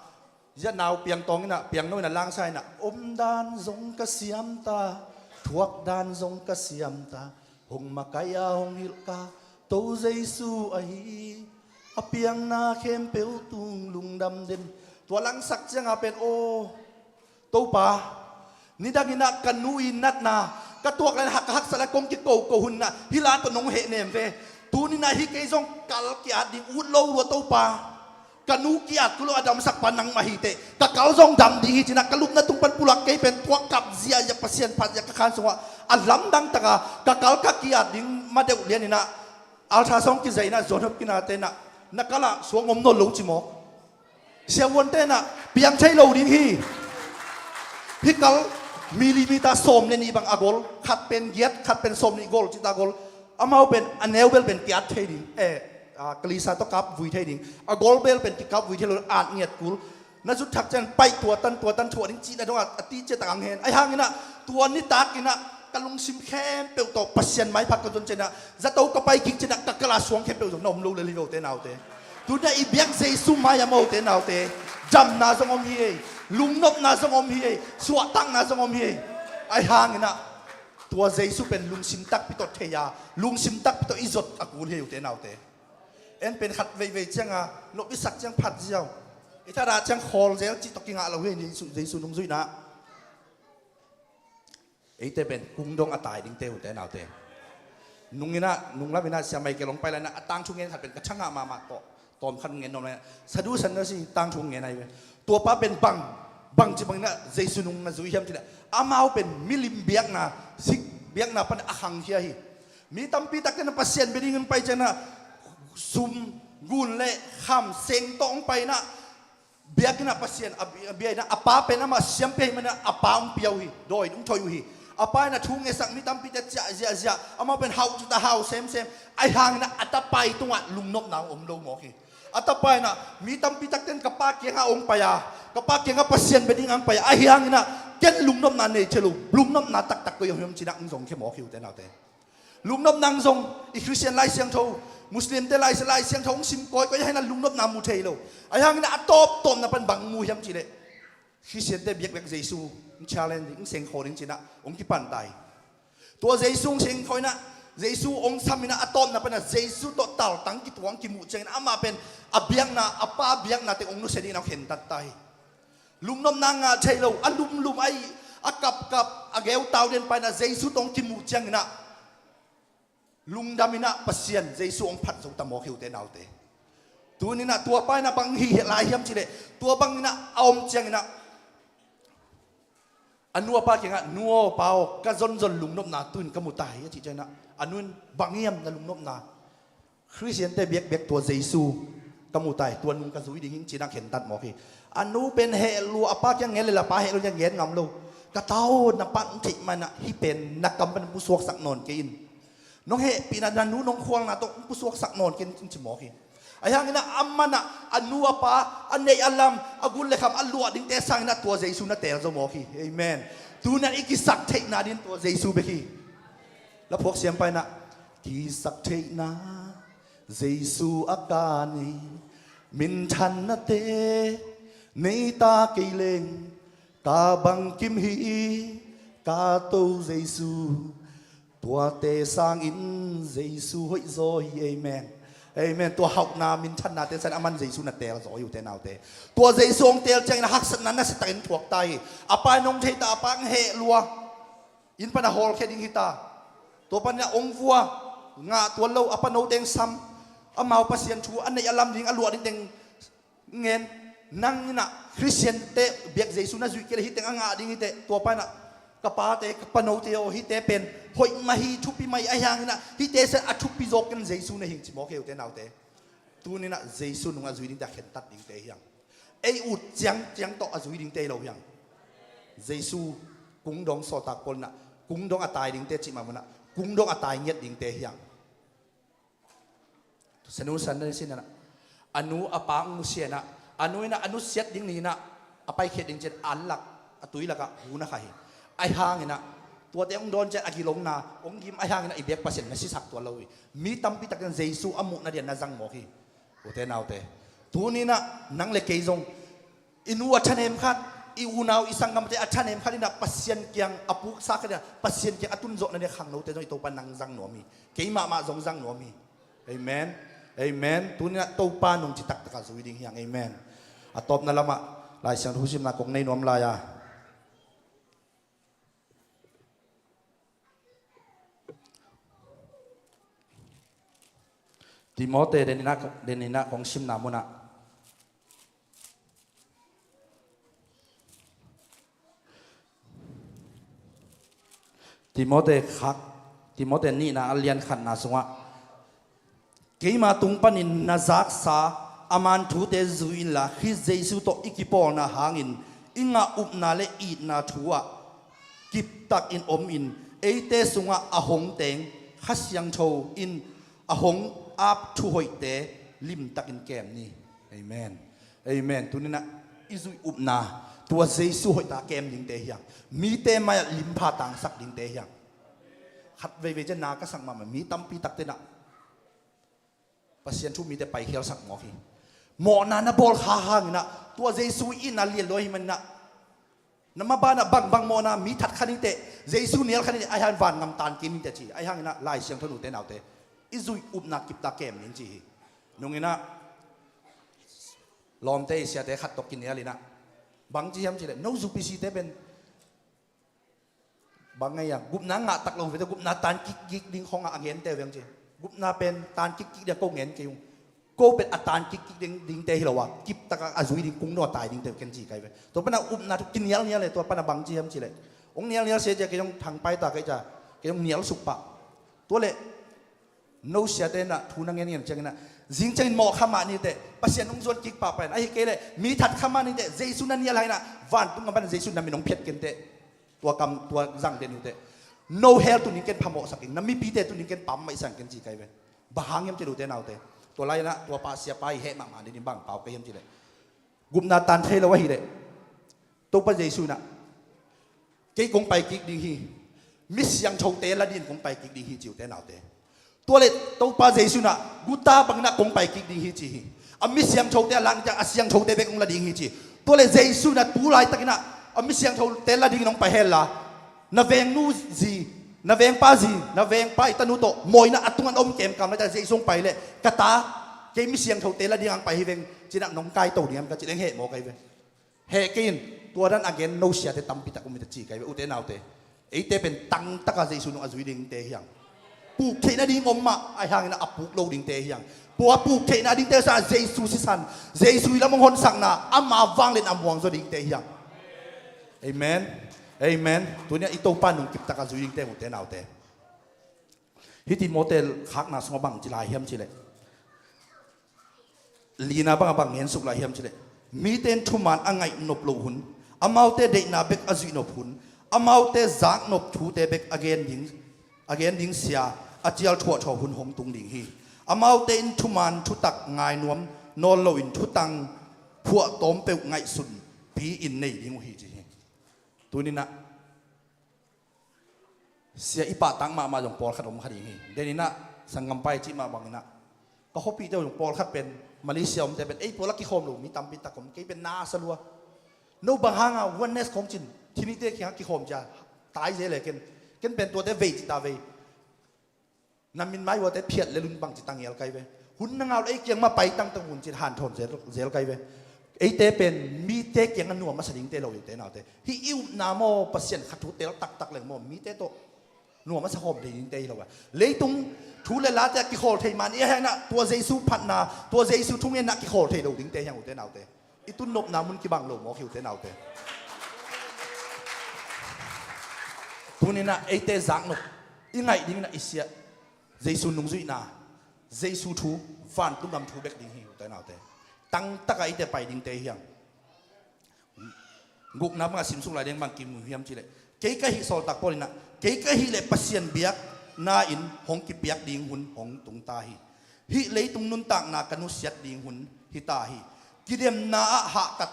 Zia nau piangtawng inah, piangno inah langsa inah, omdan zong ka siamta, thuakdan zong ka siamta, hong makaih a hong hilhka To Jesu ahi, a piangna khempeuh tung lungdam den. Tua langsak cianga pen aw, Topa, nidang inah ka nu i natna ka tuak lai, hak, haksa lai kong kikoko hun inah hih la tawh nong hehnem ve. Tuninah hih kei zong kal ki-at ding, ut lo lua Topa. Ka nu ki-at kul lo, a damsakpa nangmah hi teh, ka kal zong dam ding hi cinah ka lupna tung pan pulak kei pen tua kap ziahziah, Pasian phat ziah ka khan sungah a lamdang taka ka kal ka ki-at ding ma deuh lian inah altar song kizai inah zuan hop kinate inah na kalah suang om nawn lo ci mawk. Siavuante inah piang thei lo ding hi. Hih kal millimeter sawm le nih bang a gol, khat pen giat, khat pen sawm nih gol, cita gol. Amau pen a neu bel pen kiat thei ding, eh, a, kalisa tawh kap vui thei ding. A gol bel pen kikap vui thei lo, at ngiat kul. Na zut thak cian paih tua tan, tua tan thuah ding cihna dongah a ti ciatak ang hen. Ahi hanginah tua nitak inah ka lungsim khempeuh tawh Pasian maipha ka zon cianah, zato ka pai kik cianah ka kala suang khempeuh zong na om lo lel hi ve ute naute. Tunia i biak Jesu mai-ah maw ute naute, damna zong om hi ei, lungnopna zong om hi ei, suahtakna zong om hi ei. Ahi hanginah tua Jesu pen lungsim takpi tawh thei-a, lungsim takpi tawh i zot a kul hi ei ute naute. En pen khat veivei cianga nop i sak ciang phat ziau, i thadah ciang khawl zel cih tawh kingah lo hi ei, Jesu, Jesu nungzuihna. Eite pen kung dong a tai dingte ute naute. Nung inah, nung lam inah siamai ke long pai lai inah a tangthu ngen khat pen ka thangah mahmah tawh tawm khat ngen nong lai inah Sadhu Sanna si tangthu ngen ahi ve. Tuapa pen bang, bang ci bang inah Jesu nung na zui hiam cinah, amau pen milim biakna, sik biakna pan a khangkhia hi. Mi tampi takte na Pasian bia dingin pai cianah sum, gun le kham seng tawh hong pai inah biakinn ah Pasian a bi-, a bia inah a pa pen amah siam pia hi manah a pa hong pia uh hi, dawi in hong thoih uh hi. A pa inah thu ngetsak mi tampite ciah ziahziah, amau pen hauh cita hau semsem. Ahi hanginah a tapa i tungah lungnopna hong om lo mawk hi. A tapa inah mi tampi takten ka pa kiangah hong pai a, ka pa kiangah Pasian bia dingah hong pai a, ahi hanginah ken lungnopna nei thei lo, lungnopna taktak koi hong hiam cinah hong zong khia mawk hi ute naute. Lungnopna hong zong, i Khristian Lai Siangtho, Muslimte Lai, Lai Siangtho hong sim kawikawi ahi hanginah lungnopna mu thei lo. Ahi hanginah a tawptawpna pan bang mu hiam cihleh, Khristiante biakbiak Jesu hong challenge ding, hong sengkhaw ding cinah hong kipan ta hi. Tua Jesu hong sengkhaw inah, Jesu hong sam inah a tawpna panah Jesu tawh taltang kituang kimuh ciangin amah pen a biakna, a pa biakna teng hong nusia dingin a hong khentat ta hi. Lungnopna ngah thei lo, a lumlum ahi, a kapkap, a geutau den pa inah Jesu tawh hong kimuh cianginah lungdam inah Pasian Jesu hong phat zo ta mawk hi ute naute. Tuninah tua pa inah bang hi lai hiam cihleh, tua bang inah a om cianginah a nu a pa kiangah, nu aw pa aw, ka zonzon lungnopna tuin ka mu ta hi a cih cianginah a nu in bang hiam na lungnopna? Khristiante biakbiak tua Jesu ka mu ta hi, tua nung ka zui ding hi cinah khentat mawk hi. A nu pen heh lua, a pa kiang ngen le la pa heh lua ciang ngen ngam lo. Ka ta aw, na pa hong theih manah hih pen na kam pan pusuaksak nawn kei in. Nong hehpihna, na nu nong khualna tawh hong pusuaksak nawn kei in ci mawk hi. Ahi hanginah amanah a nu a pa, a neih a lam, a gun le kham a luah dingte sanginah tua Jesu na teel zo mawk hi. Amen. Tuniah i kisaktheihna dingin tua Jesu bek hi. La phuak siampa inah, kisaktheihna Jesu a ka nei, minthannate nei ta kei leng, ka bangkim hi ka To Jesu. Tuate sangin Jesu hoih zaw hi. Amen. Amen. Tua hauhna minthannate sangin aman Jesu na teel zaw hi ute naute. Tua Jesu hong teel ciangin a haksatna nasiatakin thuak ta hi. A pa in hong thei ta, a pa hong heh lua. Inn pan a hawlkhia ding hi ta. Tua panin a hong vua, ngah tuan lo, a panote hong sam. Amau Pasian thu a neih a lam ding, a luah ding teng ngen. Nang inah Khristiante biak Jesu na zuih kei le hih teng a ngah ding hi teh, tua pa inah, ka pate, ka panote aw, hihte pen hoih mah hi, thupi mah hi, ahi hanginah hihte sangin a thupi zaw ken Jesu na hing ci mawk hi ute naute. Tuninah Jesu nung a zui dingte, a khentat dingte hi hang. Ei ut ciangciang tawh a zui dingte hi lo hi hang. Jesu kung dong sawltak Paul inah kung dong a tai dingte cih mah munah kung dong a tai ngiat dingte hi hang. Senu san na sin inah a nu a pa hong nusia inah, a nu inah a nusiat ding ni inah a paikhiat ding ciang an lak, a tui lakah hun a kha hi. Ahi hanginah Tuate hong dawn ciang a gilongna hong gim ahih hangin ah i biak Pasian na sisak tuan lo hi. Mi tampi takin Jesu a muhna dian na zang mawk hi. Ute naute, tuni-in ah nang le kei zong i nu a thanem khat, i unau i sanggamte a thanem khat in ah Pasian kiang a puksa khat in ah Pasian kiang a tunzawhna ding khangnote zong i Topa nang zang nuam hi. Kei mahmah zong zang nuam hi. Amen. Amen. Tuni-in ah Topa nung ci taktak a zui ding hi hang. Amen. A tawpna lamah Lai Siangtho simna kong nei nuam lai a, Timote, den in ah, den in ah kong simna munah, Timote khak, Timote nihna a lian khatna sungah, keima tung panin na zaksa a man thute zui inla, Khrist Jesu tawh i kipawlna hangin i ngah upna le itna thu ah kiptakin om in, eite sungah a hong teng Kha Siangtho in a hong ap thuhoihte limtakin kem ni. Amen. Amen. Tuni-in ah i zuih upna, tua Jesu hoihtak kem dingte hi hang. Mite mai-ah limpha tangsak dingte hi hang. Khat veivei ciang na ka sak mahmah, mi tampi takte in ah Pasian thu mite paikhialsak mawk hi. Mawhna na bawl kha hangin ah tua Jesu i itna lian lua ahih manin ah, na maban ah bangbang mawhna, mi that kha ning teh, Jesu nial kha ning teh, ahih hangin vangam tan kik ning teh ci. Ahih hangin ah Lai Siangtho, ute naute, i zuih upna kiptak kem ning ci hi. Nung in ah lawmte i siate khat tawh kinial in ah, bang ci hiam cih leh, no zupicite pen bang ngai a, gupna ngah tak lo vete, gupna tan kikkik ding khong a a gente veng ci. Gupna pen tan kikkik ding ko ngen kei ung. Ko pen a tan kikkik ding, dingte hi lo a, kiptak a a zui ding, kung no a tai dingte ken ci kai ve. Tua pan a upna thu kinialnial le, tua pan a bang ci hiam cih leh, hong nialnial se cia, kei hong thangpai ta kei cia, kei hong nial suk pah. Tua leh no siate in ah thu na ngen ngen ciangin ah, zing ciangin mawh kha mah ni teh, Pasian hong zuan kik pahpah in, ahih kei leh mi that kha mah ni teh, Jesu na nial hang in ah vantung gam pan Jesu na min hong phiat ken teh. Tua kam, tua zang den uh teh, no hell tuni-in ken phamawhsak ing, na mipite tuni-in ken pammaihsak ing ken ci kai ve. Bang hang hiam cih leh, ute naute, tua lai-in ah tua pa, siapa i heh mahmah dingin bang pau kai hiam cih leh, gupna tan thei lo ahih leh, Topa Jesu in ah, kei kong pai kik ding hi, mi siangthote la dingin kong pai kik ding hi ci, ute naute. Tua leh Topa Jesu in ah, guta bangin ah kong pai kik ding hi ci hi. A mi siangthote a lak ciang a siangthote bek hong la ding hi ci. Tua leh Jesu in ah tu laitakin ah a mi siangthote la dingin hong pai hen la, na vengnu zi, na vengpa zi, na vengpa i tanu tawh mawina a tungah om kemkam laitakin Jesu hong pai leh, ka ta, kei mi siangthote la dingin hong pai hi veng, ci-in ah nong kaito ding hiam ka cih leh, heh maw kai ve. Heh kei in, tua dan a gen no siate tampi tak om hi ta ci kai ve, ute naute. Eite pen tangtaka Jesu nung a zui dingte hi hang. Puk theihna ding om mah, ahih hangin a puk lo dingte hi hang. Tua puk theihna dingte sa Jesu sisan, Jesu i lam hong honsakna, ama vanglian a muang zaw dingte hi hang. Amen. Amen. Tuni-in ah i Topa nung kiptak a zui dingte, ute naute. Hih Timote khakna sungah bang ci lai hiam cih leh, lina bangah bang ngen suk lai hiam cih leh, mite in thuman a ngaih nop loh hun, amaute deihna bek a zuih nop hun, amaute zak nop thute bek a gen ding, a gen ding sia a cial thuahthuah hun hong tung ding hi. Amaute in thuman thutak ngai nuam nawn loin thutang phuahtawm peuh ngaihsunpi in nei ding uh hi ci hi. Tuni-in ah sia i pahtak mahmah zong pawlkhat om kha ding hi. Den in ah sanggampa i cih mah bangin ah, ka khuapihte uh zong pawlkhat pen, Malaysia omte pen, ei pawl a kikhawm lo mi tampi tak om, kei pen na sa lua. No bang hanga oneness khong cin, Trinity kiangah kikhawm cia, tai zel e ken. Ken pen tuate vei ci ta vei. Na min mai uate phiat le lun bang ci ta ngial kai ve. Hun na ngau le ei kiang mah pai tangtang un cin hanthawn zel, zel kai ve. Eite pen mite kiangah nuam a sa dingte lo hi, ute naute. Hih i upna maw, Pasian kha thu tel taktak leng maw, mite tawh nuam a sa khawm thei dingte hi lo a. Leitung thu le late a kikhawl thei man i a hena, tua Jesu phatna, tua Jesu thungetna a kikhawl thei lo dingte hi hang, ute naute. I tunnopna mun kibang lo mawk hi, ute naute. Tuni-in ah eite zaknop i ngaih dingin ah i sia Jesu nungzuihna, Jesu thu, vantung gam thu bek ding hi, ute naute. Tangtaka eite pai dingte hi hang. Gukna bangah simsuk lai ding bang kimu hiam cih leh, kei ka hih Sawltak Paul in ah, kei ka hih leh Pasian biakna in hong kipiak ding hun hong tung ta hi. Hih leitung nuntakna ka nusiat ding hun hi ta hi. Kidemna ah hahkat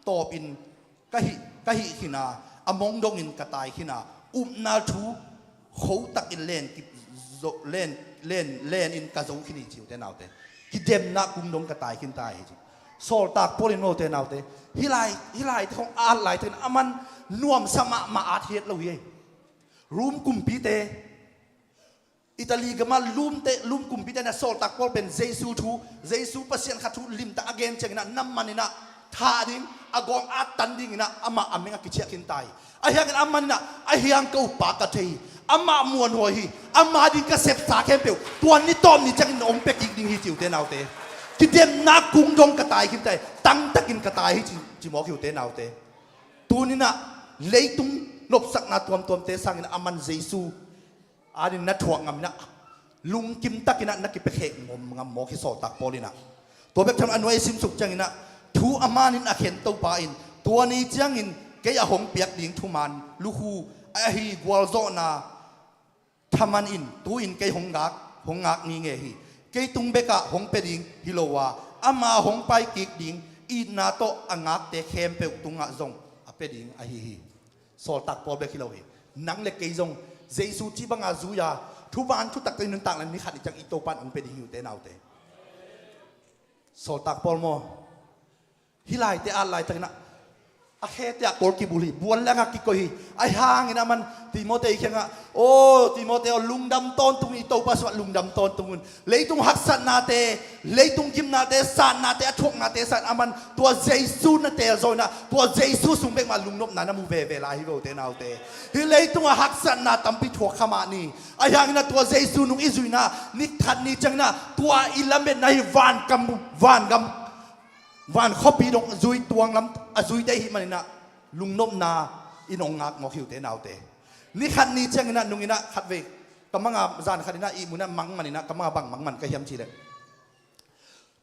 tawpin ka hih, ka hih khin a, a mong dongin ka tai khin a, Upna thu khotakin len kip zo, len, len, len in ka zo khin hi ci ute naute. Kidemna kung dong ka tai khin tai hi ci. Sawltak Paul in maw ute naute, hih lai, hih lai te khong at lai te in aman nuamsa mahmah at hiat lo hi ei. Rom kumpite, Italy gama lumte, lum kumpite na Sawltak Paul pen Jesu thu, Jesu Pasian kha thu limtak a gen cianginah na maninah thah ding, a gawng at tan dinginah amah a meng a kiciah khin tai. Ahi hangin a maninah ahi hang ka uppa ka thei hi, amah muanhuai hi, ama ding ka sepsa khempeuh tua ni tawp ni ciangin na hong pia kik ding hi ci ute naute. Kidemna kung dong ka tai khin tai, tangtakin ka tai hi ci, ci mawk hi ute naute. Tuninah leitung nopsakna tuamtuamte sangin aman Jesu adin na thuak ngaminah lungkim takinah na kipiakheh ngom ngam mawk hi Sawltak Paul inah. Tua bek tham a nuai i simsuk cianginah thu a manin a khen Topa in tua ni ciangin kei a hong piak ding thuman lukhu ahi gualzawhna thaman in tu-in kei hong ngak, hong ngak ngingei hi. Kei tung bekah hong pia ding hi lo a, ama hong pai kik ding itna tawh a ngakte khempeuh tungah zong a pia ding ahi hi. Sawltak Paul bek hi lo hi. Nang le kei zong Jesu cih banga zui-a thuman thutakte nuntak le ni khat ni ciang i Topa in hong pia ding hi ute naute. Sawltak Paul maw? Hih laite at laitakinah a khete ah Paul kibul hi, buan le a ngak kikoih hi. Ahi hangin aman Timothy kiangah, "Aw Timothy aw, lungdam tawntung un, i Topa sungah lungdam tawntung un. Leitung haksatnate, leitung gimnate, satnate, a thuaknate sangin aman tua Jesu na teelzaw inah tua Jesu sung bekmah lungnopna na mu veve lai hi ve ute naute. Hih leitungah haksatna tampi thuak kha mah ni. Ahi hanginah tua Jesu nung i zuinah ni khat ni cianginah tua i lametna hi vangam, vangam, van khuapi dong a zui tuang lam a zuite ihih maninah lungnopna in hong ngak mawk hi ute naute." Ni khat ni cianginah nunginah khatvei ka manga zan khatinah ihmunah mang maninah ka manga bang mang man ka hiam cihleh,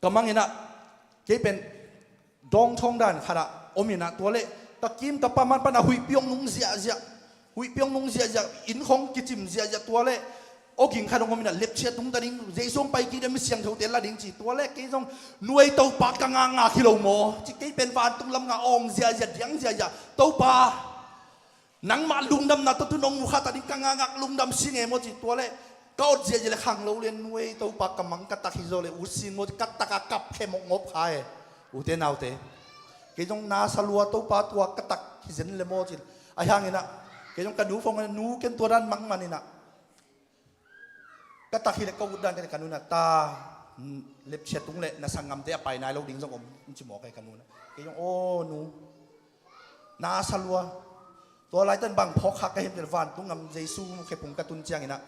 ka manginah kei pen dawngthawng dan khatah ominah tua leh ka kim ka pam man panah huihpi hong nung ziahziah, huihpi hong nung ziahziah, inn khong kicim ziahziah, tua leh awging khat hong ominah lepchia tungta ding, Jesu hong pai kik ding, mi siangthote la ding ci, tua leh kei zong nuai Topa ka ngakngak hi lo maw ci, kei pen vantung lam ngah awng ziahziah, diang ziahziah, Topa nangmah lungdamna tawh tu nong mukhata ding ka ngakngak lungdam sing e maw ci, tua leh ka ot ziahziah le khang lo lian nuai Topa ka mang ka tak hi zaw le ut sin maw ci, ka taka kap khe mawkngop kha e ute naute. Kei zong na sa lua Topa tua ka tak hi zen le maw ci. Ahi hanginah kei zong ka nu phone, nu ken tua dan mang maninah ka tak hileh ka ut dan ka ka nunah ta lepchia tung leh na sanggamte a pai nai lo ding zong om ci mawk e ka nunah. Kei zong aw nu na sa lua. Tua laitan bang phawk khak ka hiam cihleh vantung gam Jesu mukhia pung ka tun cianginah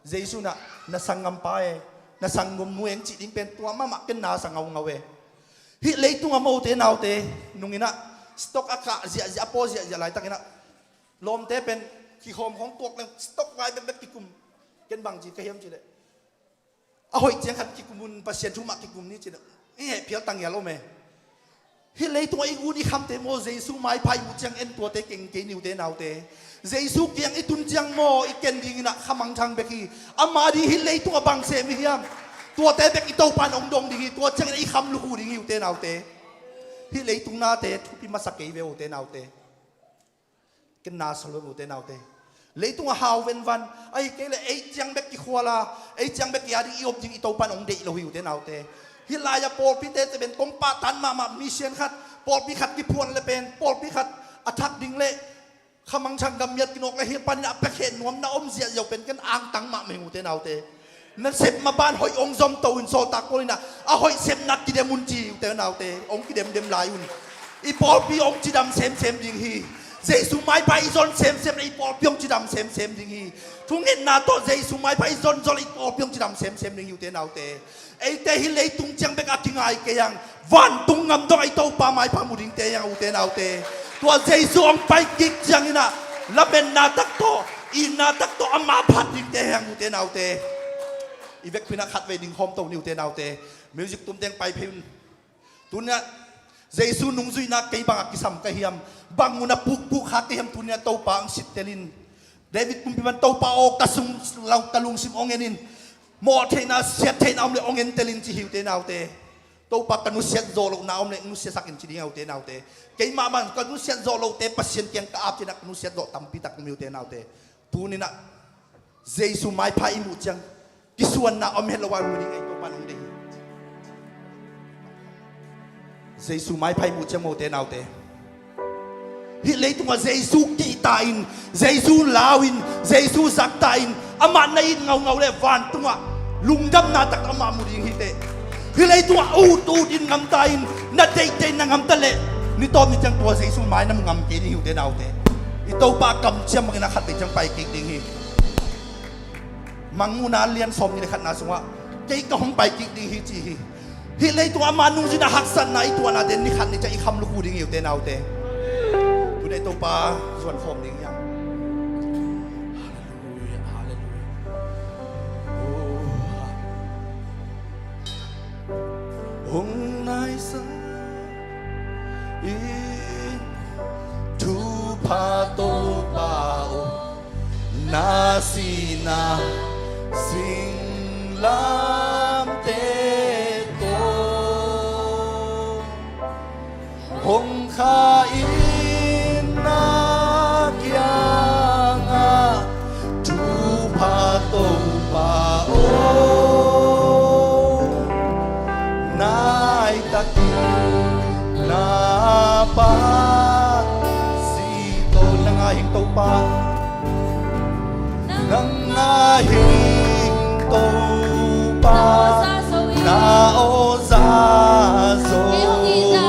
Jesu nah na sanggam pa e, na sanggam nu e hong cih ding pen tua mahmah ken na sa ngaungau e. Hih leitungah maw ute naute nunginah stock a kah ziahziah a paw ziahziah laitakinah lawmte pen kikhawm khawng tuak leng stock vai bekbek kikum. Ken bang ci ka hiam cihleh a hoih ciang khat kikum un, Pasian thu mah kikum ni cin i hehphial tangial om e. Hih leitungah i ngun i khamte maw Jesu maipha i muh ciang en tuate keng kei ni ute naute. Jesu kiang i tun ciang maw i ken dinginah khamangthang bek hi. Ama ding hih leitungah bang sem i hiam? Tuate bek i Topa in hong dong ding hi. Tua ciangin i kham lukhu ding hi ute naute. Hih leitung nate thupi masa kei ve ute naute. Ken na sa lua ute naute. Leitungah hau venvan ahi kei leh ei ciang bek kikhuala, ei ciang bek i a ding i om ding i Topa in hong deih lo hi ute naute. Hih lai-ah pawlpite te pen kong pahtan mahmah mission khat, pawlpi khat kiphuan le pen pawlpi khat a thak ding le khamangthang gam miat kinawk le hih panin a piakheh nuam na om ziahziah uh pen ken angtang mahmah hi ute naute. Na sep maban hoih hong zom to un, Sawltak Paul inah a hoih sepna kidem un ci ute naute, hong kidemdem lai un. I pawlpi hong cidam semsem ding hi. Jesu maipha i zon semsem le i pawlpi hong cidam semsem ding hi. Thungetna tawh Jesu maipha i zonzon le i pawlpi hong cidam semsem ding hi ute naute. Eite hih leitung ciang bek a kingai kei ang. Vantung ngam dong a i Topa maipha mu dingte hi ang ute naute. Tua Jesu hong pai kik cianginah lametna tak tawh, itna tak tawh ama phat dingte hi ang ute naute. I vekpi-in ah khatvei ding khawm to ni ute naute. Music tumteng pai phei un. Tuni-ah Jesu nungzuihna kei bangah kisam ka hiam? Bang munah pukpuk kha ka hiam? Tuni-ah Topa hong sittel in. David kumpipa in Topa aw ka sung, ka lungsim hong en in. Mawhtheihna, siattheihna om leh hong entel in ci hi ute naute. Topa, ka nusiat zawh lohna om leh nusiasak in ci ding hi, ute naute. Keimah man ka nusiat zawh lohte Pasian kiang ka ap cih na, ka nusiat zawh tampi tak om hi, ute naute. Tuni-in ah Jesu maipha i muh ciang kisuanna om het lo a mu ding ei, Topa nong deih hi. Jesu maipha i muh ciang, ute naute, hih leitungah Jesu kihta in, Jesu lau in, Jesu zakta in, amah na it ngaungau leh vantungah lungdamna tak amah mu ding hi teh. Hih leitungah ut ut in ngamta in, na deihte na ngamta leh ni tawp ni ciang tua Jesu mai na mu ngam kei ding hi, ute naute. I Topa kamciam bangin a khat vei ciang pai kik ding hi. Mangmuhna lian sawmnih leh khatna sungah kei ka hong pai kik ding hi ci hi. Hih leitungah amah nungzuihna haksatna i tuahnate ni khat ni ciang i kham lukhu ding hi, ute naute. Tuni-in Topa zuan khawm ding hi hang. Halleluia, halleluia. Oh, ha. Hong naisak in thupha Topa aw, na sihna singlamteh tawh hong kha in na kiangah, thupha Topa aw, nai takin na pan si to. Nang a hing Topa, nang a hing Topa, na aw za zo in,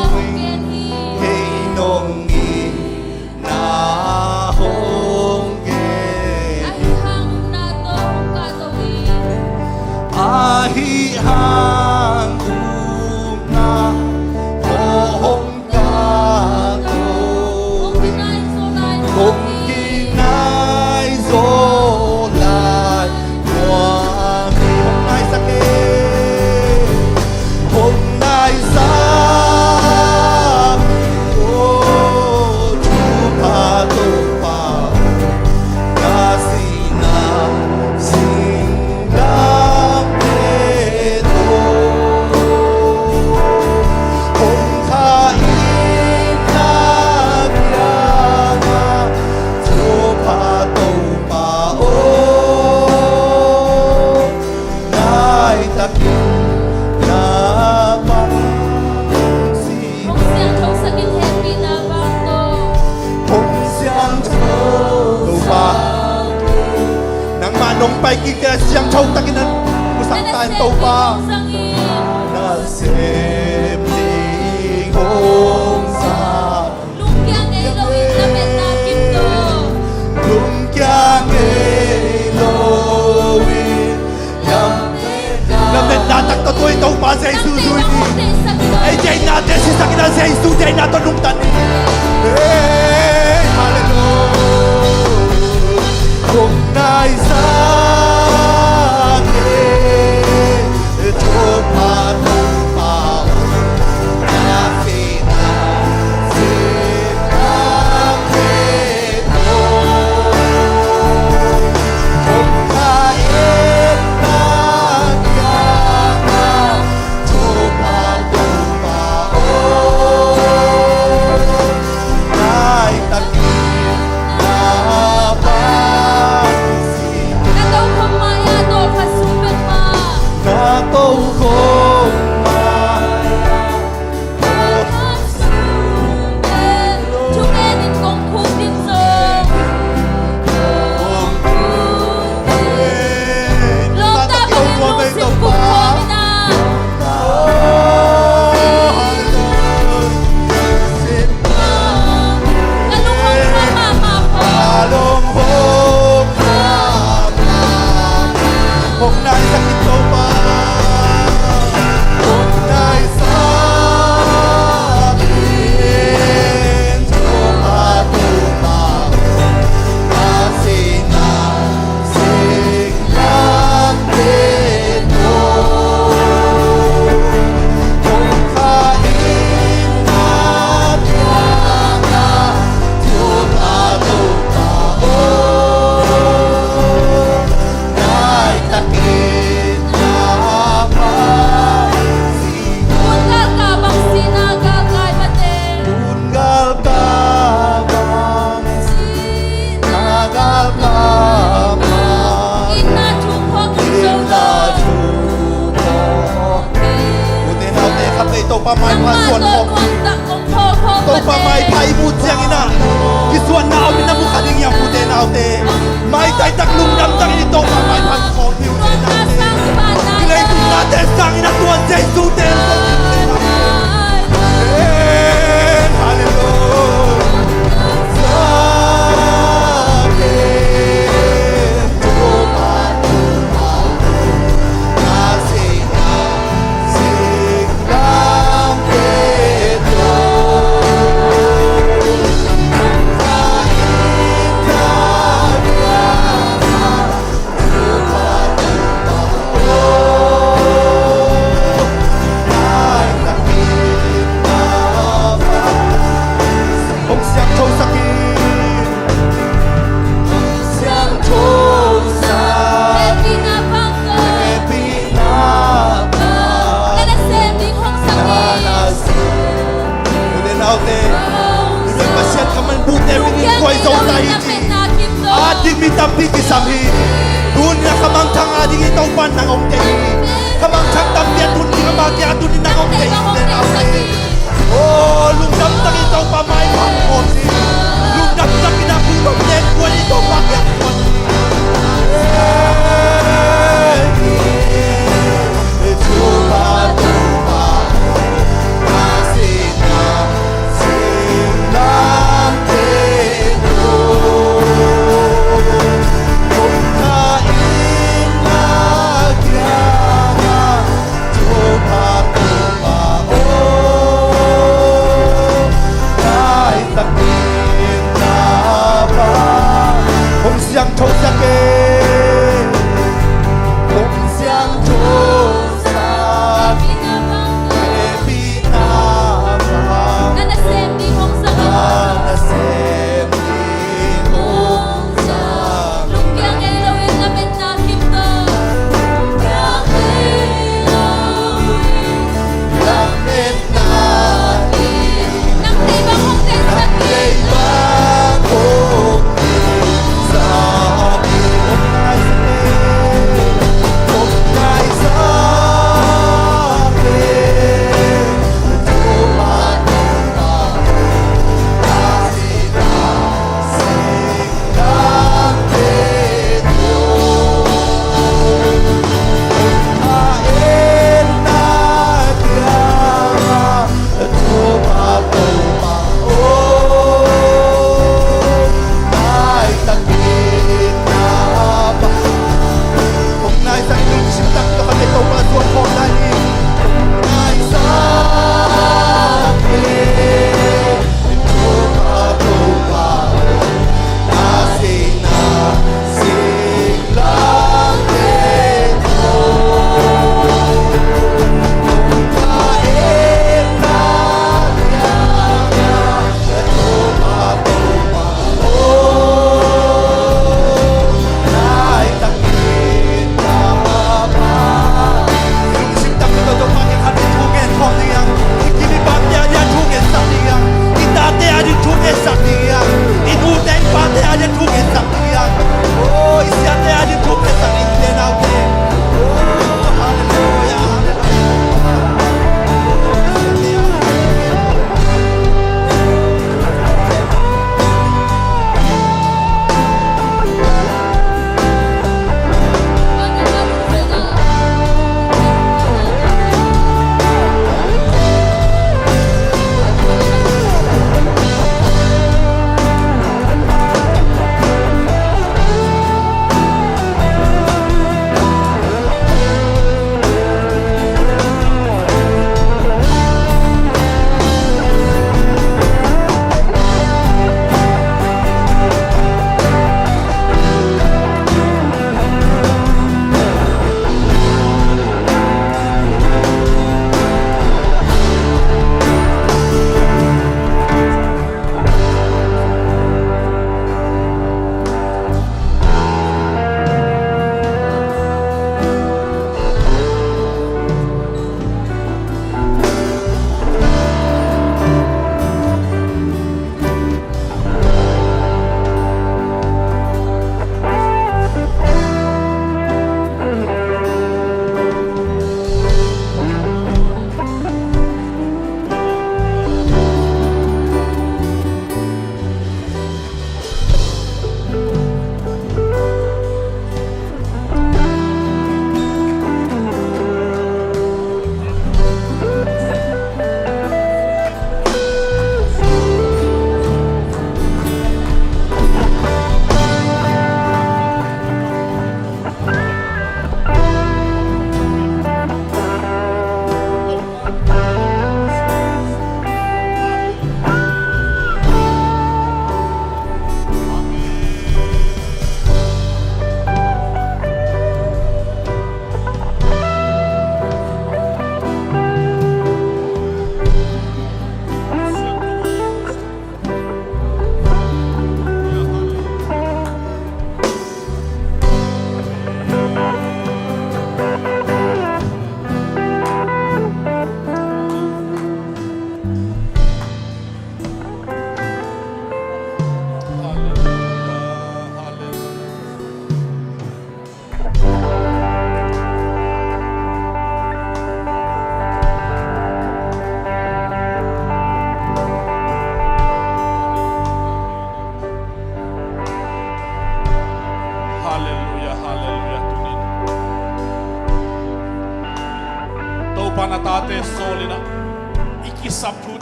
kei nong it na hong gen. Ahi hang upna tawh hong kahto in, hong kinai zo lai nuam hi. Hong naisak e. Hong naisak, oh, thupha Topa, na sihna singlamteh tawh hong kha in na kiangah, thupha Topa aw, nai takin na pan si. Hong siangthosak in hehpihna vang tawh. Hong siangtho Topa, nangmah nong pai kik ciang siangtho takin na musak ta in Topa. Na sem ding hong sa. Lungkia ngei loin lametna kim tawh. Lungkia ngei loin lametna tak tawh tua i Topa Jesu zui ni. Ei deihnate sisak in a, Jesu deihna tawh lungdam ni. Hey, halleluia. Hong naisak e. Nai takin na pan si. Na Topa maipha suan khawm. Topa maipha i muh ciangin ah kisuanna om in a mu kha ding hi hang, ute naute. Maitai tak, lungdam takin i Topa maipha khawm hi, ute naute. I leitung nate sangin a tuan Jesu te. Amen. Hallelujah. Hong siangthosak in. Hong siangthosak. Hehpihna bang tawh. Hehpihna bang. Na nasem ding hong sak in. Na nasem. Ute naute, i biak Pasian kammal buhte minin khuai zo ta hi ci. At ding mi tampi kisam hi. Tuni-in a kamangthang a ding i Topa nang hong deih hi. Kamangthang tampi a tun ding ama kiang a tuni-in nang hong deih hi, ute naute. Oh, lungdam takin Topa maipha khawm ni. Lungdam takin a kong nopte kuan i Topa kiang kuan ni.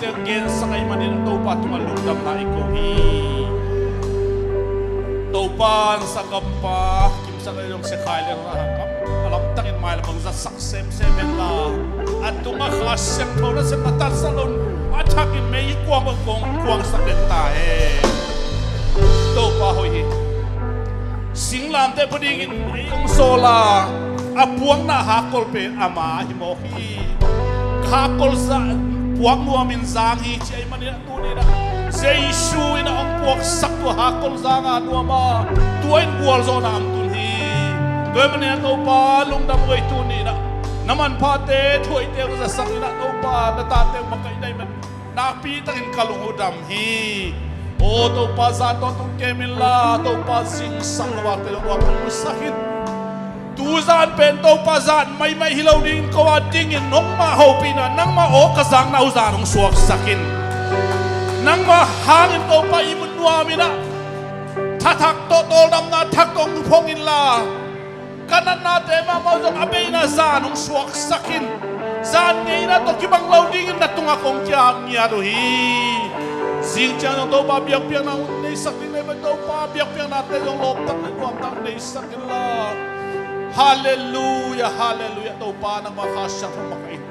Teng gensak ahih manin Topa tungah lungdamna i ko hi. Topa, na sanggampa kimsak le zong siakhai le a lamtangin mailak hong zatsak semsem henla, a tungah Kha Siangtho nasepna tatsa lo-in a thakin mei kuang bang kong kuangsak den ta hen. Topa hoih hi. Singlamteh pua dingin ei hong sawl a, a puakna hakkol pen ama hi mawk hi. Hakkol zah puak nuamin zang hi ci ahih manin ah tuni-in ah Jesu in ah hong puaksak tua hakkol zanga nuam a, tua in gualzawhna hong tun hi. Tua ahih manin ah Topa lungdam uh ei. Tuni-in ah na manphate thuaite hong zatsak in ah Topa na tate hong makaih na hih man nakpi takin ka lung uh dam hi. Aw Topa, zan tawntung kem inla Topa, zingsang vakte zong nuam hong musak in. Tu zan pen Topa zan maimai hi lo dingin ko a dingin nangmah hopihna, nangmah aw ka zakna uh zan hong suaksak in. Nangmah hangin Topa ihmut nuam in ah thathak tawh tawldamna thak tawh hong phong inla, ka natnate mahmah uh zong a beina zan hong suaksak in. Zan ngeina tawh kibang lo dingin na tungah kong kiang ngiat uh hi. Zing ciang zong Topa biakpiakna hong neisak ding na hih manin Topa biakpiaknate zong lawptak le nuamtak neisak inla. Halleluia, halleluia. Topa nangmah Kha Siangtho makaih in.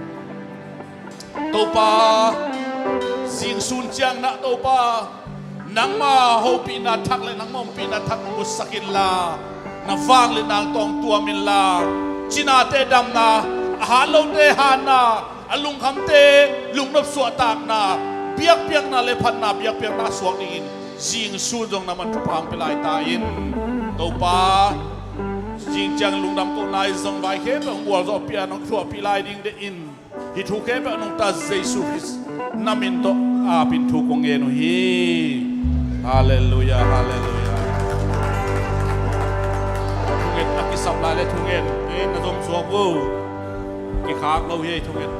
Topa, zingsun ciang na Topa nangmah hopihna thak le nangmah ompihna thak musak inla, na vangliatna tawh hong tuam inla, cinate damna, a hat lote hatna, a lungkhamte lungnop suahtakna, biakpiakna le phatna biakpiakna suak dingin zingsun zong na man thupha hong pia lai ta in. Topa, zing ciang lungdam kohna i zong vai khempeuh hong gualzawhpih a, hong thuahpih lai ding deih in. Hih thu khempeuh nungta Jesu Khrist na min tawh apin thu kong ngen uh hi. Halleluia, halleluia. Thungen a kisam lai le thungen. Ei, na zom suak uh. Kikhak lo hi ei, thungen.